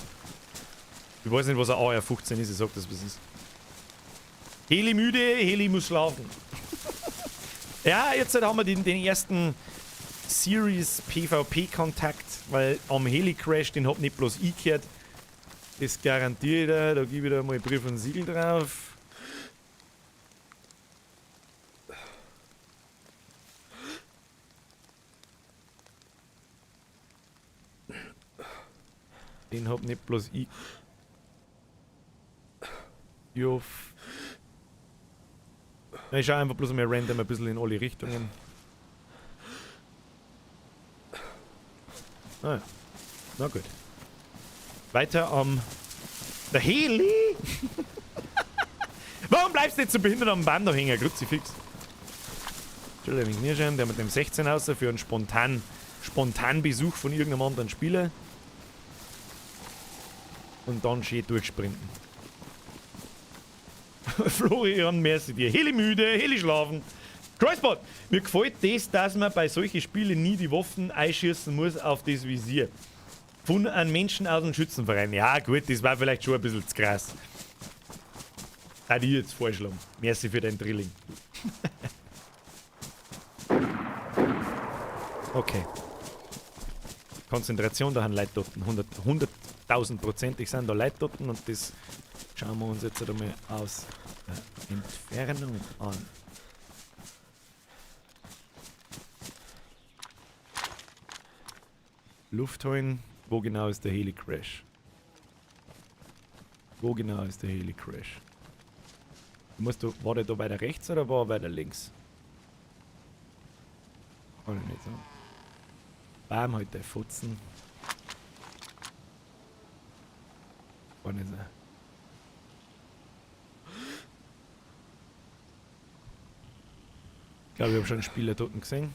Ich weiß nicht, was ein AR-15 ist, ich sag das, was es ist. Heli müde, Heli muss schlafen. Ja, jetzt haben wir den ersten Series PvP-Kontakt, weil am Heli-Crash, den hab nicht bloß ich gehört. Das garantiere ich dir, da gebe ich dir mal Brief und Siegel drauf. Den hab nicht bloß ich. Joff. Ich schau einfach bloß mal random ein bisschen in alle Richtungen. Ah ja. Na gut. Weiter am... Der Heli! Warum bleibst du jetzt so behindert am Baum da hängen? Kruzifix. Entschuldigung, mir schon, der mit dem 16 außer für einen spontanen Besuch von irgendeinem anderen Spieler. Und dann schön durchsprinten. Florian, merci dir. Heli müde, Heli schlafen. Crossbot! Mir gefällt das, dass man bei solchen Spielen nie die Waffen einschießen muss auf das Visier. Von einem Menschen aus dem Schützenverein. Ja gut, das war vielleicht schon ein bisschen zu krass. Hat ich jetzt vorschlagen. Merci für dein Drilling. Okay. Konzentration, da haben Leute dort. 100.000%ig sind da Leute dort und das schauen wir uns jetzt einmal aus der Entfernung an. Luft holen. Wo genau ist der Heli-Crash? Wo genau ist der Heli-Crash? War der da weiter rechts oder war er weiter links? Kann ich nicht sagen. Bam, halt der Futzen. Kann nicht sein. Ich glaube, ich habe schon einen Spieler dort gesehen.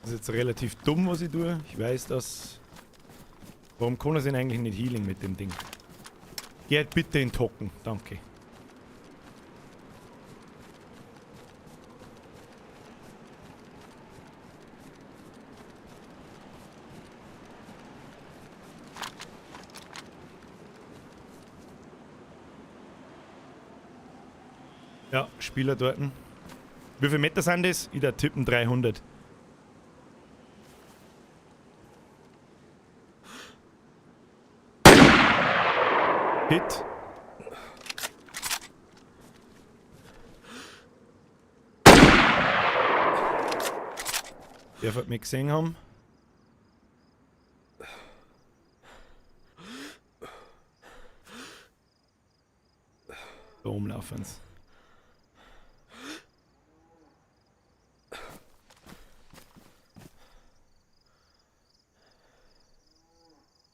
Das ist jetzt relativ dumm, was ich tue. Ich weiß, dass... Warum kann er sich eigentlich nicht healing mit dem Ding? Geht bitte in Tocken, danke. Ja, Spieler dort. Wie viele Meter sind das? Ich da tippen 300. Hit. Der wird mich gesehen haben. Da umlaufen sie.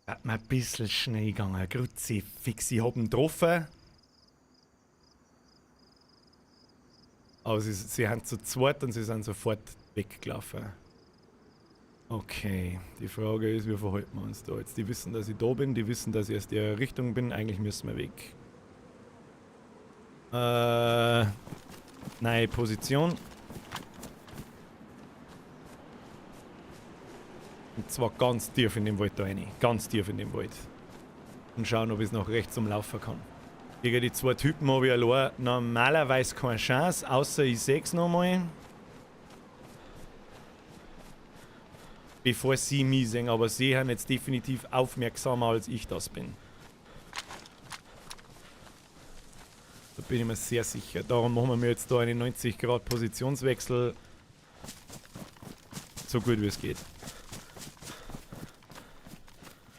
Hat mir ein bisschen schnell gegangen. Kruzifix, ich hab ihn getroffen. Aber sie haben zu zweit und sie sind sofort weggelaufen. Okay, die Frage ist, wie verhalten wir uns da jetzt? Die wissen, dass ich da bin, die wissen, dass ich aus der Richtung bin. Eigentlich müssen wir weg. Neue Position. Und zwar ganz tief in den Wald da rein. Ganz tief in den Wald. Und schauen, ob ich es nach rechts umlaufen kann. Gegen die zwei Typen habe ich allein normalerweise keine Chance, außer ich sehe es nochmal. Bevor sie mich sehen, aber sie haben jetzt definitiv aufmerksamer, als ich das bin. Da bin ich mir sehr sicher. Darum machen wir jetzt da einen 90 Grad Positionswechsel. So gut wie es geht.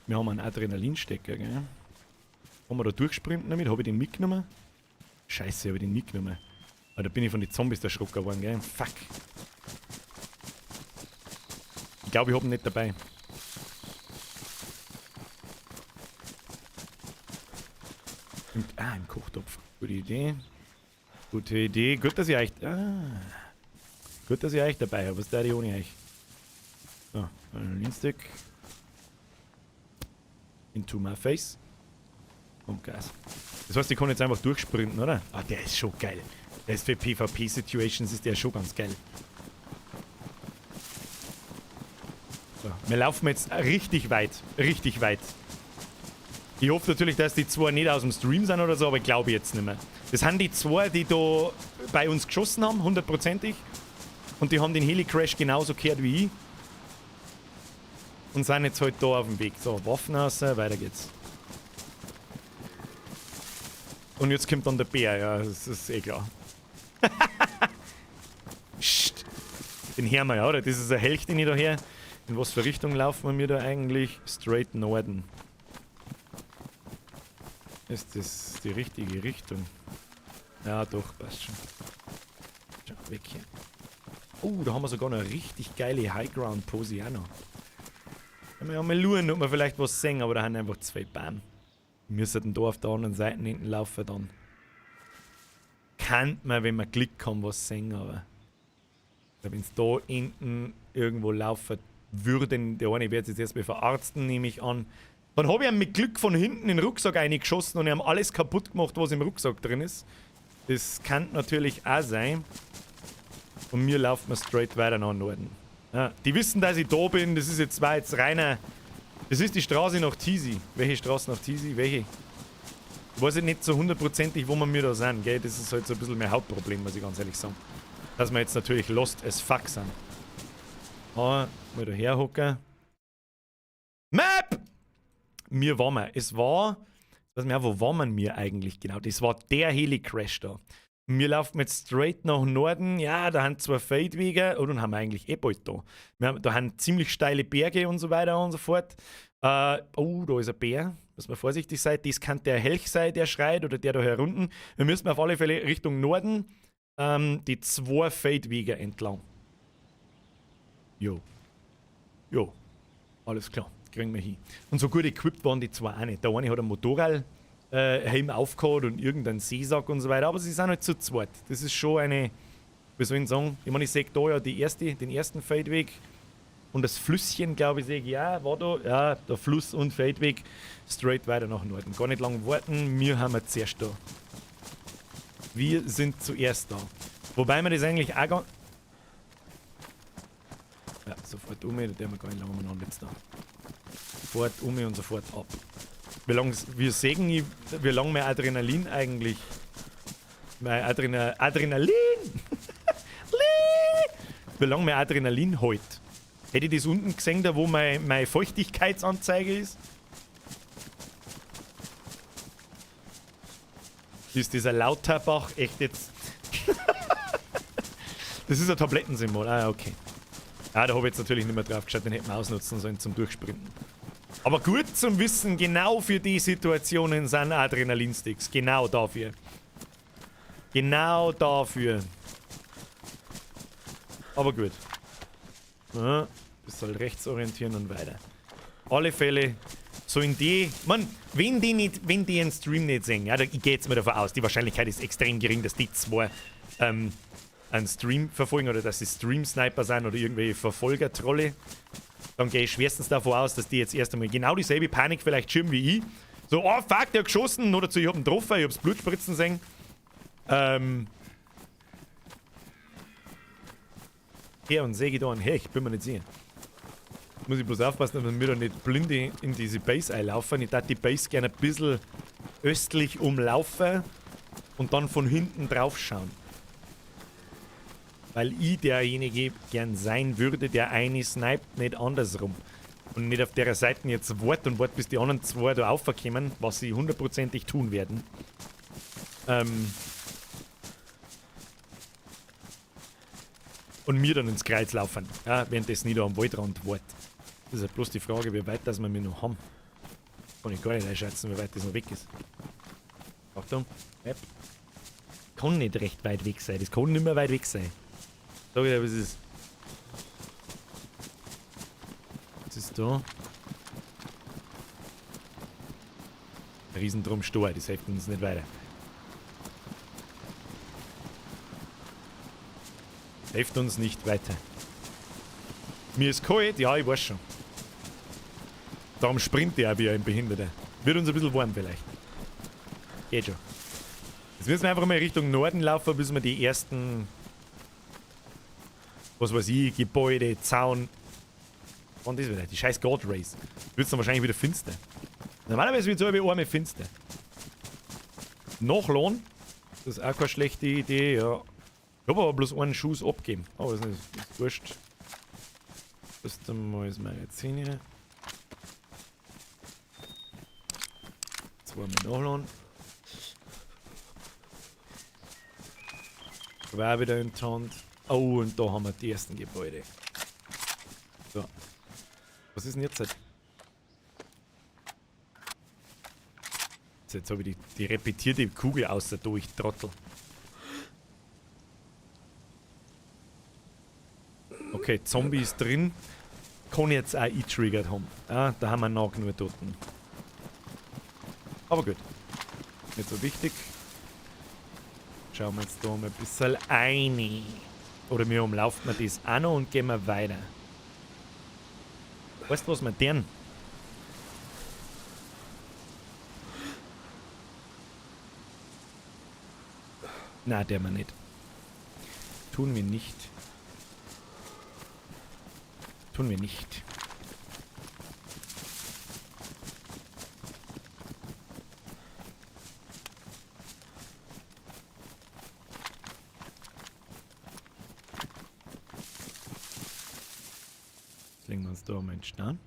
Wir haben einen Adrenalinstecker, gell? Kann man da durchsprinten damit? Hab ich den mitgenommen? Scheiße, hab ich den mitgenommen. Aber da bin ich von den Zombies erschrocken geworden, gell? Fuck. Ich glaube, ich hab ihn nicht dabei. Im Kochtopf. Gute Idee. Gute Idee. Gut, dass ich euch... Ah. Gut, dass ich euch dabei hab. Was ist da die ohne euch? So, Adrenalinstick. Into my face. Und Gas. Das heißt, ich kann jetzt einfach durchsprinten, oder? Ah, der ist schon geil. Der ist für PvP-Situations ist der schon ganz geil. So, wir laufen jetzt richtig weit. Richtig weit. Ich hoffe natürlich, dass die zwei nicht aus dem Stream sind oder so, aber ich glaube jetzt nicht mehr. Das sind die zwei, die da bei uns geschossen haben, hundertprozentig. Und die haben den Heli-Crash genauso gehört wie ich. Und sind jetzt halt da auf dem Weg. So, Waffen raus, weiter geht's. Und jetzt kommt dann der Bär, ja, das ist eh klar. Psst. Den hören wir ja, oder? Das ist ein Helch, den ich da her. In was für Richtung laufen wir da eigentlich? Straight Norden. Ist das die richtige Richtung? Ja, doch, passt schon. Schau, weg hier. Oh, da haben wir sogar noch eine richtig geile Highground-Pose auch noch. Können wir ja mal schauen, ob wir vielleicht was sehen, aber da haben einfach zwei Bäume. Wir müssen da auf der anderen Seite hinten laufen, dann kann man, wenn wir Glück haben, was sehen, aber wenn es da hinten irgendwo laufen würden, der eine wird jetzt erstmal verarzten, nehme ich an. Dann habe ich ihm mit Glück von hinten in den Rucksack reingeschossen und ihm alles kaputt gemacht, was im Rucksack drin ist. Das kann natürlich auch sein. Und mir laufen wir straight weiter nach Norden. Ja, die wissen, dass ich da bin. Das ist jetzt zwar jetzt reiner. Das ist die Straße nach Tisy. Welche Straße nach Tisy? Welche? Ich weiß nicht so hundertprozentig, wo wir mir da sind, gell? Das ist halt so ein bisschen mein Hauptproblem, muss ich ganz ehrlich sagen. Dass wir jetzt natürlich lost as fuck sind. Aber mal da herhocken. Map! Mir waren wir. Es war. Ich weiß nicht mehr, wo waren wir eigentlich genau? Das war der Heli-Crash da. Wir laufen jetzt straight nach Norden. Ja, da haben zwei Feldwege. Oh, dann haben wir eigentlich eh bald da. Wir haben, da haben ziemlich steile Berge und so weiter und so fort. Oh, da ist ein Bär. Muss man vorsichtig sein. Das kann der Helch sein, der schreit, oder der da herunten. Wir müssen auf alle Fälle Richtung Norden die zwei Feldwege entlang. Jo. Jo. Alles klar. Kriegen wir hin. Und so gut equipped waren die zwei auch nicht. Der eine hat ein Motorrad Helm aufgehauen und irgendeinen Seesack und so weiter, aber sie sind halt zu zweit. Das ist schon eine, wie soll ich sagen, ich meine, ich sehe da ja den ersten Feldweg. Und das Flüsschen, glaube ich, sehe ich, ja, war da. Ja, der Fluss und Feldweg. Straight weiter nach Norden. Gar nicht lang warten, wir haben wir zuerst da. Wir sind zuerst da. Wobei wir das eigentlich auch gar. Ja, sofort um, da wir gar nicht lange umeinander jetzt da. Sofort um und sofort ab. Wie lange wir sehen, wie lange mein Adrenalin eigentlich. Mein Adrenalin! Wie lange mein Adrenalin hält. Hätte ich das unten gesehen, da wo meine Feuchtigkeitsanzeige ist? Ist dieser Lauterbach echt jetzt. Das ist ein Tablettensymbol. Ah, okay. Ah, da habe ich jetzt natürlich nicht mehr drauf geschaut, den hätten wir ausnutzen sollen zum Durchsprinten. Aber gut zum Wissen, genau für die Situationen sind Adrenalinsticks. Genau dafür. Genau dafür. Aber gut. Ja, das soll rechts orientieren und weiter. Alle Fälle, so in die. Man, wenn die nicht, wenn die einen Stream nicht sehen, ja, da, ich gehe jetzt mal davon aus, die Wahrscheinlichkeit ist extrem gering, dass die zwei einen Stream verfolgen oder dass sie Stream-Sniper sind oder irgendwelche Verfolger-Trolle. Dann gehe ich schwerstens davon aus, dass die jetzt erst einmal genau dieselbe Panik vielleicht schirmen wie ich. So, oh fuck, der hat geschossen, nur dazu, ich hab ihn getroffen, ich hab's Blut spritzen sehen. Her und säge da einen her, ich bin mir nicht sicher. Muss ich bloß aufpassen, dass wir da nicht blind in diese Base einlaufen. Ich darf die Base gerne ein bisschen östlich umlaufen und dann von hinten drauf schauen. Weil ich derjenige gern sein würde, der eine sniped, nicht andersrum. Und nicht auf der Seite jetzt wart und wart, bis die anderen zwei da aufkommen, was sie hundertprozentig tun werden. Und mir dann ins Kreuz laufen, ja, währenddessen ich da am Waldrand wart. Das ist ja bloß die Frage, wie weit das wir noch haben. Kann ich gar nicht einschätzen, wie weit das noch weg ist. Achtung, App. Kann nicht recht weit weg sein, das kann nicht mehr weit weg sein. Sag ich dir, was ist. Was ist da? Riesendrum Stor, das hilft uns nicht weiter. Hilft uns nicht weiter. Mir ist kalt, ja, ich weiß schon. Darum springt er auch wie ein Behinderter. Wird uns ein bisschen warm vielleicht. Geht schon. Jetzt müssen wir einfach mal Richtung Norden laufen, bis wir die ersten, was weiß ich, Gebäude, Zaun. Und das wieder, die scheiß God Race. Wird's dann wahrscheinlich wieder finster. Normalerweise wird's so wie einmal finster. Nachladen. Das ist auch keine schlechte Idee, ja. Ich hab aber bloß einen Schuss abgegeben. Aber das ist wurscht. Das ist mal das Magazin hier. Zweimal nachladen. War wieder in der Hand. Oh, und da haben wir die ersten Gebäude. So. Was ist denn jetzt? Jetzt habe ich die repetierte Kugel außer durch, Trottel. Okay, Zombie ist drin. Kann jetzt auch E-Triggered haben. Ah, da haben wir noch genug Toten. Aber gut. Nicht so wichtig. Schauen wir jetzt da mal ein bisschen ein. Oder wir umlaufen wir das auch noch und gehen wir weiter. Weißt du, was wir denn? Nein, der wir nicht. Tun wir nicht. Tun wir nicht. Jetzt legen wir uns da mal in den Stein.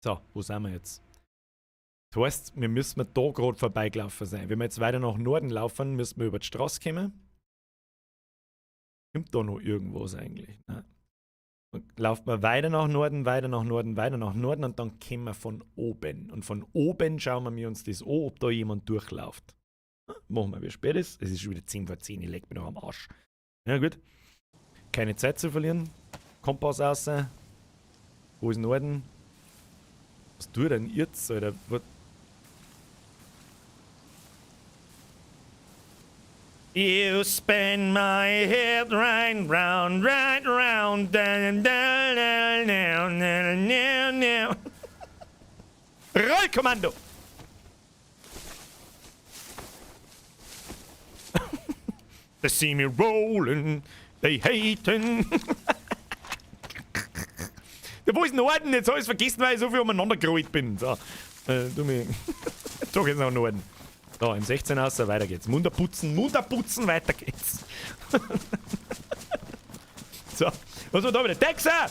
So, wo sind wir jetzt? Das heißt, wir müssen da gerade vorbeigelaufen sein. Wenn wir jetzt weiter nach Norden laufen, müssen wir über die Straße kommen. Kommt da noch irgendwas eigentlich? Nein. Und laufen wir weiter nach Norden, weiter nach Norden, weiter nach Norden und dann kommen wir von oben. Und von oben schauen wir uns das an, ob da jemand durchläuft. Machen wir, wie spät ist. Es ist schon wieder 9:50, ich leg mich noch am Arsch. Ja gut. Keine Zeit zu verlieren. Kompass raus. Wo ist Norden? Was tut denn jetzt, Alter? Was? You spin my head right round, right round, down, down, down, down, down, down, down. Rollkommando! They see me rolling, they hating. Wo ist Norden? Jetzt habe ich vergessen, weil ich so viel umeinander gerollt bin. So, du mir. Da geht's nach Norden. So, im 16 aus, weiter geht's. Munter putzen, munter putzen, weiter geht's. So, was haben wir da wieder? Dexter!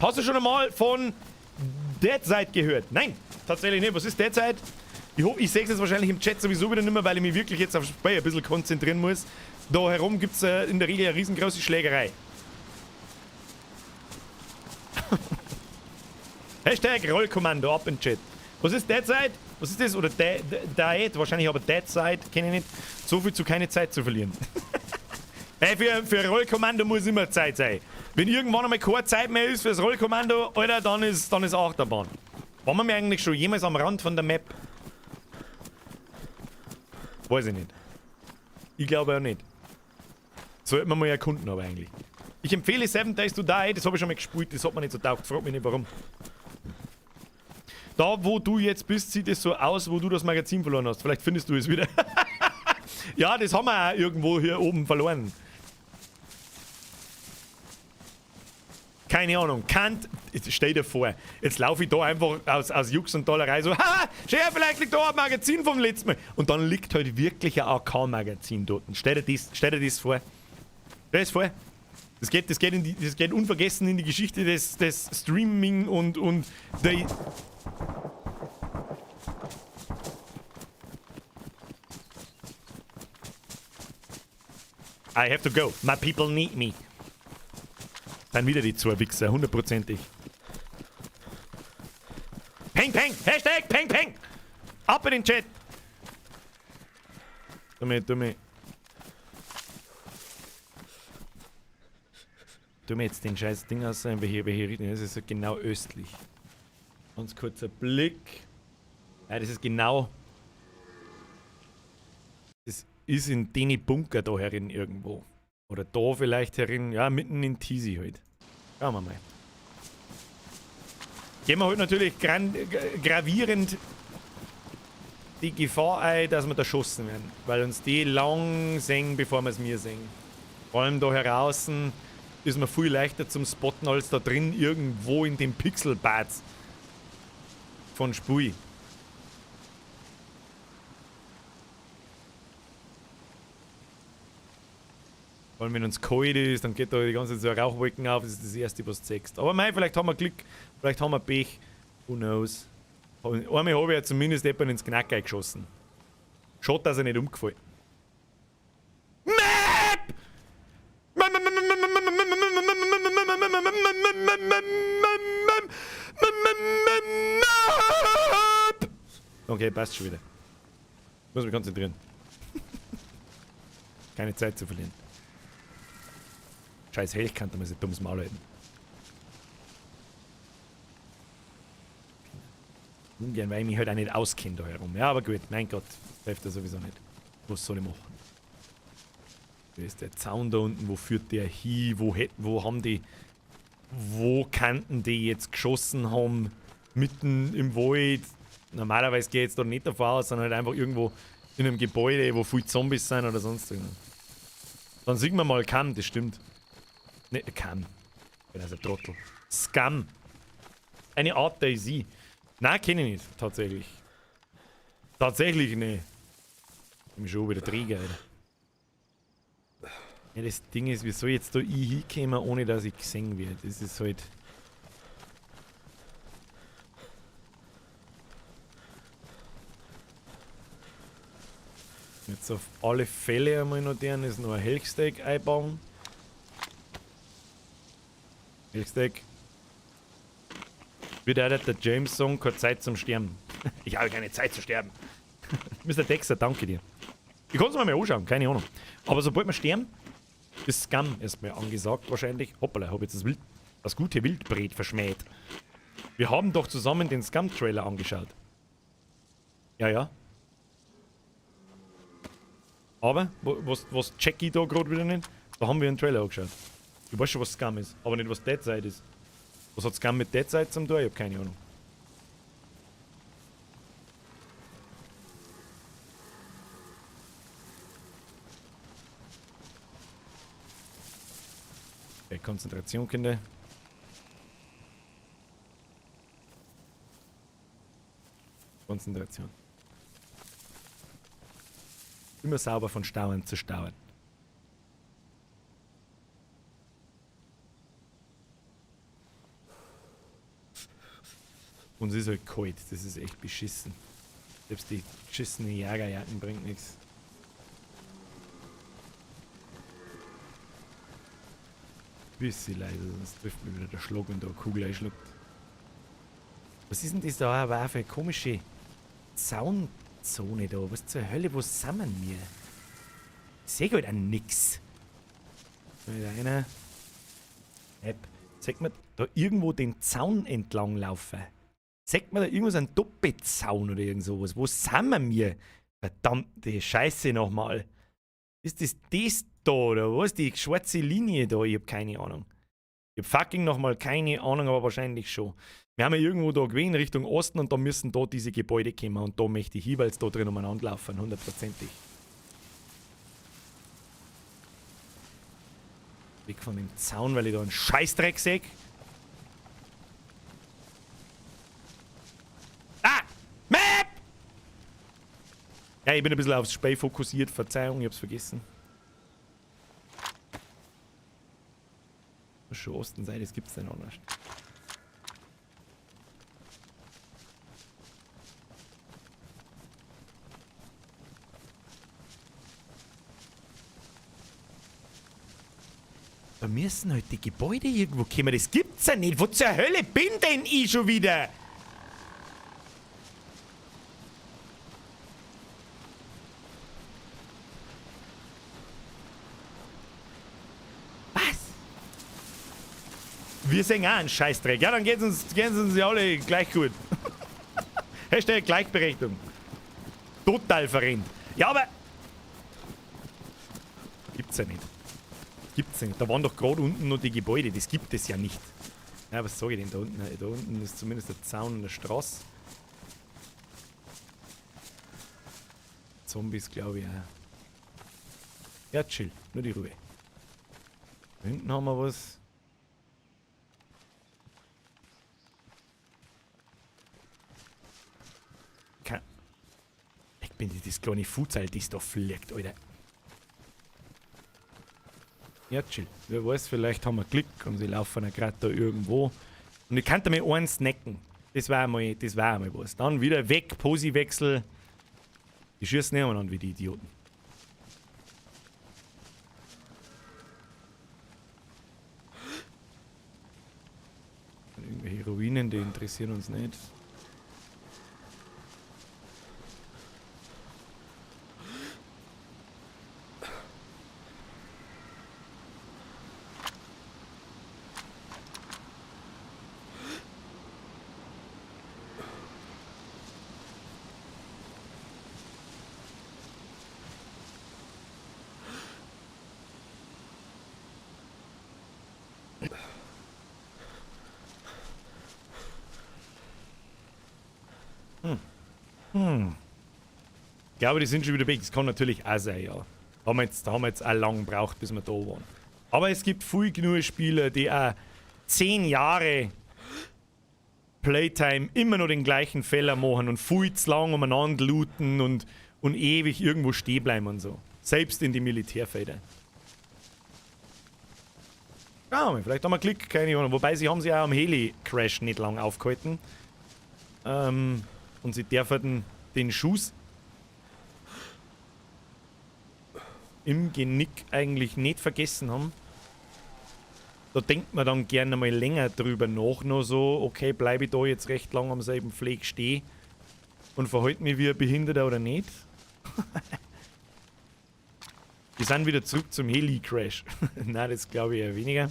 Hast du schon einmal von Deadside gehört? Nein, tatsächlich nicht. Was ist Deadside? Ich, ich sehe es jetzt wahrscheinlich im Chat sowieso wieder nicht mehr, weil ich mich wirklich jetzt aufs Spiel ein bisschen konzentrieren muss. Da herum gibt es in der Regel eine riesengroße Schlägerei. Hashtag Rollkommando ab in den Chat. Was ist Deadside? Was ist das? Oder Diet? Wahrscheinlich aber Deadside, kenne ich nicht. So viel zu keine Zeit zu verlieren. Ey, für Rollkommando muss immer Zeit sein. Wenn irgendwann einmal keine Zeit mehr ist fürs Rollkommando, Alter, dann ist Achterbahn. Waren wir eigentlich schon jemals am Rand von der Map? Weiß ich nicht. Ich glaube auch nicht. Sollte man mal erkunden, aber eigentlich. Ich empfehle 7 Days to Die, das habe ich schon mal gespielt, das hat mir nicht so taugt, frag mich nicht warum. Da, wo du jetzt bist, sieht es so aus, wo du das Magazin verloren hast. Vielleicht findest du es wieder. Ja, das haben wir auch irgendwo hier oben verloren. Keine Ahnung. Kant, stell dir vor, jetzt laufe ich da einfach aus Jux und Dollerei so, haha, schau, vielleicht liegt da ein Magazin vom letzten Mal. Und dann liegt halt wirklich ein AK-Magazin dort. Stell dir das vor. Stell dir das vor. Das geht unvergessen in die Geschichte des Streaming und der. I have to go. My people need me. Dann wieder die zwei Wichser, hundertprozentig. Peng, peng! Hashtag peng, peng! Ab in den Chat! Tu mir jetzt den scheiß Ding aus, welche Richtung. Das ist genau östlich. Ganz kurzer Blick. Ja, das ist genau. Das ist in den Bunker da herin irgendwo. Oder da vielleicht herin. Ja, mitten in Tisy halt. Schauen wir mal. Gehen wir halt natürlich gravierend die Gefahr ein, dass wir da erschossen werden. Weil uns die lang sehen, bevor wir es mir sehen. Vor allem da heraus ist man viel leichter zum Spotten als da drin irgendwo in dem Pixelbad von Spui. Vor allem wenn uns kalt ist, dann geht da die ganze Zeit so eine Rauchwolken auf, das ist das erste, was du siehst. Aber mei, vielleicht haben wir Glück, vielleicht haben wir Pech, who knows. Einmal habe ich ja zumindest jemanden ins Knack geschossen. Schade, dass er nicht umgefallen. Map! Okay, passt schon wieder. Muss mich konzentrieren. Keine Zeit zu verlieren. Scheiß Helch kann da mal so dummes Maul halten. Ungern, weil ich mich halt auch nicht auskenne da herum. Ja, aber gut, mein Gott, hilft das sowieso nicht. Was soll ich machen? Da ist der Zaun da unten, wo führt der hin? Wo haben die. Wo kannten die jetzt geschossen haben? Mitten im Wald. Normalerweise gehe ich jetzt da nicht davon aus, sondern halt einfach irgendwo in einem Gebäude, wo viele Zombies sind oder sonst irgendwas. Dann sieht man mal Cam, das stimmt. Ne, Cam. Ich bin also ein Trottel. Scum. Eine Art DayZ. Nein, kenne ich nicht, tatsächlich. Tatsächlich nicht. Ich bin schon wieder träge, Alter. Ja, das Ding ist, wie soll ich jetzt da ich hinkommen, ohne dass ich gesehen werde? Das ist halt. Jetzt auf alle Fälle einmal noch deren ist noch ein Helchsteak einbauen. Helchsteak. Wird auch der James sagen, keine Zeit zum Sterben. Ich habe keine Zeit zu sterben. Mr. Dexter, danke dir. Ich kann es mir mal anschauen, keine Ahnung. Aber sobald wir sterben, ist Scum erstmal angesagt wahrscheinlich. Hoppala, habe jetzt das gute Wildbret verschmäht. Wir haben doch zusammen den Scum-Trailer angeschaut. Ja, ja. Aber, was check ich da gerade wieder nicht? Da haben wir einen Trailer angeschaut. Ich weiß schon, was Scum ist, aber nicht, was Dead Side ist. Was hat Scum mit Dead Side zum tun? Ich hab keine Ahnung. Okay, Konzentration, Kinder. Konzentration. Immer sauber von Stauen zu Stauen. Und es ist halt kalt, das ist echt beschissen. Selbst die beschissene Jägerjacken bringt nichts. Bisschen leiser, sonst trifft mich wieder der Schlag, wenn da eine Kugel einschlägt. Was ist denn das da aber auch für eine komische Zaunzone da? Was zur Hölle, wo sind wir? Ich seh halt auch nix. Da ist einer. App. Zeigt mir da irgendwo den Zaun entlang laufen. Zeigt mir da irgendwo so einen Doppelzaun oder irgend sowas. Wo sind wir? Verdammte Scheiße nochmal. Ist das das da oder was? Die schwarze Linie da? Ich hab keine Ahnung. Ich hab fucking nochmal keine Ahnung, aber wahrscheinlich schon. Wir haben ja irgendwo da gewesen, Richtung Osten, und da müssen da diese Gebäude kommen. Und da möchte ich jeweils da drin umeinander laufen, hundertprozentig. Weg von dem Zaun, weil ich da einen Scheißdreck seh. Ah! Map! Ja, ich bin ein bisschen aufs Spiel fokussiert. Verzeihung, ich hab's vergessen. Muss schon Osten sein, das gibt's denn anders. Da müssen halt die Gebäude irgendwo kommen. Das gibt's ja nicht. Wo zur Hölle bin denn ich schon wieder? Was? Wir sehen auch einen Scheißdreck. Ja, dann geht's uns ja alle gleich gut. Hashtag Gleichberechtigung. Total verrennt. Ja, aber... Gibt's ja nicht. Gibt's ja nicht. Da waren doch gerade unten noch die Gebäude. Das gibt es ja nicht. Ja, was sag ich denn da unten? Da unten ist zumindest der Zaun und der Straße. Zombies, glaube ich auch. Ja, chill. Nur die Ruhe. Da hinten haben wir was. Ich bin das kleine Fußteil, das da fliegt, Alter. Ja, chill. Wer weiß, vielleicht haben wir Glück und sie laufen ja grad da irgendwo. Und ich könnte mir einen snacken. Das war einmal was. Dann wieder weg, Posiwechsel. Die schießen nicht umeinander wie die Idioten. Und irgendwelche Ruinen, die interessieren uns nicht. Ich glaube, die sind schon wieder weg. Das kann natürlich auch sein, ja. Da haben wir jetzt auch lang gebraucht, bis wir da waren. Aber es gibt viel genug Spieler, die auch 10 Jahre Playtime immer noch den gleichen Fehler machen und viel zu lang umeinander looten und ewig irgendwo stehen bleiben und so. Selbst in die Militärfelder. Ja, vielleicht haben wir Glück, keine Ahnung. Wobei, sie haben sich auch am Heli-Crash nicht lang aufgehalten. Und sie dürfen den Schuss im Genick eigentlich nicht vergessen haben. Da denkt man dann gerne mal länger drüber nach, nur so, okay, bleibe ich da jetzt recht lang am selben Fleck stehen und verhalte mich wie ein Behinderter oder nicht. Wir sind wieder zurück zum Heli-Crash. Nein, das glaube ich eher weniger.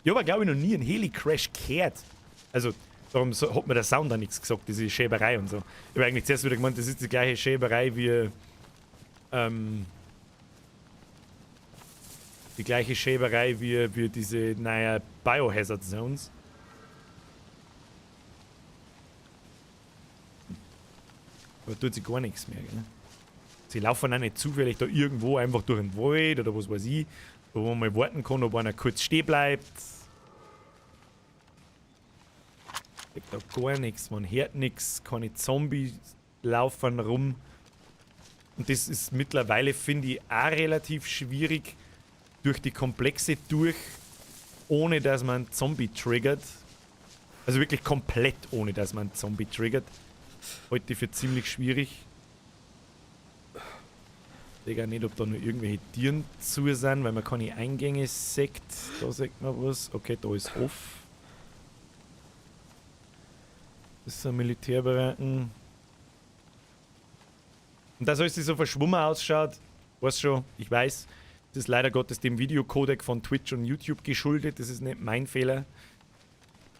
Ich habe, glaube ich, noch nie einen Heli-Crash gehört. Also, Darum so, hat mir der Sound auch nichts gesagt, diese Schäberei und so. Ich habe eigentlich zuerst wieder gemeint, das ist die gleiche Schäberei wie. Die gleiche Schäberei wie diese, naja, Biohazard Zones. Aber tut sich gar nichts mehr, gell? Sie laufen auch nicht zufällig da irgendwo einfach durch den Wald oder was weiß ich, wo man mal warten kann, ob einer kurz stehen bleibt. Gibt da gar nichts, man hört nichts, keine Zombies laufen rum. Und das ist mittlerweile, finde ich, auch relativ schwierig, durch die Komplexe durch, ohne dass man einen Zombie triggert. Also wirklich komplett ohne, dass man einen Zombie triggert. Halte ich für ziemlich schwierig. Ich weiß nicht, ob da noch irgendwelche Tieren zu sind, weil man keine Eingänge sieht. Da sieht man was. Okay, da ist off. Das ist ein Militärbaracken. Und dass alles so verschwommen ausschaut, weiß schon, ich weiß. Das ist leider Gottes dem Videocodec von Twitch und YouTube geschuldet. Das ist nicht mein Fehler.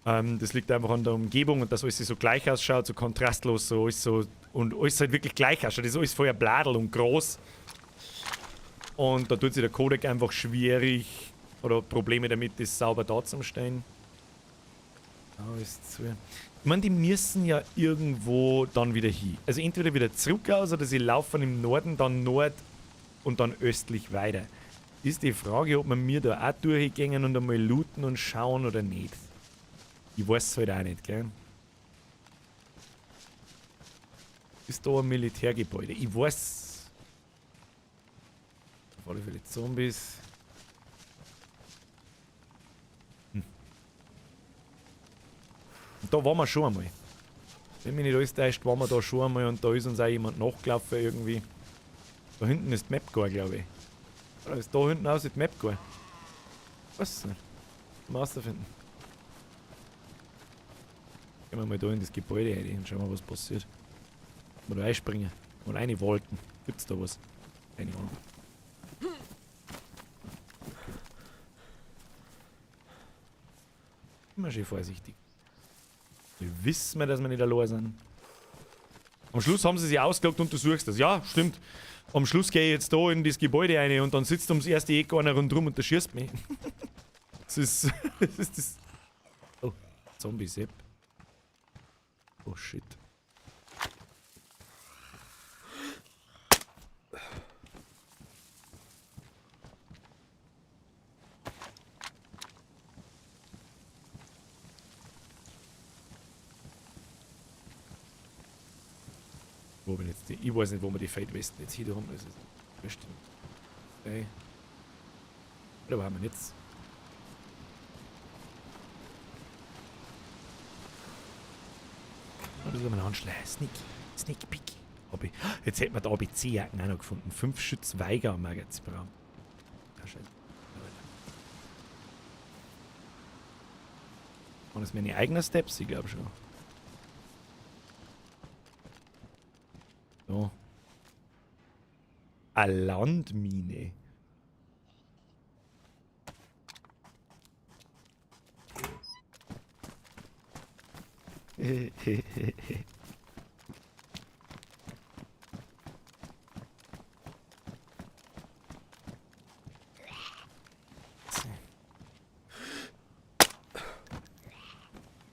Das liegt einfach an der Umgebung und dass alles so gleich ausschaut, so kontrastlos, so alles so und alles halt wirklich gleich ausschaut. Das ist alles vorher bladel und groß. Und da tut sich der Codec einfach schwierig oder Probleme damit, das sauber darzustellen. Alles zu. Ich meine, die müssen ja irgendwo dann wieder hin. Also entweder wieder zurück aus oder sie laufen im Norden, dann Nord und dann östlich weiter. Ist die Frage, ob man mir da auch durchgängen und einmal looten und schauen oder nicht. Ich weiß es halt auch nicht, gell? Ist da ein Militärgebäude? Ich weiß. Auf alle Fälle Zombies. Hm. Und da waren wir schon einmal. Wenn mich nicht alles täuscht, waren wir da schon einmal und da ist uns auch jemand nachgelaufen irgendwie. Da hinten ist die Map gar, glaube ich. Oder ist da hinten aus die Map gar? Weiß es nicht. Master finden. Gehen wir mal da in das Gebäude rein und schauen wir, was passiert. Mal da einspringen. Und eine Wolken. Gibt's da was? Keine Ahnung. Immer schön vorsichtig. Wir wissen, dass wir nicht allein sind. Am Schluss haben sie sich ausgelockt und du suchst das. Ja, stimmt. Am Schluss gehe ich jetzt da in das Gebäude rein und dann sitzt ums erste Eck einer rundherum und der schießt mich. Das ist. Das ist das. Oh, Zombie-Sepp. Oh shit. Wo bin jetzt die? Ich weiß nicht, wo wir die Fate Westen jetzt hier haben. Das ist bestimmt. Okay. Oder wo haben wir jetzt? Ein bisschen mal anschleichen. Sneak. Sneak Peek. Jetzt hätten wir die ABC-Jacken auch noch gefunden. 5 Schütz Weiger Magazin. Ja, scheiße. Waren das meine eigenen Steps? Ich glaube schon. So. Eine Landmine.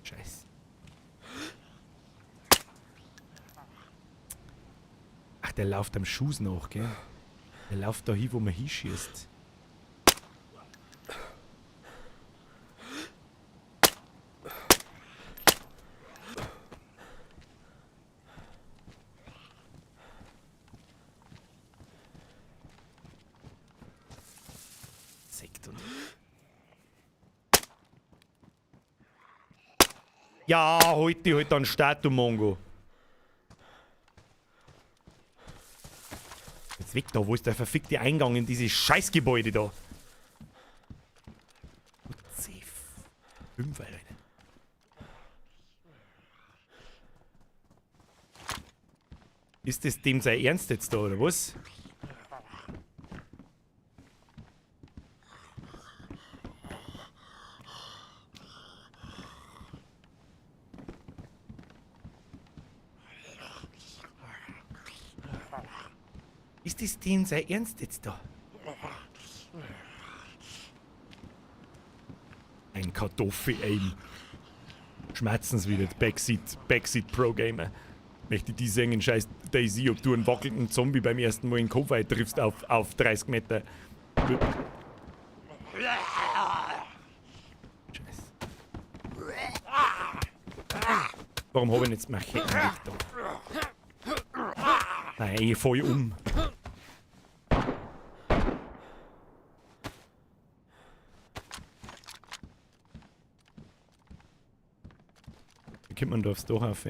Scheiße. Ach, der läuft am Schuss nach, gell? Der läuft da hin, wo man hinschießt. Sekt und. Ja, heute halt dann Start, du Mongo. Jetzt weg da, wo ist der verfickte Eingang in dieses Scheißgebäude da? C5, Alter. Ist das dem sein Ernst jetzt da, oder was? Ist das denn sein Ernst jetzt da? Ein Kartoffel-Aim. Schmerzen wieder. Backseat, Backseat Pro Gamer. Möchte die singen, scheiß Daisy, ob du einen wackelnden Zombie beim ersten Mal in den Kopf triffst auf 30 Meter. Scheiße. Warum habe ich jetzt Macheten weg da? Nein, ich fall um. Wie kommt man da aufs Dach rauf?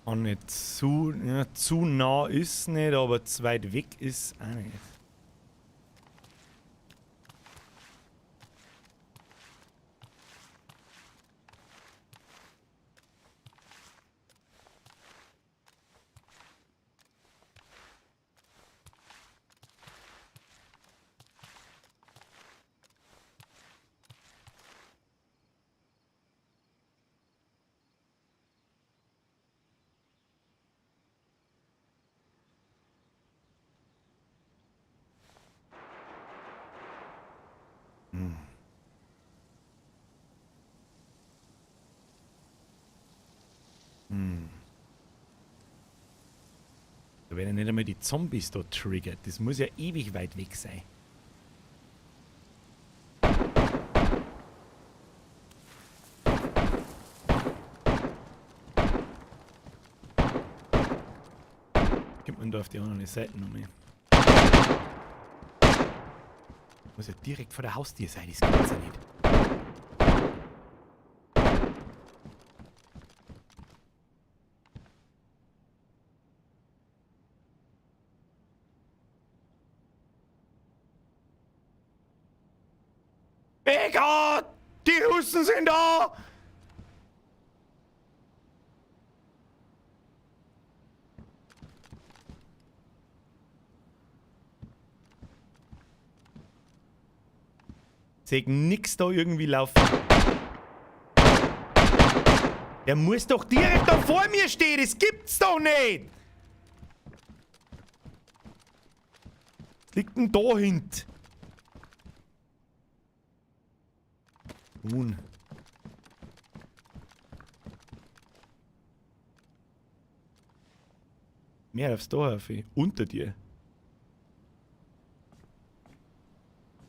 Auch nicht zu, ja, zu nah ist nicht, aber zu weit weg ist auch nicht. Da werden ja nicht einmal die Zombies da triggert. Das muss ja ewig weit weg sein. Kommt man da auf die andere Seite noch mehr? Muss ja direkt vor der Haustür sein, das gibt's ja nicht. Mega! Die Russen sind da! Seh nix da irgendwie laufen. Der muss doch direkt da vor mir stehen, das gibt's doch nicht! Was liegt denn da hinten? Nun. Mehr aufs Tor, Haffi. Unter dir.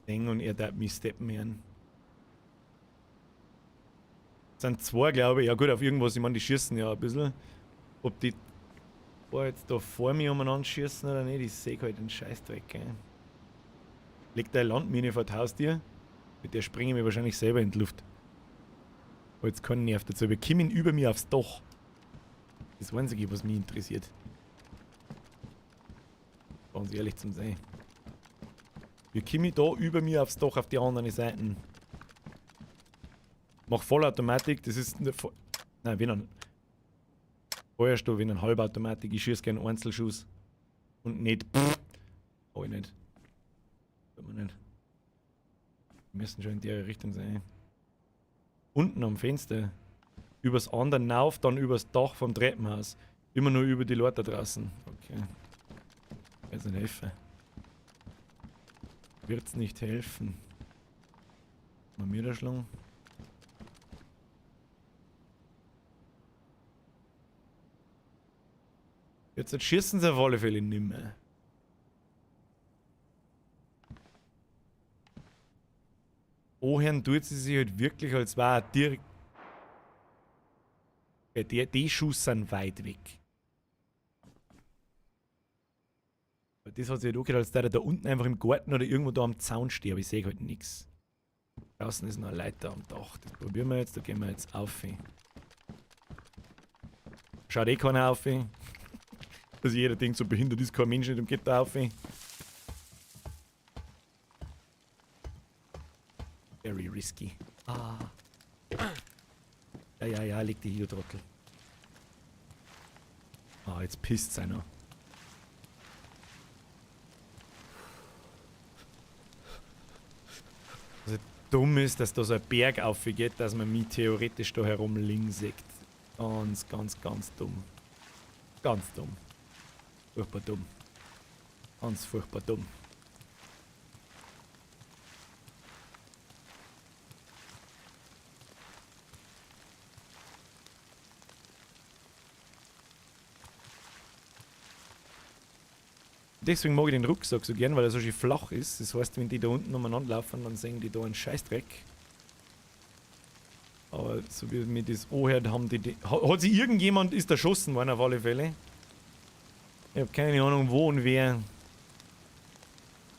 Ding und er darf mich steppen hören. Sind zwei, glaube ich. Ja gut, auf irgendwas, ich meine, die schießen ja ein bisschen. Ob die zwei jetzt da vor mir umeinander schießen oder nicht, ich sehe halt den Scheißdreck, gell. Legt eine Landmine vor das Haustür. Mit der springe ich mir wahrscheinlich selber in die Luft. Aber jetzt keinen Nerv dazu. Wir kommen über mir aufs Dach. Das Einzige, was mich interessiert. Ganz ehrlich zum sein. Wir kommen da über mir aufs Dach auf die anderen Seiten. Mach Vollautomatik, das ist eine nein, wenn ein Feuerstoff, wenn ein Halbautomatik, ich schieße gerne Einzelschuss. Und nicht. Hab ich nicht. Tut mir nicht. Wir müssen schon in der Richtung sein. Unten am Fenster. Übers andere rauf, dann übers Dach vom Treppenhaus. Immer nur über die Leute da draußen. Okay. Wird's nicht helfen. Wird's nicht helfen. Mal mir da schlagen. Jetzt schießen sie auf alle Fälle nimmer. Anhören tut sie sich halt wirklich, als war er direkt. Okay, die Schuss sind weit weg. Das hat sich halt angehört, als der da unten einfach im Garten oder irgendwo da am Zaun steht, aber ich sehe halt nichts. Draußen ist noch eine Leiter am Dach. Das probieren wir jetzt, da gehen wir jetzt auf. Schaut eh keiner auf. Dass jeder denkt, so behindert ist kein Mensch nicht und geht da auf. Very risky. Ah. Ja, ja, ja, leg dich hin, du Trottel. Ah, jetzt pisst's einer. Was dumm ist, dass da so ein Berg aufgeht, dass man mich theoretisch da herum links sieht. Ganz, ganz, ganz dumm. Ganz dumm. Furchtbar dumm. Ganz furchtbar dumm. Deswegen mag ich den Rucksack so gern, weil er so schön flach ist. Das heißt, wenn die da unten umeinander laufen, dann sehen die da einen Scheißdreck. Aber so wie mir das anhört, haben die hat sich irgendjemand, ist erschossen worden auf alle Fälle. Ich hab keine Ahnung, wo und wer.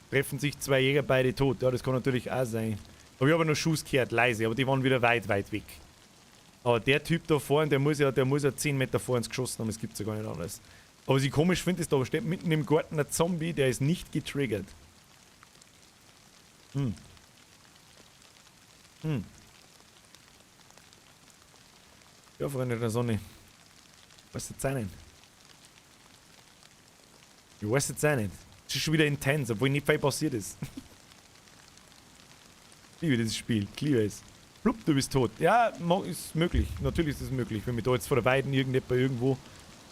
Treffen sich zwei Jäger, beide tot. Ja, das kann natürlich auch sein. Aber ich habe noch Schuss gehört, leise, aber die waren wieder weit, weit weg. Aber der Typ da vorne, der muss ja 10 Meter vor uns geschossen haben, das gibt's ja gar nicht anders. Aber was ich komisch finde, ist, da steht mitten im Garten ein Zombie, der ist nicht getriggert. Hm. Hm. Ja, Freunde der Sonne. Was jetzt auch nicht? Ich weiß jetzt auch nicht. Es ist schon wieder intens, obwohl nicht viel passiert ist. Ich liebe dieses Spiel. Ich liebe es. Plupp, du bist tot. Ja, ist möglich. Natürlich ist es möglich, wenn mich da jetzt vor der Weiden irgendjemand irgendwo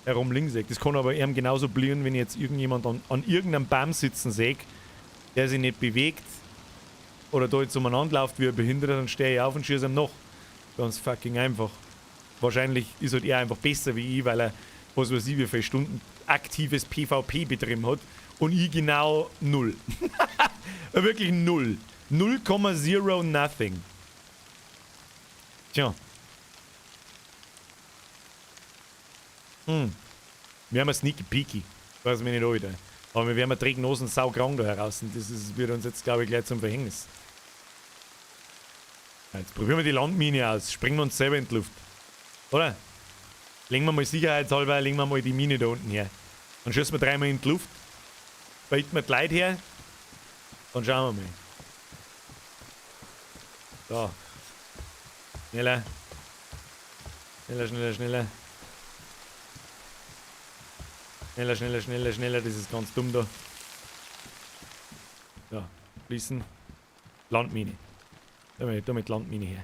herum links sehe. Das kann aber eben genauso blühen, wenn ich jetzt irgendjemand an irgendeinem Baum sitzen sehe, der sich nicht bewegt oder da jetzt umeinander läuft wie ein Behinderter, dann stehe ich auf und schieße ihm noch. Ganz fucking einfach. Wahrscheinlich ist halt er einfach besser wie ich, weil er, was weiß ich, wie viele Stunden aktives PvP betrieben hat und ich genau 0. Wirklich 0. 0,0 nothing. Tja. Hm. Wir haben ein Sneaky Peeky. Weiß mich nicht, Alter. Aber wir werden Trägnosen saukrank da heraus. Und das wird uns jetzt, glaube ich, gleich zum Verhängnis. Jetzt probieren wir die Landmine aus. Springen wir uns selber in die Luft. Oder? Legen wir mal sicherheitshalber, legen wir mal die Mine da unten her. Dann schießen wir dreimal in die Luft. Beiten wir die Leute her. Dann schauen wir mal. So. Schneller. Schneller, schneller, schneller. Schneller, schneller, schneller, schneller. Das ist ganz dumm da. So, schließen. Landmine. Da mit Landmine her.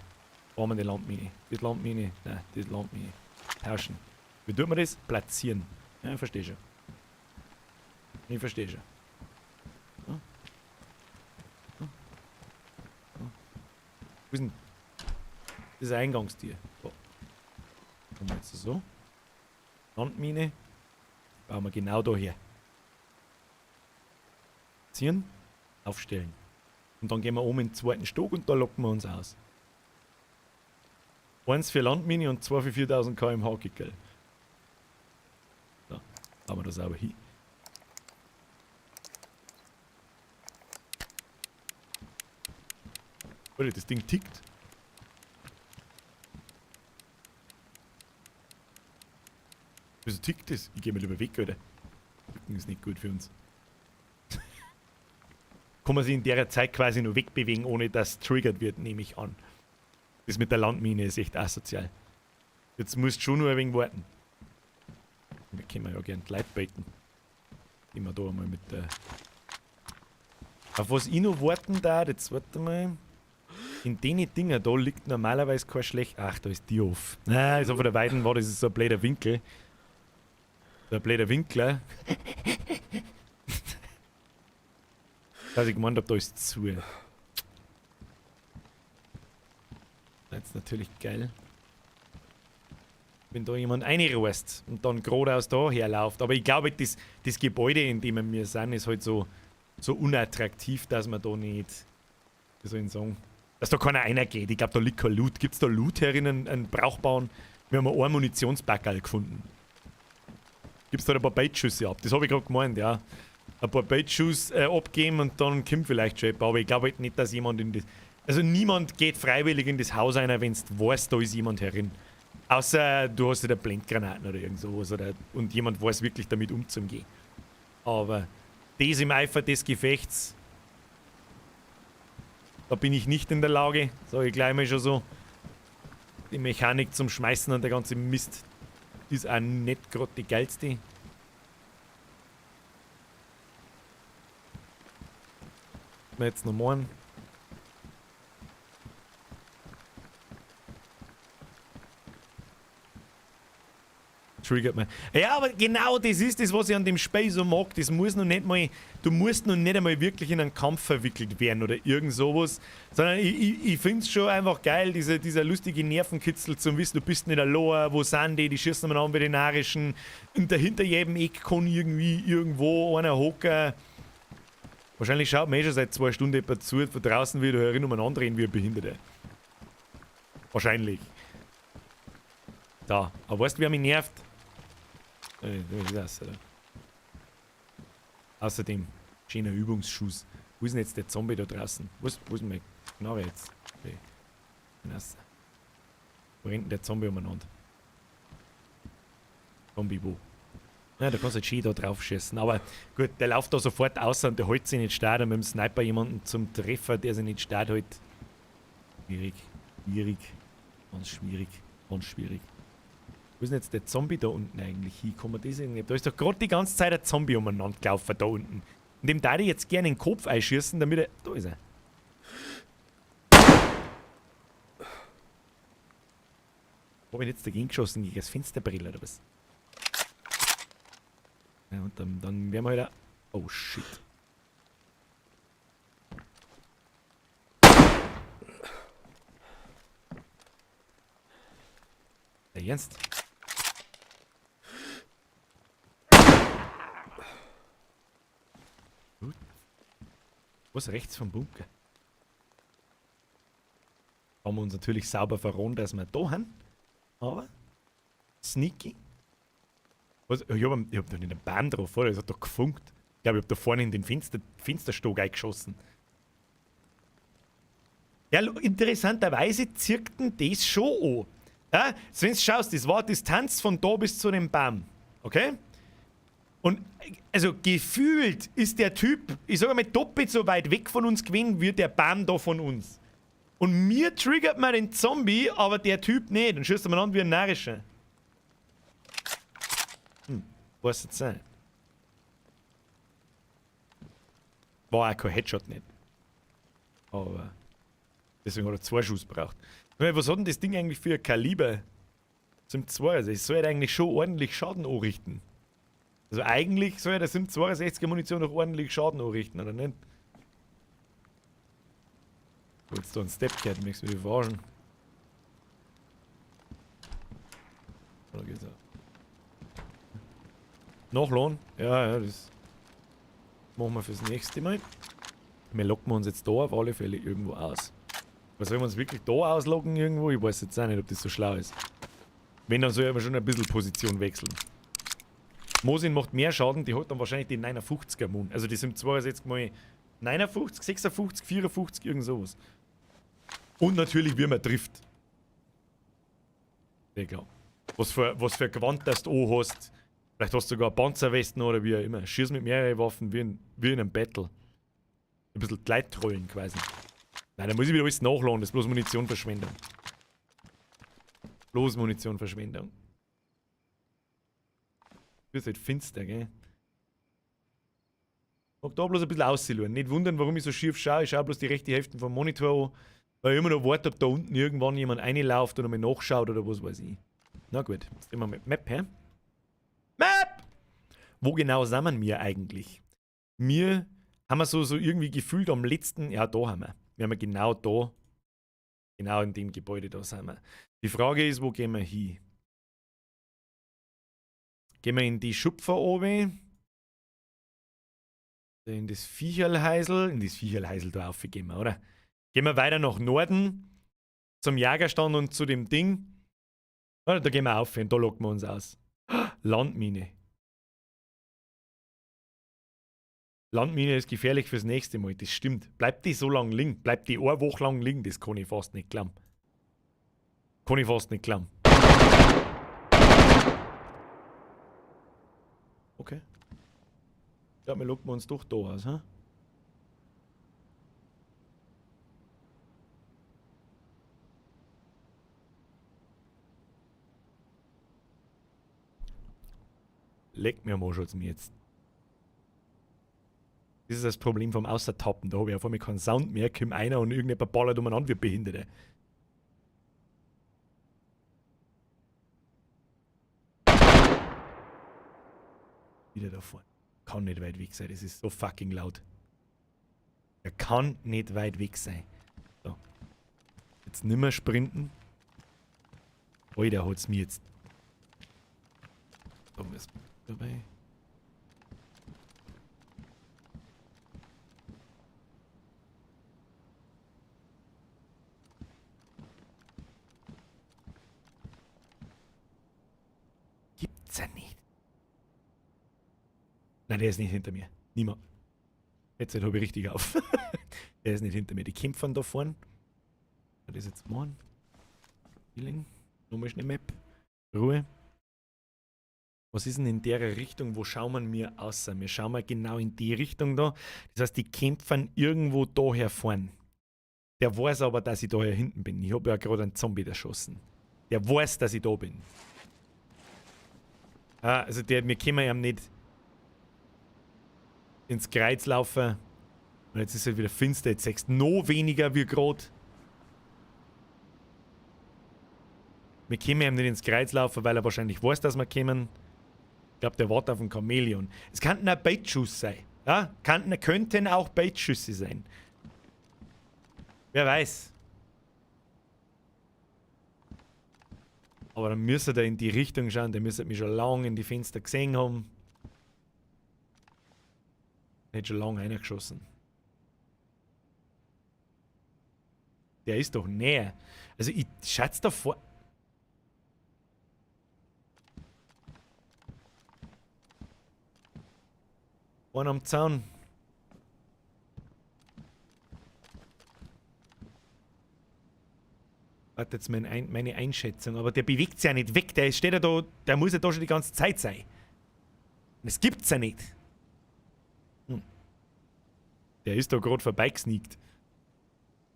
Wo haben wir die Landmine? Die Landmine. Nein, die Landmine. Tauschen. Wie tut man das? Platzieren. Ja, ich verstehe schon. Ich verstehe schon. So. So. So. Wo ist denn das Eingangstier? So. Kommen wir jetzt so. Landmine. Bauen wir genau da her. Ziehen, aufstellen. Und dann gehen wir oben in den zweiten Stock und da locken wir uns aus. 1 für Landmine und 2 für 4000 km/h Kickerl. So, bauen wir das sauber hin. Alter, das Ding tickt. Wieso tickt das? Ich geh mal lieber weg, Alter. Ticken ist nicht gut für uns. Kann man sich in der Zeit quasi nur wegbewegen, ohne dass triggert wird, nehme ich an. Das mit der Landmine ist echt asozial. Jetzt musst du schon nur ein wenig warten. Wir können ja gern die Leute beten. Immer da einmal mit der... Auf was ich noch warten darf, jetzt warte mal. In den Dinger da liegt normalerweise kein schlecht... Ach, da ist die off. Nein, so von der Weiden war das ist so ein blöder Winkel. So ein blöder Winkler. Dass ich gemeint hab, da ist zu. Jetzt natürlich geil. Wenn da jemand reinrast und dann geradeaus da herläuft. Aber ich glaube, das Gebäude, in dem wir sind, ist halt so unattraktiv, dass man da nicht, wie soll ich sagen, dass da keiner reingeht. Ich glaube, da liegt kein Loot. Gibt es da Loot herinnen, einen brauchbaren? Wir haben ein Munitionspackerl gefunden. Gibt es da ein paar Beitschüsse ab? Das habe ich gerade gemeint, ja. Ein paar Beitschüsse abgeben und dann kommt vielleicht schon jemand. Aber ich glaube halt nicht, dass jemand in das. Also niemand geht freiwillig in das Haus rein, wenn du weißt, da ist jemand herin. Außer du hast halt Blendgranaten oder irgend sowas. Oder, und jemand weiß wirklich damit umzugehen. Aber das im Eifer des Gefechts, da bin ich nicht in der Lage, sage ich gleich mal schon so. Die Mechanik zum Schmeißen und der ganze Mist ist auch nicht gerade die geilste. Jetzt noch morgen. Triggert mich. Ja, aber genau das ist das, was ich an dem Spiel so mag. Das muss noch nicht mal, du musst noch nicht einmal wirklich in einen Kampf verwickelt werden oder irgend sowas, sondern ich finde es schon einfach geil, dieser lustige Nervenkitzel zum Wissen, du bist nicht allein, wo sind die, die schießen mir an wie die Narischen und dahinter jedem Eck kann irgendwie irgendwo einer hocken. Wahrscheinlich schaut mir eh schon seit 2 Stunden jemand zu, von draußen wieder herin umeinander reden wie ein Behinderter. Wahrscheinlich. Da, aber weißt du, wer mich nervt? Das, oder? Außerdem, schöner Übungsschuss. Wo ist denn jetzt der Zombie da draußen? Wo ist denn mein Knarre jetzt? Okay. Wo rennt denn der Zombie umeinander? Zombie wo? Ja, da kannst du halt schön da drauf schießen. Aber gut, der läuft da sofort aus und der hält sich nicht stark. Und mit dem Sniper jemanden zum Treffer, der sich nicht stark hält. Schwierig, schwierig, ganz schwierig, ganz schwierig. Wo ist denn jetzt der Zombie da unten eigentlich hin? Kann man das irgendwie? Da ist doch gerade die ganze Zeit ein Zombie umeinander gelaufen da unten. Und dem darf ich jetzt gerne in den Kopf einschießen, damit er. Da ist er. Wo hab ich jetzt dagegen geschossen? Gegen das Fensterbrill oder was? Ja, und dann werden wir halt auch. Oh shit. Der Ernst? Gut. Was rechts vom Bunker? Haben wir uns natürlich sauber verrohen, dass wir da haben. Aber sneaky. Was? Ich hab doch nicht einen Baum drauf, oder? Das hat doch gefunkt. Ich glaube, ich hab da vorne in den Fensterstock eingeschossen. Ja, interessanterweise zirkten das schon an. Ja, wenn du schaust, das war Distanz von da bis zu dem Baum. Okay? Und also gefühlt ist der Typ, ich sag mal, doppelt so weit weg von uns gewesen, wie der Baum da von uns. Und mir triggert man den Zombie, aber der Typ nicht. Dann schießt man an wie ein Narischer. Was jetzt sein? War auch kein Headshot nicht. Aber deswegen hat er 2 Schuss gebraucht. Was hat denn das Ding eigentlich für ein Kaliber? Zum 2. Also es soll halt eigentlich schon ordentlich Schaden anrichten. Also eigentlich soll ja der 762er Munition noch ordentlich Schaden anrichten, oder nicht? Du willst da einen Step gehört, möchtest du mich verarschen? Oder geht's auch? Nachladen? Ja, ja, das machen wir fürs nächste Mal. Wir locken uns jetzt da auf alle Fälle irgendwo aus. Was sollen wir uns wirklich da ausloggen irgendwo? Ich weiß jetzt auch nicht, ob das so schlau ist. Wenn, dann soll man schon ein bisschen Position wechseln. Mosin macht mehr Schaden, die hat dann wahrscheinlich die 59er Mun. Also die sind 62 mal 59, 56, 54, irgend sowas. Und natürlich, wie man trifft. Ja, klar. Was für Gewand das du hast. Vielleicht hast du sogar Panzerwesten oder wie auch immer. Schieß mit mehreren Waffen wie in einem Battle. Ein bisschen die Leute trollen quasi. Nein, da muss ich wieder alles nachladen, das ist bloß Munitionverschwendung. Bloß Munitionverschwendung. Wird halt finster, gell? Mag da bloß ein bisschen aussehen. Nicht wundern, warum ich so schief schaue. Ich schaue bloß die rechte Hälfte vom Monitor an, weil ich immer noch warte, ob da unten irgendwann jemand reinläuft oder mal nachschaut oder was weiß ich. Na gut, jetzt gehen wir mit Map her. Map! Wo genau sind wir eigentlich? Wir haben wir so irgendwie gefühlt am letzten. Ja, da haben wir. Wir haben genau da. Genau in dem Gebäude da sind wir. Die Frage ist, wo gehen wir hin? Gehen wir in die Schupfer oben. In das Viecherlheisel. In das Viecherlheisel da auf gehen wir, oder? Gehen wir weiter nach Norden. Zum Jägerstand und zu dem Ding. Oder da gehen wir auf und da locken wir uns aus. Landmine. Landmine ist gefährlich fürs nächste Mal, das stimmt. Bleibt die so lang liegen, bleibt die eine Woche lang liegen, das kann ich fast nicht glauben. Kann ich fast nicht glauben. Okay. Ja, wir locken uns doch da aus, hä? Leck mir mal schon mir jetzt. Das ist das Problem vom Außertappen. Da habe ich auf einmal keinen Sound mehr, kommt einer und irgendjemand ballert umeinander wie Behinderte. Wieder da vorne. Kann nicht weit weg sein, das ist so fucking laut. Er kann nicht weit weg sein. So. Jetzt nimmer sprinten. Alter, hat's mir jetzt. Da ist dabei. Gibt's ja nicht. Nein, der ist nicht hinter mir. Niemand. Jetzt habe ich richtig auf. Der ist nicht hinter mir. Die kämpfen da vorne. Was ist jetzt morgen? Feeling. Nochmal schnell Map. Ruhe. Was ist denn in der Richtung? Wo schauen wir mir außer? Wir schauen mal genau in die Richtung da. Das heißt, die kämpfen irgendwo daher vorn. Der weiß aber, dass ich da hier hinten bin. Ich habe ja gerade einen Zombie erschossen. Der weiß, dass ich da bin. Ah, also der, wir können ihm nicht ins Kreuz laufen. Und jetzt ist es halt wieder finster. Jetzt siehst du noch weniger wie gerade. Wir können ihm nicht ins Kreuz laufen, weil er wahrscheinlich weiß, dass wir kommen. Ich glaube, der wartet auf ein Chamäleon. Es könnten auch Beitschuss sein. Ja? Könnten auch Beitschüsse sein. Wer weiß. Aber dann müsste er in die Richtung schauen. Der müsste mich schon lange in die Fenster gesehen haben. Hätte schon lange reingeschossen. Der ist doch näher. Also ich schätze da vor. Vorne am Zaun. Warte jetzt meine Einschätzung. Aber der bewegt sich ja nicht weg. Der steht ja da, der muss ja da schon die ganze Zeit sein. Und das gibt's ja nicht. Hm. Der ist da gerade vorbeigesneakt.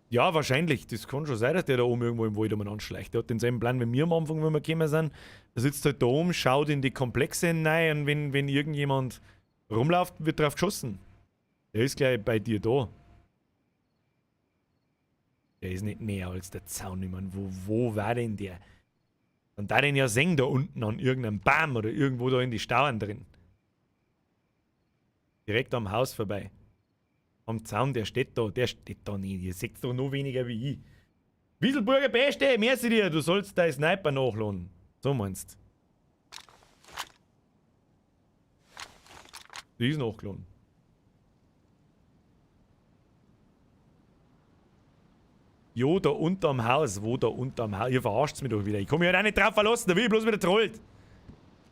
Ja, wahrscheinlich. Das kann schon sein, dass der da oben irgendwo im Wald umeinander schleicht. Der hat denselben Plan wie mir am Anfang, wenn wir gekommen sind. Der sitzt halt da oben, schaut in die Komplexe hinein und wenn irgendjemand rumläuft, wird drauf geschossen. Der ist gleich bei dir da. Der ist nicht näher als der Zaun. Ich mein, wo war denn der? Und da den ja sehen da unten an irgendeinem Baum oder irgendwo da in die Stauern drin. Direkt am Haus vorbei. Am Zaun, der steht da nicht. Ihr seht doch noch weniger wie ich. Wieselburger Beste, merci dir, du sollst dein Sniper nachladen. So meinst du. Die ist nachgeladen. Jo, da unterm Haus. Wo da unterm Haus? Ihr verarscht mich doch wieder. Ich komme mich halt auch nicht drauf verlassen, da will ich bloß wieder trollt.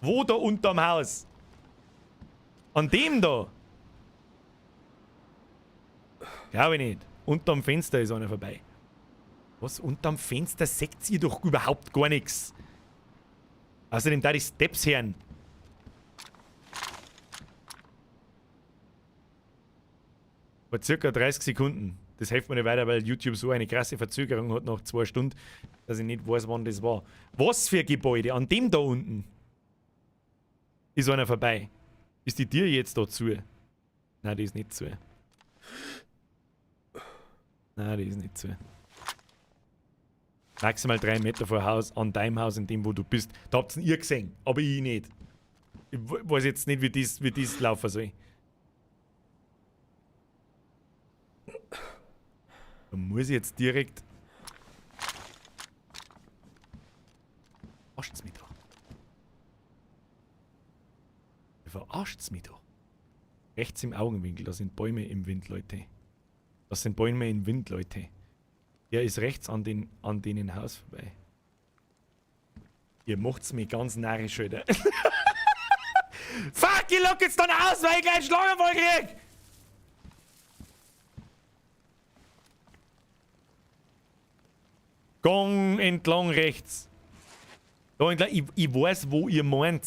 Wo da unterm Haus? An dem da? Glaube ich nicht. Unterm Fenster ist einer vorbei. Was? Unterm Fenster seht ihr doch überhaupt gar nichts. Außerdem da die Steps hören. Vor circa 30 Sekunden. Das hilft mir nicht weiter, weil YouTube so eine krasse Verzögerung hat nach 2 Stunden, dass ich nicht weiß, wann das war. Was für Gebäude? An dem da unten ist einer vorbei. Ist die Tür jetzt da zu? Nein, die ist nicht zu. Nein, die ist nicht zu. Maximal 3 Meter vor Haus, an deinem Haus, in dem, wo du bist. Da habt ihr gesehen, aber ich nicht. Ich weiß jetzt nicht, wie das laufen soll. Da muss ich jetzt direkt... Waschen's mich doch. Ihr verarscht's mich doch. Rechts im Augenwinkel, da sind Bäume im Wind, Leute. Das sind Bäume im Wind, Leute. Der ist rechts an, den, an denen Haus vorbei. Ihr macht's mich ganz narrisch, Alter. Fuck, ich lock jetzt dann aus, weil ich gleich einen Schlaganfall krieg! Gang entlang rechts. Da entlang. Ich, ich weiß, wo ihr meint.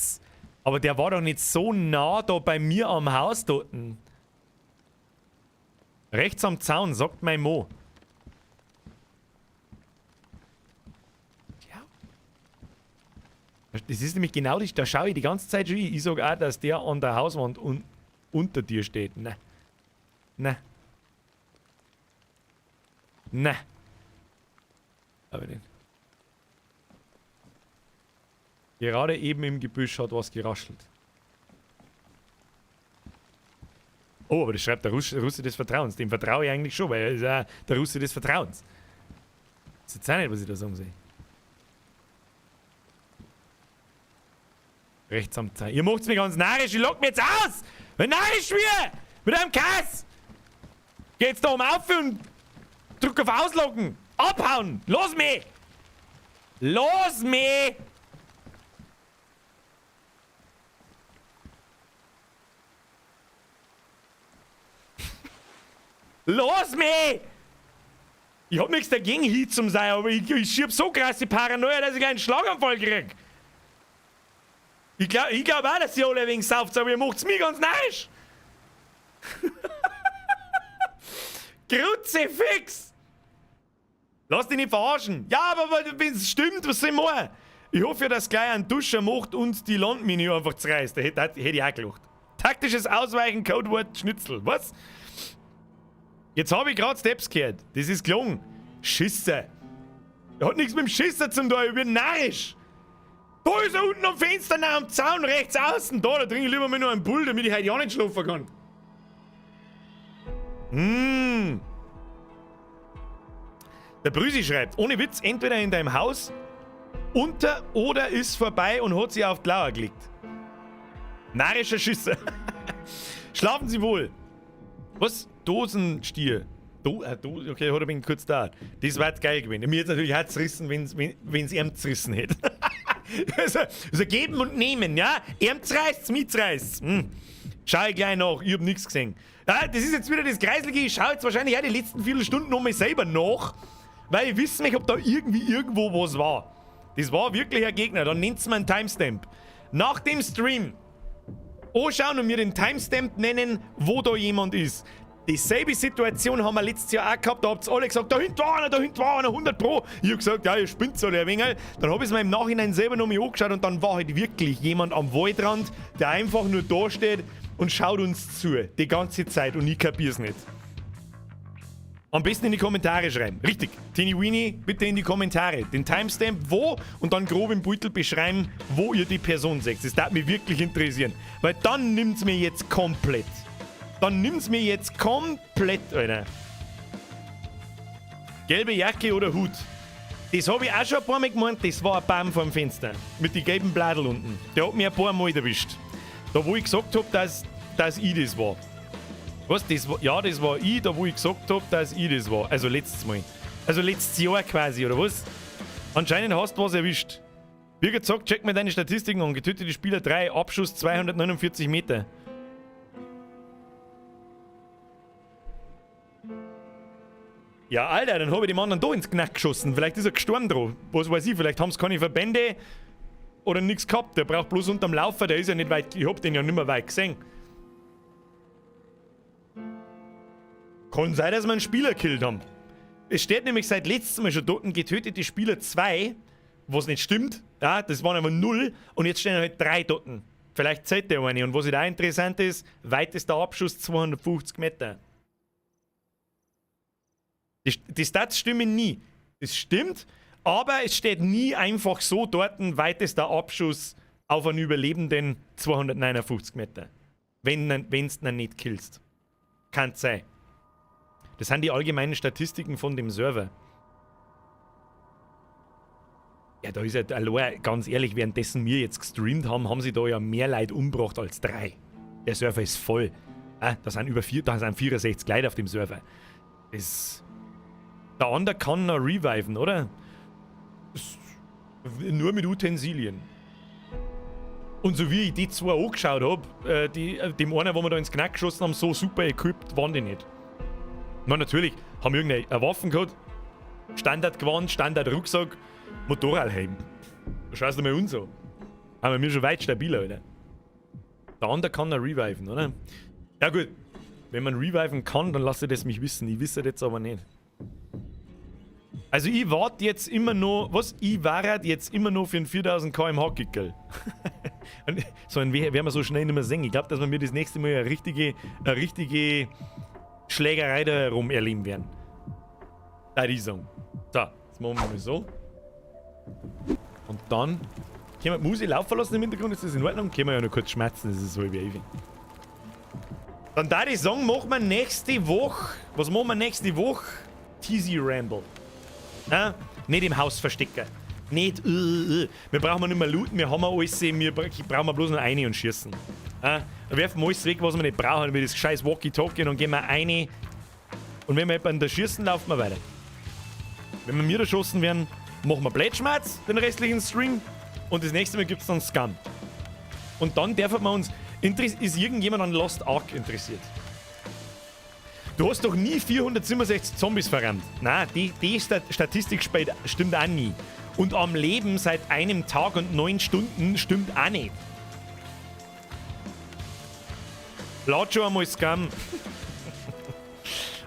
Aber der war doch nicht so nah da bei mir am Haus dort. Rechts am Zaun, sagt mein Mo. Ja. Das ist nämlich genau das, da schaue ich die ganze Zeit schon hin. Ich sag auch, dass der an der Hauswand un unter dir steht. Ne. Ne. Ne. Aber nicht. Gerade eben im Gebüsch hat was geraschelt. Oh, aber das schreibt der Russe, Russe des Vertrauens. Dem vertraue ich eigentlich schon, weil er ist ja der Russe des Vertrauens. Das ist jetzt auch nicht, was ich da sagen soll. Rechts am Zaun. Ihr macht's mir ganz narrisch, ihr lockt mir jetzt aus! Wenn narrisch wir! Mit einem Kass! Geht's da um auf und drück auf Auslocken! Abhauen! Los mich! Los mich! Los mich! Ich hab nichts dagegen, hier zum sein, aber ich, ich schieb so krasse Paranoia, dass ich einen Schlaganfall krieg. Ich glaub, ich glaub auch, dass ihr alle wegen sauft, aber ihr macht's mir ganz narrisch. Kruzifix! Lass dich nicht verarschen. Ja, aber wenn es stimmt, was soll ich machen? Ich hoffe ja, dass gleich ein Duscher macht und die Landmine einfach zerreißt. Da hätte, hätte ich auch gelacht. Taktisches Ausweichen, Codewort Schnitzel. Was? Jetzt habe ich gerade Steps gehört. Das ist gelungen. Schisse. Hat nichts mit dem Schisser zum tun, ich bin narrisch. Da ist er unten am Fenster, nah am Zaun, rechts außen. Da, da trinke ich lieber mal nur einen Bull, damit ich heute ja nicht schlafen kann. Mmh. Der Brüsi schreibt, ohne Witz, entweder in deinem Haus unter oder ist vorbei und hat sich auf die Lauer gelegt. Narrischer Schisser. Schlafen Sie wohl. Was? Dosenstier. Do, Do, okay, hat er bin kurz da. Das war geil gewesen. Mir jetzt natürlich auch zerrissen, wenn's, wenn's ihm zerrissen hätte. also, also geben und nehmen, ja? Ihm zerreißt's, mir zerreißt's. Hm. Schau ich gleich nach, ich hab nichts gesehen. Ja, das ist jetzt wieder das Kreiselige, ich schau jetzt wahrscheinlich auch die letzten Viertelstunden nochmal selber nach, weil ich wissen möchte, ob da irgendwie irgendwo was war. Das war wirklich ein Gegner, dann nennt's mir einen Timestamp. Nach dem Stream anschauen und mir den Timestamp nennen, wo da jemand ist. Dieselbe Situation haben wir letztes Jahr auch gehabt, da habt ihr alle gesagt, da hinten war einer, da hinten war einer, 100 Pro. Ich hab gesagt, ja, ihr spinnt alle ein wenig. Dann hab ich es mir im Nachhinein selber noch mal angeschaut und dann war halt wirklich jemand am Waldrand, der einfach nur da steht und schaut uns zu, die ganze Zeit und ich kapier's nicht. Am besten in die Kommentare schreiben. Richtig. Teeny Weeny, bitte in die Kommentare. Den Timestamp, wo und dann grob im Beutel beschreiben, wo ihr die Person seht. Das darf mich wirklich interessieren. Weil dann nimmt's mir jetzt komplett. Dann nimmt's mir jetzt komplett, Alter. Gelbe Jacke oder Hut? Das habe ich auch schon ein paar Mal gemeint, das war ein Baum vorm Fenster. Mit den gelben Bladel unten. Der hat mich ein paar Mal erwischt. Da wo ich gesagt hab, dass, dass ich das war. Was? Das war, ja, das war ich, da wo ich gesagt hab, dass ich das war. Also letztes Mal. Also letztes Jahr quasi, oder was? Anscheinend hast du was erwischt. Birgit sagt, check mir deine Statistiken an. Getötete Spieler 3, Abschuss 249 Meter. Ja, Alter, dann habe ich dem anderen da ins Knack geschossen. Vielleicht ist er gestorben drauf. Was weiß ich, vielleicht haben sie keine Verbände oder nichts gehabt. Der braucht bloß unterm Laufer, der ist ja nicht weit. Ich hab den ja nicht mehr weit gesehen. Kann sein, dass wir einen Spieler gekillt haben. Es steht nämlich seit letztem Mal schon dort, getötete Spieler 2, was nicht stimmt. Ja, das waren aber 0 und jetzt stehen halt 3 dort. Vielleicht zählt der eine. Und was halt auch interessant ist, weitester Abschuss 250 Meter. Die, die Stats stimmen nie. Das stimmt, aber es steht nie einfach so dort, weitester Abschuss auf einen Überlebenden 259 Meter. Wenn du ihn nicht killst. Kann sein. Das sind die allgemeinen Statistiken von dem Server. Ja, da ist ja allein, ganz ehrlich, währenddessen wir jetzt gestreamt haben, haben sie da ja mehr Leute umgebracht als drei. Der Server ist voll. Ah, da sind 64 Leute auf dem Server. Das. Der andere kann noch reviven, oder? Das, nur mit Utensilien. Und so wie ich die zwei angeschaut hab, dem einen, wo wir da ins Knack geschossen haben, so super equipped waren die nicht. Na, natürlich, haben irgendeine Waffen gehabt, Standardgewand, Standard-Rucksack, Motorradhelm. Da schaust du mal uns an. Haben wir schon weit stabiler, Alter. Der andere kann noch reviven, oder? Ja gut, wenn man reviven kann, dann lasse ich das mich wissen. Ich wisse das jetzt aber nicht. Also ich warte jetzt immer noch, was? Ich warte jetzt immer noch für einen 4000 kmh Gickel. So einen werden wir so schnell nicht mehr sehen. Ich glaube, dass wir mir das nächste Mal eine richtige Schlägerei da herum erleben werden. Da ich sagen. So, jetzt machen wir mal so. Und dann können wir die Musik laufen lassen im Hintergrund, ist das in Ordnung? Können wir ja noch kurz schmatzen, das ist so wie ewig. Dann da ich sagen, machen wir nächste Woche. Was machen wir nächste Woche? TZ Ramble. Ja? Nicht im Haus verstecken. Nicht. Wir brauchen nicht mehr looten, wir haben alles, wir brauchen bloß noch eine und schießen. Ja? Dann werfen wir alles weg, was wir nicht brauchen, wie das scheiß Walkie-Talkie, und dann gehen wir eine. Und wenn wir jemanden da schießen, laufen wir weiter. Wenn wir mir erschossen werden, machen wir Blätschmerz, den restlichen Stream. Und das nächste Mal gibt es dann Scum. Und dann dürfen wir uns. Ist irgendjemand an Lost Ark interessiert? Du hast doch nie 467 Zombies verrammt. Nein, die Statistik stimmt auch nie. Und am Leben seit einem Tag und 9 Stunden stimmt auch nicht. Lad schon einmal Scum.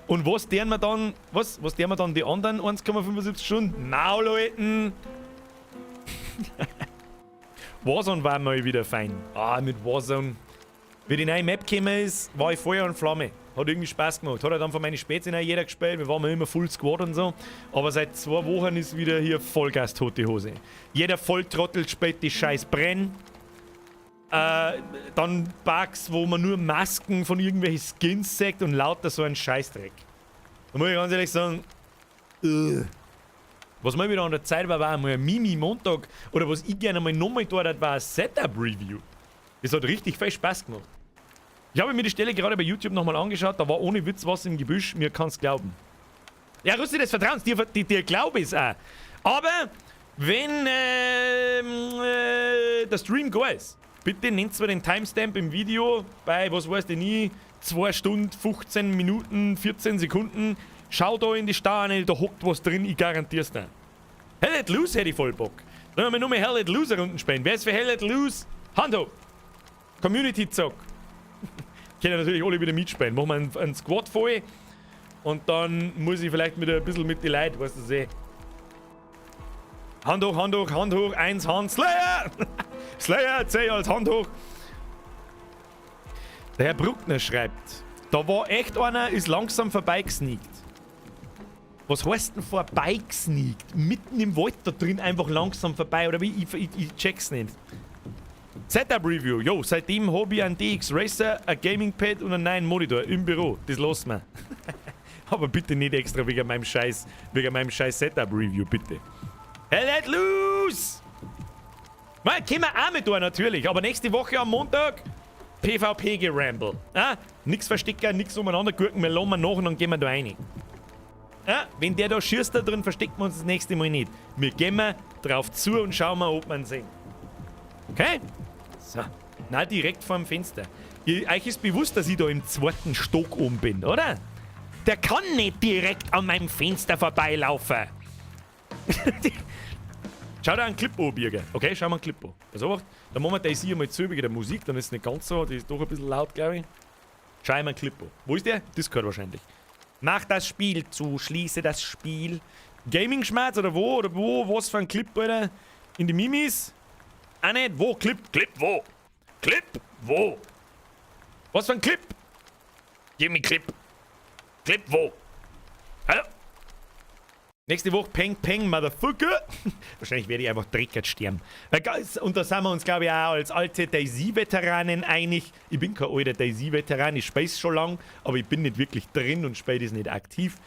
Und was deren wir dann, was deren wir dann die anderen 1,75 Stunden? Maul halten! Warzone war mal wieder fein. Ah, mit Warzone. Wie die neue Map gekommen ist, war ich Feuer und Flamme. Hat irgendwie Spaß gemacht. Hat halt dann von meinen Spätzle auch jeder gespielt. Wir waren immer Full Squad und so. Aber seit 2 Wochen ist wieder hier Vollgas tote Hose. Jeder Volltrottel spielt die scheiß Bren. Dann Bugs, wo man nur Masken von irgendwelchen Skins sieht und lauter so ein Scheißdreck. Da muss ich ganz ehrlich sagen, was mal wieder an der Zeit war, war einmal ein Mimi-Montag. Oder was ich gerne mal nochmal dort hat, war ein Setup-Review. Das hat richtig viel Spaß gemacht. Ich habe mir die Stelle gerade bei YouTube nochmal angeschaut, da war ohne Witz was im Gebüsch, mir kann's glauben. Ja, Russi des Vertrauens, dir glaube ich's auch. Aber wenn der Stream gar ist, bitte nennt mir den Timestamp im Video bei, was weiß ich nie, 2 Stunden, 15 Minuten, 14 Sekunden. Schau da in die Sterne, da hockt was drin, ich garantier's dir. Hell Let Loose hätte ich voll Bock. Sollen wir nur mal Hell Let Loose Runden spielen? Wer ist für Hell Let Loose? Hand hoch! Community Zock. Können natürlich alle wieder mitspielen. Machen wir einen Squad voll und dann muss ich vielleicht mit ein bisschen mit die Leuten, weißt du, seh. Hand hoch, Hand hoch, Hand hoch, eins, Hand, Slayer! Slayer, 10 als Hand hoch. Der Herr Bruckner schreibt, da war echt einer, ist langsam vorbeigesneakt. Was heißt denn vorbeigesneakt? Mitten im Wald da drin einfach langsam vorbei, oder wie? Ich check's nicht. Setup Review. Jo, seitdem habe ich einen DX Racer, ein Gaming Pad und einen neuen Monitor im Büro. Das lassen wir. Aber bitte nicht extra wegen meinem scheiß Setup Review, bitte. Hell let loose! Mal, können wir auch mit tun, natürlich. Aber nächste Woche am Montag PvP Geramble. Ah, nix verstecken, nix umeinander gurken, wir lassen nach und dann gehen wir da rein. Ah, wenn der da schießt da drin, verstecken wir uns das nächste Mal nicht. Wir gehen mal drauf zu und schauen mal, ob wir ihn sehen. Okay? So. Na, direkt vorm Fenster. Euch ist bewusst, dass ich da im zweiten Stock oben bin, oder? Der kann nicht direkt an meinem Fenster vorbeilaufen. Schau dir einen Clip an, Birger. Okay, schau mal einen Clip an. Pass auf, dann machen wir das hier mal zu wegen der Musik, dann ist es nicht ganz so, die ist doch ein bisschen laut, glaube ich. Schau mal einen Clip an. Wo ist der? Discord wahrscheinlich. Mach das Spiel zu, schließe das Spiel. Gaming-Schmerz oder wo? Oder wo? Was für ein Clip, Alter? In die Mimis? Ah, nicht. Wo? Clip? Clip wo? Clip? Wo? Was für ein Clip? Gib mir Clip. Clip wo? Hallo? Nächste Woche Peng Peng, Motherfucker. Wahrscheinlich werde ich einfach direkt sterben. Und da sind wir uns, glaube ich, auch als alte DayZ-Veteranen einig. Ich bin kein alter DayZ-Veteran, ich spiele schon lang, aber ich bin nicht wirklich drin und spiele das nicht aktiv.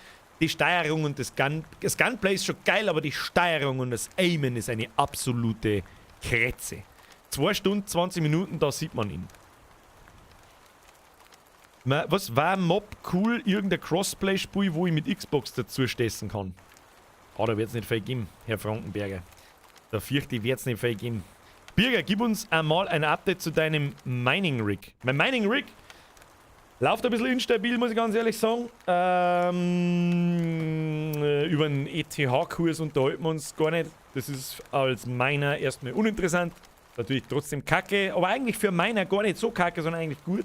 Die Steuerung und das Gunplay ist schon geil, aber die Steuerung und das Aimen ist eine absolute Krätze. 2 Stunden, 20 Minuten, da sieht man ihn. Was war Mob cool? Irgendein Crossplay-Spiel, wo ich mit Xbox dazu stessen kann. Ah, da wird es nicht viel geben, Herr Frankenberger. Da fürchte ich, wird es nicht viel geben. Birger, gib uns einmal ein Update zu deinem Mining Rig. Mein Mining Rig läuft ein bisschen instabil, muss ich ganz ehrlich sagen. Über den ETH-Kurs unterhalten wir uns gar nicht. Das ist als Miner erstmal uninteressant. Natürlich trotzdem kacke, aber eigentlich für Miner gar nicht so kacke, sondern eigentlich gut.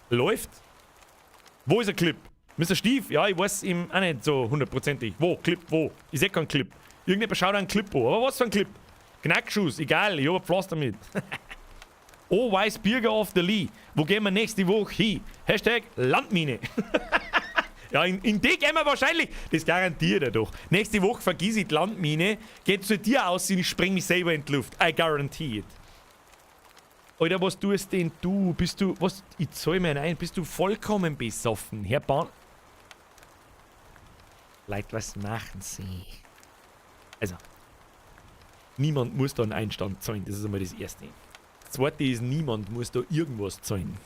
Läuft. Wo ist der Clip? Mr. Stief? Ja, ich weiß ihm auch nicht so hundertprozentig. Wo? Clip? Wo? Ich seh keinen Clip. Irgendjemand schaut einen Clip an. Aber was für ein Clip? Knackschuss, egal, ich hab ein Pflaster mit. Oh, Weiß Birger of the Lee. Wo gehen wir nächste Woche hin? #Landmine. Ja, in die gehen wir wahrscheinlich. Das garantiert er doch. Nächste Woche vergiss ich die Landmine, geht zu dir aus und ich spring mich selber in die Luft. I guarantee it. Alter, was tust denn du? Bist du, was, ich zahl mir ein, bist du vollkommen besoffen? Herr Bahn. Leute, was machen Sie? Also, niemand muss da einen Einstand zahlen, das ist einmal das Erste. Das Zweite ist, niemand muss da irgendwas zahlen.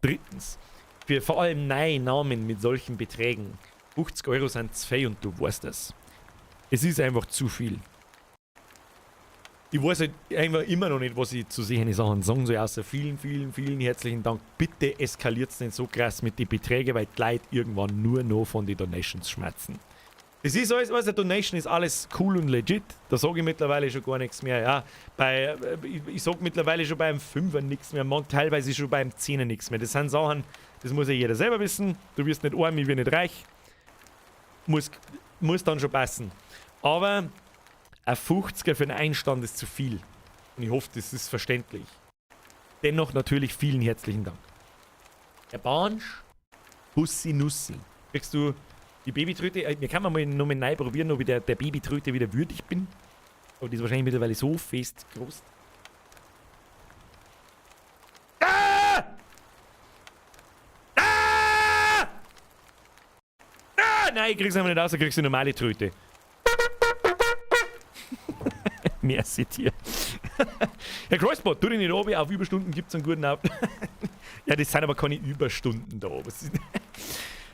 Drittens, für vor allem neue Namen mit solchen Beträgen, 50 € sind zu viel und du weißt das. Es ist einfach zu viel. Ich weiß halt einfach immer noch nicht, was ich zu solchen Sachen sagen soll, außer vielen, vielen, vielen herzlichen Dank. Bitte eskaliert es nicht so krass mit den Beträgen, weil die Leute irgendwann nur noch von den Donations schmatzen. Das ist alles, was eine Donation ist, alles cool und legit. Da sage ich mittlerweile schon gar nichts mehr. Ja, ich sage mittlerweile schon beim Fünfer nichts mehr, man, teilweise schon beim Zehner nichts mehr. Das sind Sachen, das muss ja jeder selber wissen. Du wirst nicht arm, ich werde nicht reich. Muss dann schon passen. Aber ein 50er für einen Einstand ist zu viel. Und ich hoffe, das ist verständlich. Dennoch natürlich vielen herzlichen Dank. Herr Barnsch, Bussi Nussi. Kriegst du die Babytröte? Wir können mal noch mal neu probieren, ob ich der Babytröte wieder würdig bin. Aber die ist wahrscheinlich mittlerweile so fest groß. Ah! Ah! Ah! Nein, ich krieg's aber nicht raus, da kriegst du normale Tröte. Merci dir. Herr Kreuzbot, tu dich nicht runter, auf Überstunden gibt es einen guten Auf. Ja, das sind aber keine Überstunden da. Was ist?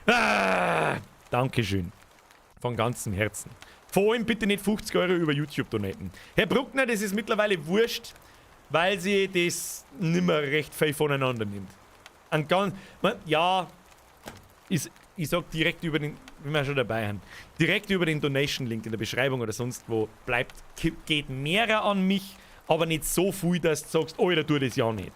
Ah, Dankeschön. Von ganzem Herzen. Vor allem bitte nicht 50 € über YouTube donaten. Herr Bruckner, das ist mittlerweile wurscht, weil sie das nimmer recht viel voneinander nimmt. Ein ganz, ja, ich sag direkt über den, wenn wir schon dabei sind, direkt über den Donation-Link in der Beschreibung oder sonst wo bleibt, geht mehrer an mich, aber nicht so viel, dass du sagst, oh, da tu das ja nicht.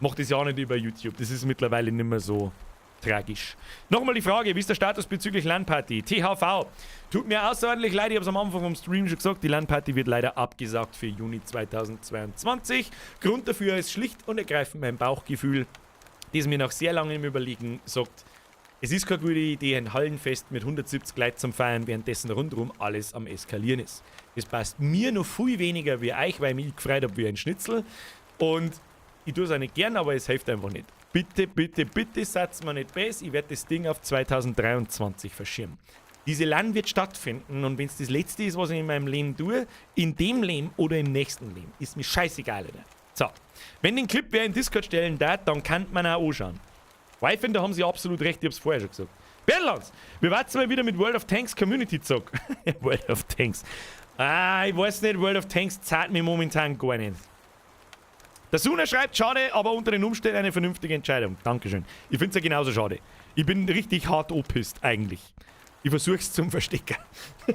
Mach das ja nicht über YouTube. Das ist mittlerweile nicht mehr so tragisch. Nochmal die Frage, wie ist der Status bezüglich LAN-Party? THV. Tut mir außerordentlich leid, ich habe es am Anfang vom Stream schon gesagt, die LAN-Party wird leider abgesagt für Juni 2022. Grund dafür ist schlicht und ergreifend mein Bauchgefühl, das mir nach sehr langem Überlegen sagt, es ist keine gute Idee, ein Hallenfest mit 170 Leuten zum Feiern, währenddessen rundherum alles am Eskalieren ist. Das passt mir noch viel weniger wie euch, weil ich mich gefreut habe wie ein Schnitzel. Und ich tue es auch nicht gern, aber es hilft einfach nicht. Bitte, bitte, bitte seid's mir nicht böse, ich werde das Ding auf 2023 verschieben. Diese LAN wird stattfinden und wenn es das Letzte ist, was ich in meinem Leben tue, in dem Leben oder im nächsten Leben, ist mir scheißegal, Alter. So, wenn den Clip wer in Discord stellen darf, dann kann man auch anschauen. Weil ich finde, da haben sie absolut recht, ich hab's vorher schon gesagt. Berlands, wir warten mal wieder mit World of Tanks Community Zock. World of Tanks. Ah, ich weiß nicht, World of Tanks zahlt mir momentan gar nicht. Der Suna schreibt, schade, aber unter den Umständen eine vernünftige Entscheidung. Dankeschön. Ich finde es ja genauso schade. Ich bin richtig hart opisst eigentlich. Ich versuch's zum Verstecken.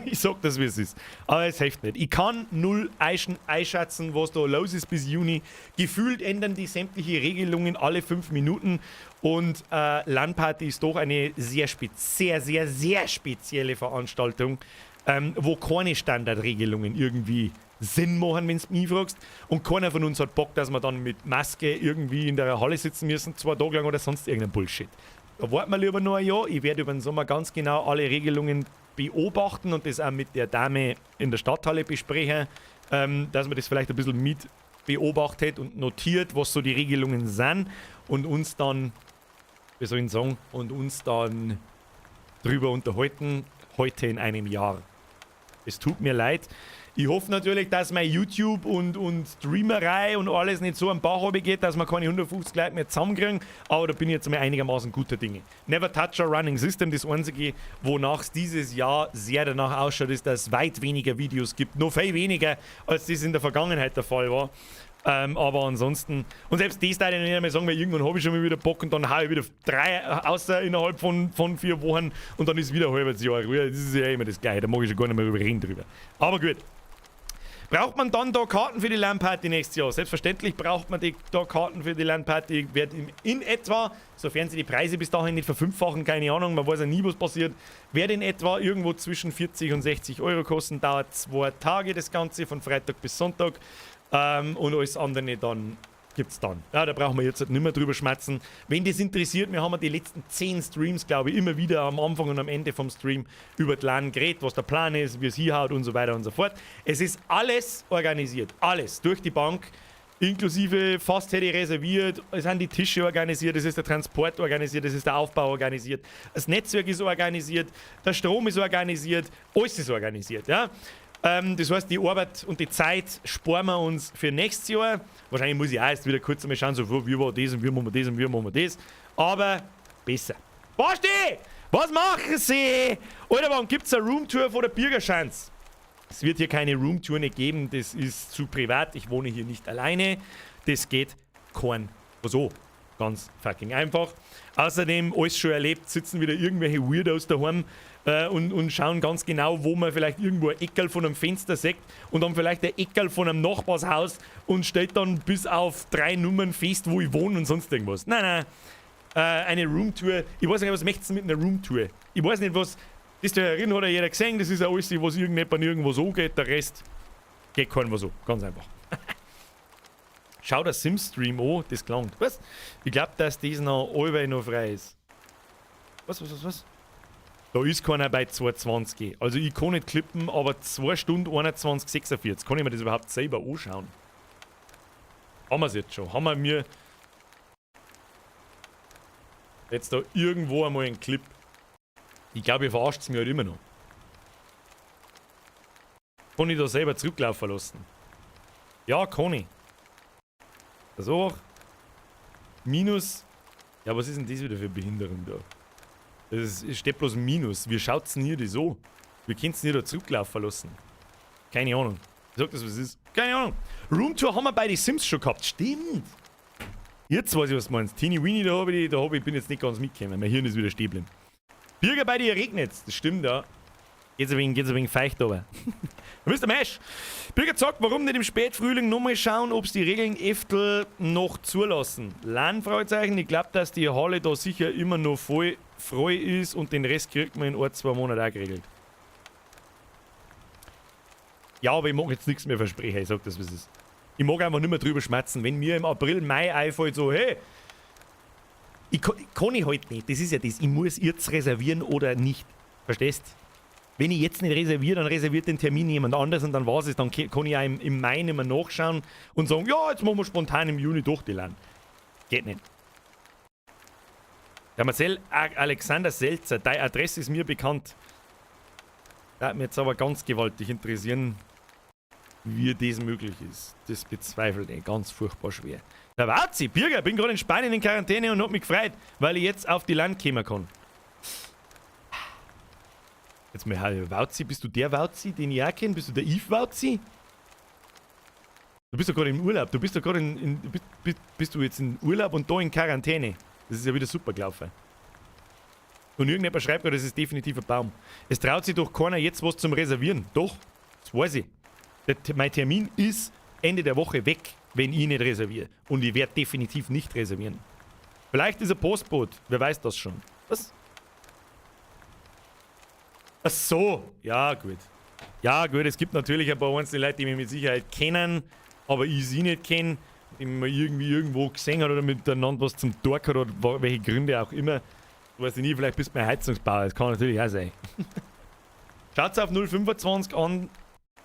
Ich sag das, wie es ist. Aber es hilft nicht. Ich kann null einschätzen, was da los ist bis Juni. Gefühlt ändern die sämtliche Regelungen alle 5 Minuten. Und LAN-Party ist doch eine sehr, sehr, sehr, sehr spezielle Veranstaltung, wo keine Standardregelungen irgendwie Sinn machen, wenn du mich fragst. Und keiner von uns hat Bock, dass wir dann mit Maske irgendwie in der Halle sitzen müssen, 2 Tage lang oder sonst irgendein Bullshit. Da warten wir lieber noch ein Jahr. Ich werde über den Sommer ganz genau alle Regelungen beobachten und das auch mit der Dame in der Stadthalle besprechen, dass man das vielleicht ein bisschen mit beobachtet und notiert, was so die Regelungen sind, und uns dann Wir sollen sagen und uns dann drüber unterhalten, heute in einem Jahr. Es tut mir leid. Ich hoffe natürlich, dass mein YouTube und Streamerei und alles nicht so am Bach geht, dass wir keine 150 Leute mehr zusammenkriegen, aber da bin ich jetzt mal einigermaßen guter Dinge. Never touch a running system, das einzige, wonach es dieses Jahr sehr danach ausschaut, ist, dass es weit weniger Videos gibt, noch viel weniger, als das in der Vergangenheit der Fall war. Aber ansonsten, und selbst das darf ich nicht mehr sagen, weil irgendwann habe ich schon mal wieder Bock und dann haue ich wieder drei außer innerhalb von 4 Wochen und dann ist wieder ein halbes Jahr Ruhe. Das ist ja immer das Gleiche, da mag ich schon gar nicht mehr drüber reden drüber. Aber gut. Braucht man dann da Karten für die LAN-Party nächstes Jahr? Selbstverständlich braucht man da Karten für die LAN-Party. Wird in etwa, sofern sie die Preise bis dahin nicht verfünffachen, keine Ahnung, man weiß ja nie, was passiert, wird in etwa irgendwo zwischen 40 und 60 € kosten. Dauert 2 Tage das Ganze, von Freitag bis Sonntag. Und alles andere dann gibt es dann. Ja, da brauchen wir jetzt nicht mehr drüber schmatzen. Wen das interessiert, wir haben die letzten 10 Streams, glaube ich, immer wieder am Anfang und am Ende vom Stream über die LAN geredet, was der Plan ist, wie es hinhaut und so weiter und so fort. Es ist alles organisiert, alles durch die Bank, inklusive fast hätte ich reserviert, es sind die Tische organisiert, es ist der Transport organisiert, es ist der Aufbau organisiert, das Netzwerk ist organisiert, der Strom ist organisiert, alles ist organisiert. Ja? Das heißt, die Arbeit und die Zeit sparen wir uns für nächstes Jahr. Wahrscheinlich muss ich auch erst wieder kurz einmal schauen, so wie war das und wie machen wir das und wie machen wir das. Aber besser. Basti! Was machen Sie? Alter, wann gibt es eine Roomtour von der Birgerschanz? Es wird hier keine Roomtour nicht geben, das ist zu privat. Ich wohne hier nicht alleine. Das geht kein so. Ganz fucking einfach. Außerdem, alles schon erlebt, sitzen wieder irgendwelche Weirdos daheim und schauen ganz genau, wo man vielleicht irgendwo ein Eckerl von einem Fenster sieht und dann vielleicht ein Eckerl von einem Nachbarshaus und stellt dann bis auf drei Nummern fest, wo ich wohne und sonst irgendwas. Nein, nein. Eine Roomtour. Ich weiß nicht, was möchtest du mit einer Roomtour? Ich weiß nicht, was. Das da herin hat ja jeder gesehen, das ist ja alles, was irgendjemand irgendwo so geht. Der Rest geht keinem was so. Ganz einfach. Schau der Sims-Stream an, das klangt. Was? Ich glaube, dass das noch allweil noch frei ist. Was, was, was, was? Da ist keiner bei 2,20. Also ich kann nicht klippen, aber 2 Stunden 21,46. Kann ich mir das überhaupt selber anschauen? Haben wir es jetzt schon? Haben wir mir jetzt da irgendwo einmal einen Clip? Ich glaube, ihr verarscht mich halt immer noch. Kann ich da selber zurücklaufen lassen? Ja, kann ich. Das auch. Minus. Ja, was ist denn das wieder für Behinderung da? Es steht bloß Minus. Wie schaut's denn hier das so? Wie könnt's denn hier da zurücklaufen lassen? Keine Ahnung. Ich sag das, was es ist. Keine Ahnung. Roomtour haben wir bei den Sims schon gehabt. Stimmt. Jetzt weiß ich, was du meinst. Teeny Weeny, da hab ich, bin jetzt nicht ganz mitgekommen. Mein Hirn ist wieder stehen geblieben. Birger, bei dir regnet. Das stimmt, ja. Geht's ein wenig feucht aber. Mr. Mesh. Birger sagt, warum nicht im Spätfrühling nochmal schauen, ob es die Regeln eftl noch zulassen? LAN, Fragezeichen. Ich glaube, dass die Halle da sicher immer noch voll frei ist und den Rest kriegt man in ein, zwei Monaten auch geregelt. Ja, aber ich mag jetzt nichts mehr versprechen, ich sag das, was es ist. Ich mag einfach nicht mehr drüber schmatzen. Wenn mir im April, Mai einfällt, so, hey, ich kann ich halt nicht. Das ist ja das. Ich muss jetzt reservieren oder nicht. Verstehst? Wenn ich jetzt nicht reserviere, dann reserviert den Termin jemand anders und dann war's es. Dann kann ich auch im Mai nicht mehr nachschauen und sagen, ja, jetzt machen wir spontan im Juni durch die LAN. Geht nicht. Der Marcel Alexander Selzer, deine Adresse ist mir bekannt. Da hat mich jetzt aber ganz gewaltig interessieren, wie das möglich ist. Das bezweifelt ich ganz furchtbar schwer. Der Wazi, Birger, bin gerade in Spanien in Quarantäne und hab mich gefreut, weil ich jetzt auf die LAN kommen kann. Jetzt mal, Wauzi, bist du der Wauzi, den ich auch kenne? Bist du der Yves Wauzi? Du bist doch gerade im Urlaub. Du bist doch gerade in bist, bist, bist du jetzt in Urlaub und da in Quarantäne? Das ist ja wieder super gelaufen. Und irgendjemand schreibt gerade, das ist definitiv ein Baum. Es traut sich doch keiner jetzt was zum Reservieren. Doch, das weiß ich. Mein Termin ist Ende der Woche weg, wenn ich nicht reserviere. Und ich werde definitiv nicht reservieren. Vielleicht ist er Postbote, wer weiß das schon. Was? Ach so, ja gut. Ja gut, es gibt natürlich ein paar einzelne Leute, die mich mit Sicherheit kennen, aber ich sie nicht kenne, die man irgendwie irgendwo gesehen hat oder miteinander was zum Tun hat oder welche Gründe auch immer. Weiß ich nie, vielleicht bist du mein Heizungsbauer, das kann natürlich auch sein. Schaut auf 025 an,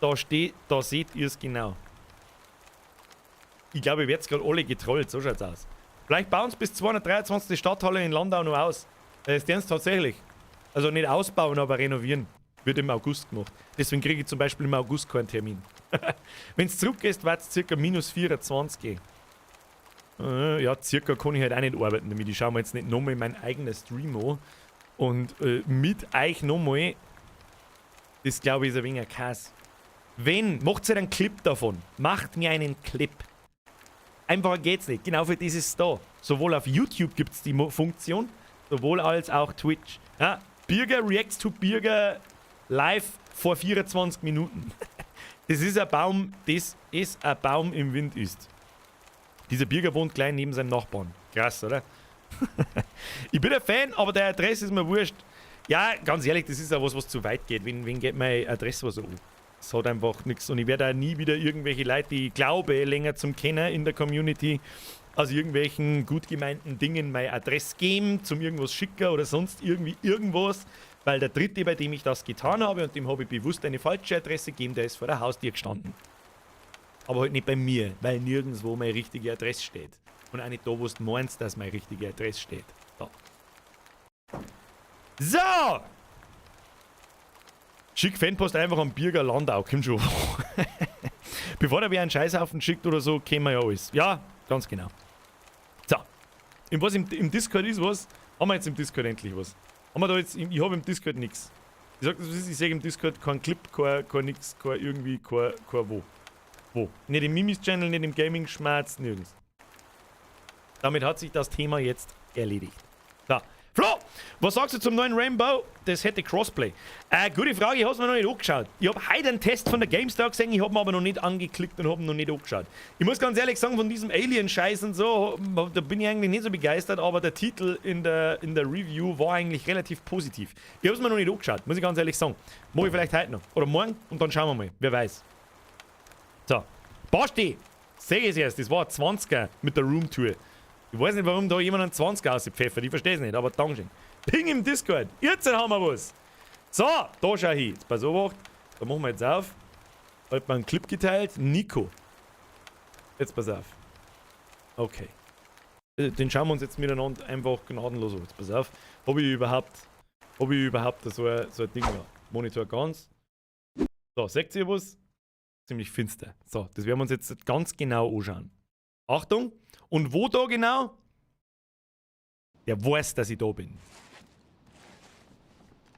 da seht ihr es genau. Ich glaube, ihr werdet gerade alle getrollt, so schaut's aus. Vielleicht bauen sie bis 223 die Stadthalle in Landau noch aus. Das ist tatsächlich. Also nicht ausbauen, aber renovieren. Wird im August gemacht. Deswegen kriege ich zum Beispiel im August keinen Termin. Wenn es zurückgeht, wird es circa minus 24 gehen. Ja, circa kann ich halt auch nicht arbeiten damit. Ich schaue mir jetzt nicht nochmal mein eigenes Stream an. Und mit euch nochmal, das glaube ich ist ein wenig ein Kass. Wenn, macht ihr einen Clip davon. Macht mir einen Clip. Einfacher geht's nicht. Genau für das ist es da. Sowohl auf YouTube gibt es die Funktion, sowohl als auch Twitch. Ja, Birger reacts to Birger live vor 24 Minuten. Das ist ein Baum, das ist ein Baum im Wind ist. Dieser Birger wohnt gleich neben seinem Nachbarn. Krass, oder? Ich bin ein Fan, aber der Adresse ist mir wurscht. Ja, ganz ehrlich, das ist auch was, was zu weit geht. Wen geht meine Adresse was an? Das hat einfach nichts. Und ich werde auch nie wieder irgendwelche Leute, die ich glaube, länger zum Kennen in der Community, aus irgendwelchen gut gemeinten Dingen meine Adresse geben, zum irgendwas schicken oder sonst irgendwie irgendwas. Weil der dritte, bei dem ich das getan habe und dem habe ich bewusst eine falsche Adresse gegeben, der ist vor der Haustür gestanden. Aber halt nicht bei mir, weil nirgendwo meine richtige Adresse steht. Und auch nicht da, wo du meinst, dass meine richtige Adresse steht. So. So! Schick Fanpost einfach an Birger Landau, kommt schon. Bevor der wer einen Scheißhaufen schickt oder so, kennen wir ja alles. Ja, ganz genau. So. In was im Discord ist was? Haben wir jetzt im Discord endlich was? Haben wir da jetzt, ich habe im Discord nichts. Ich sag das, was ist, ich sehe im Discord kein Clip, kein nix, kein irgendwie, kein wo. Wo? Nicht im Mimis-Channel, nicht im Gaming-Schmerz, nirgends. Damit hat sich das Thema jetzt erledigt. So. Flo, was sagst du zum neuen Rainbow? Das hätte Crossplay. Gute Frage, ich hab's mir noch nicht angeschaut. Ich hab heute einen Test von der GameStar gesehen, ich hab ihn aber noch nicht angeklickt und hab ihn noch nicht angeschaut. Ich muss ganz ehrlich sagen, von diesem Alien-Scheiß und so, da bin ich eigentlich nicht so begeistert, aber der Titel in der Review war eigentlich relativ positiv. Ich hab's mir noch nicht angeschaut, muss ich ganz ehrlich sagen. Mach ich vielleicht heute noch. Oder morgen und dann schauen wir mal, wer weiß. So, Basti, seh ich es erst, das war ein 20er mit der Roomtour. Ich weiß nicht, warum da jemand einen 20er ausgepfeffert. Ich verstehe es nicht, aber Dankeschön. Ping im Discord. Jetzt haben wir was. So, da schau hin. Jetzt pass auf, da machen wir jetzt auf. Hat man einen Clip geteilt. Nico. Jetzt pass auf. Okay. Den schauen wir uns jetzt miteinander einfach gnadenlos an. Jetzt pass auf. Hab ich überhaupt so ein Ding da? Monitor ganz. So, seht ihr was? Ziemlich finster. So, das werden wir uns jetzt ganz genau anschauen. Achtung! Und wo da genau? Der weiß, dass ich da bin.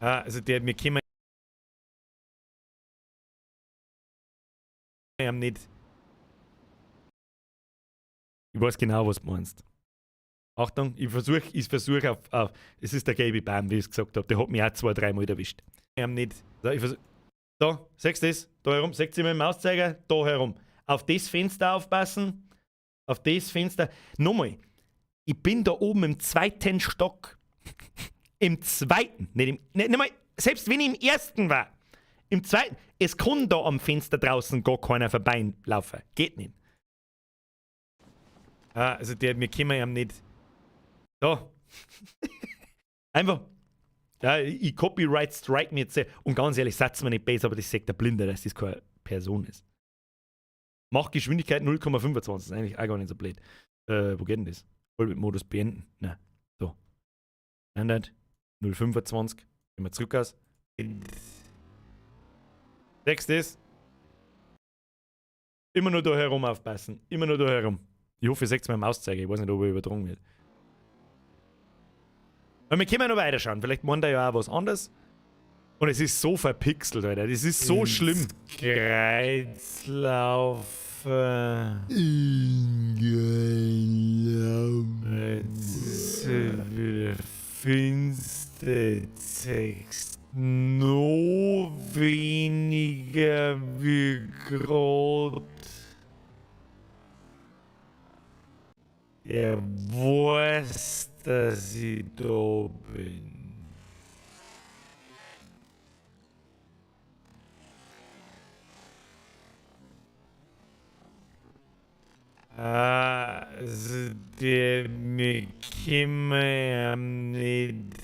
Ah, also der, wir können ihm nicht. Ich weiß genau, was du meinst. Achtung, ich versuch auf. Es ist der Gaby Bam, wie ich es gesagt habe. Der hat mich auch 2-3 Mal erwischt. Ihm nicht. So, ich versuch, da, siehst du das? Da herum, seht ihr mit dem Mauszeiger? Da herum. Auf das Fenster aufpassen. Auf das Fenster. Nochmal, ich bin da oben im zweiten Stock. Im zweiten. Nicht mal, selbst wenn ich im ersten war. Im zweiten. Es kann da am Fenster draußen gar keiner vorbeilaufen. Geht nicht. Ah, also der, wir können ihm nicht. Da. Einfach. Ja, ich Copyright strike mir jetzt. Und ganz ehrlich, satz mir nicht besser, aber das sagt der Blinde, dass das keine Person ist. Mach Geschwindigkeit 0,25, ist eigentlich auch gar nicht so blöd. Wo geht denn das? Vollbildmodus beenden. Nein. So. 100, 0,25. Gehen wir zurück aus. Sechstes. Immer nur da herum aufpassen. Immer nur da herum. Ich hoffe, ihr seht meinen Mauszeiger. Ich weiß nicht, ob er übertragen wird. Aber wir können ja noch weiterschauen. Vielleicht meint er ja auch was anderes. Und es ist so verpixelt, Alter. Das ist so schlimm. Kreislauf. Finster Text. No weniger wie grad. Er weiß, dass ich da bin. Also der mir käme nicht.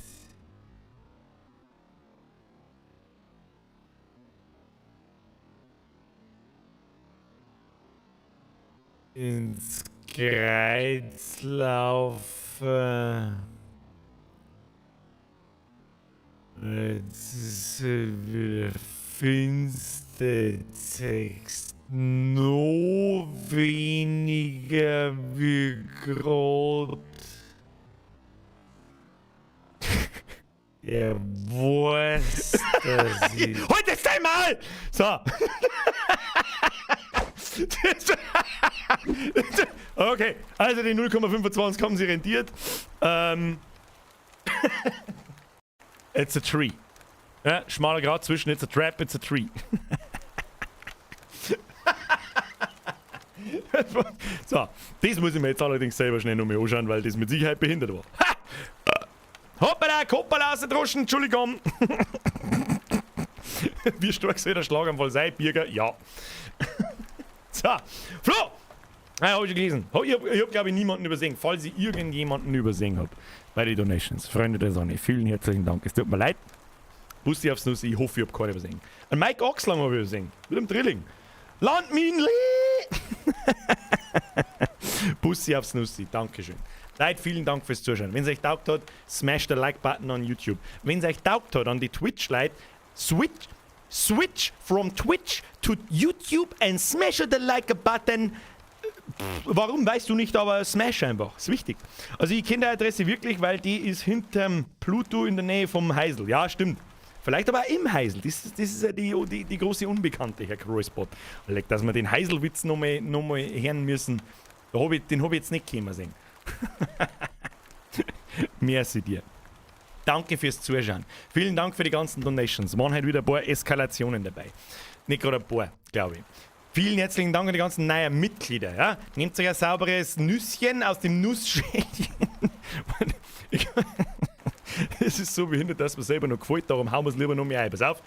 Ins Kreuz laufe. Jetzt ist es wieder finster, zeigst noch weniger wie grad. Er weiß, dass ich. Halt jetzt einmal! So. Okay, also die 0,25 haben sie rentiert. It's a tree. Ja, schmaler Grat zwischen it's a trap, it's a tree. So, das muss ich mir jetzt allerdings selber schnell nochmal anschauen, weil das mit Sicherheit behindert war. Ha! Hoppala, Koppala aus der Droschen, Entschuldigung. Wie stark soll der Schlaganfall sein, Birger? Ja. So, Flo! Ah, hab ich schon gelesen. Ich hab, glaube ich, niemanden übersehen. Falls ich irgendjemanden übersehen hab bei den Donations. Freunde der Sonne, vielen herzlichen Dank. Es tut mir leid. Bussi aufs Nuss, ich hoffe, ich hab keinen übersehen. Ein Mike Oxlang habe ich übersehen. Mit dem Drilling. Landminli! Bussi aufs Nussi, Dankeschön. Leute, vielen Dank fürs Zuschauen. Wenn es euch taugt hat, smash the Like-Button on YouTube. Wenn es euch taugt hat an die Twitch-Leute, switch from Twitch to YouTube and smash the Like-Button. Warum, weißt du nicht, aber smash einfach. Ist wichtig. Also ich kenne die Adresse wirklich, weil die ist hinterm Pluto in der Nähe vom Heisel. Ja, stimmt. Vielleicht aber auch im Heisel. Das ist ja die große Unbekannte, Herr Kreuzbot. Dass wir den Heiselwitz noch mal hören müssen, den hab ich jetzt nicht kommen sehen. Merci dir. Danke fürs Zuschauen. Vielen Dank für die ganzen Donations. Waren halt wieder ein paar Eskalationen dabei. Nicht gerade ein paar, glaube ich. Vielen herzlichen Dank an die ganzen neuen Mitglieder. Ja? Nehmt euch ein sauberes Nüsschen aus dem Nussschälchen. Es ist so behindert, dass mir selber noch gefällt, darum hauen wir es lieber noch mehr ein. Pass auf.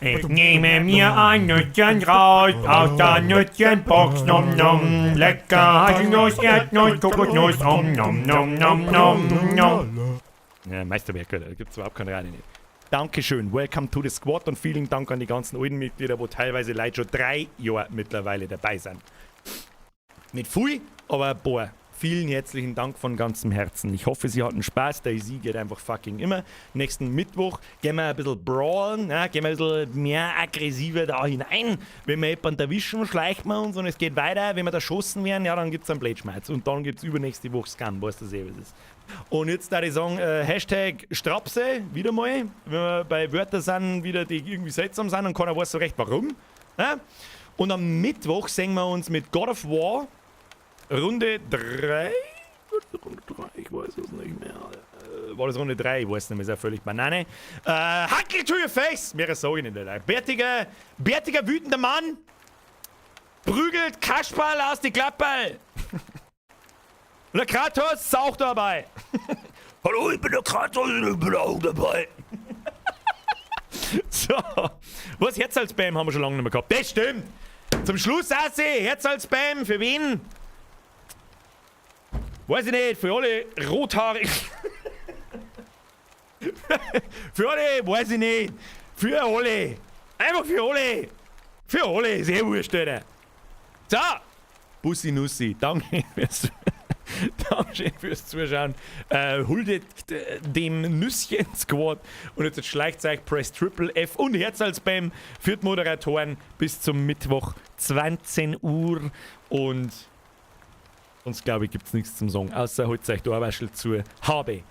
Ich nehme mir ein Nüsschen raus aus der Nüsschenbox, nom nom. Lecker Haselnuss, Erdnuss, Kokosnuss, om nom nom nom nom nom. Ja, Meisterwerk, da gibt's überhaupt keine Reine nicht. Dankeschön, welcome to the squad und vielen Dank an die ganzen alten Mitglieder, wo teilweise Leute schon 3 Jahre mittlerweile dabei sind. Nicht viel, aber ein paar. Vielen herzlichen Dank von ganzem Herzen. Ich hoffe, Sie hatten Spaß. DayZ geht einfach fucking immer. Nächsten Mittwoch gehen wir ein bisschen brawlen, ja, gehen wir ein bisschen mehr aggressiver da hinein. Wenn wir jemanden erwischen, schleicht man uns und es geht weiter. Wenn wir da erschossen werden, ja, dann gibt's einen Blödschmerz. Und dann gibt's übernächste Woche Scum, weißt du eh, was ist. Und jetzt da ich sagen, Hashtag Strapse, wieder mal. Wenn wir bei Wörtern sind, wieder die irgendwie seltsam sind und keiner weiß so recht warum. Ja? Und am Mittwoch sehen wir uns mit God of War. Runde 3? Runde 3, ich weiß es nicht mehr. War das Runde 3? Ich weiß nicht mehr, ist ja völlig Banane. Hackel to your face! Mehr sag ich nicht, Alter. Bärtiger, bärtiger, wütender Mann prügelt Kasperl aus die Klapperl. Und der Kratos ist auch dabei. Hallo, ich bin der Kratos und ich bin auch dabei. So, was Herzl-Spam haben wir schon lange nicht mehr gehabt. Das stimmt. Zum Schluss, Assi, Herzl-Spam, für wen? Weiß ich nicht, für alle Rothaarigen. Für alle, weiß ich nicht. Für alle. Einfach für alle. Für alle, ist eh wurscht, Alter. So. Bussi Nussi, danke fürs Zuschauen. Huldet dem Nüsschen Squad. Und jetzt schleicht euch, press Triple F und Herzl-Spam für die Moderatoren bis zum Mittwoch 20 Uhr. Und sonst, glaube ich, gibt es nichts zum Sagen, außer holt euch da Waschel zu. Habe.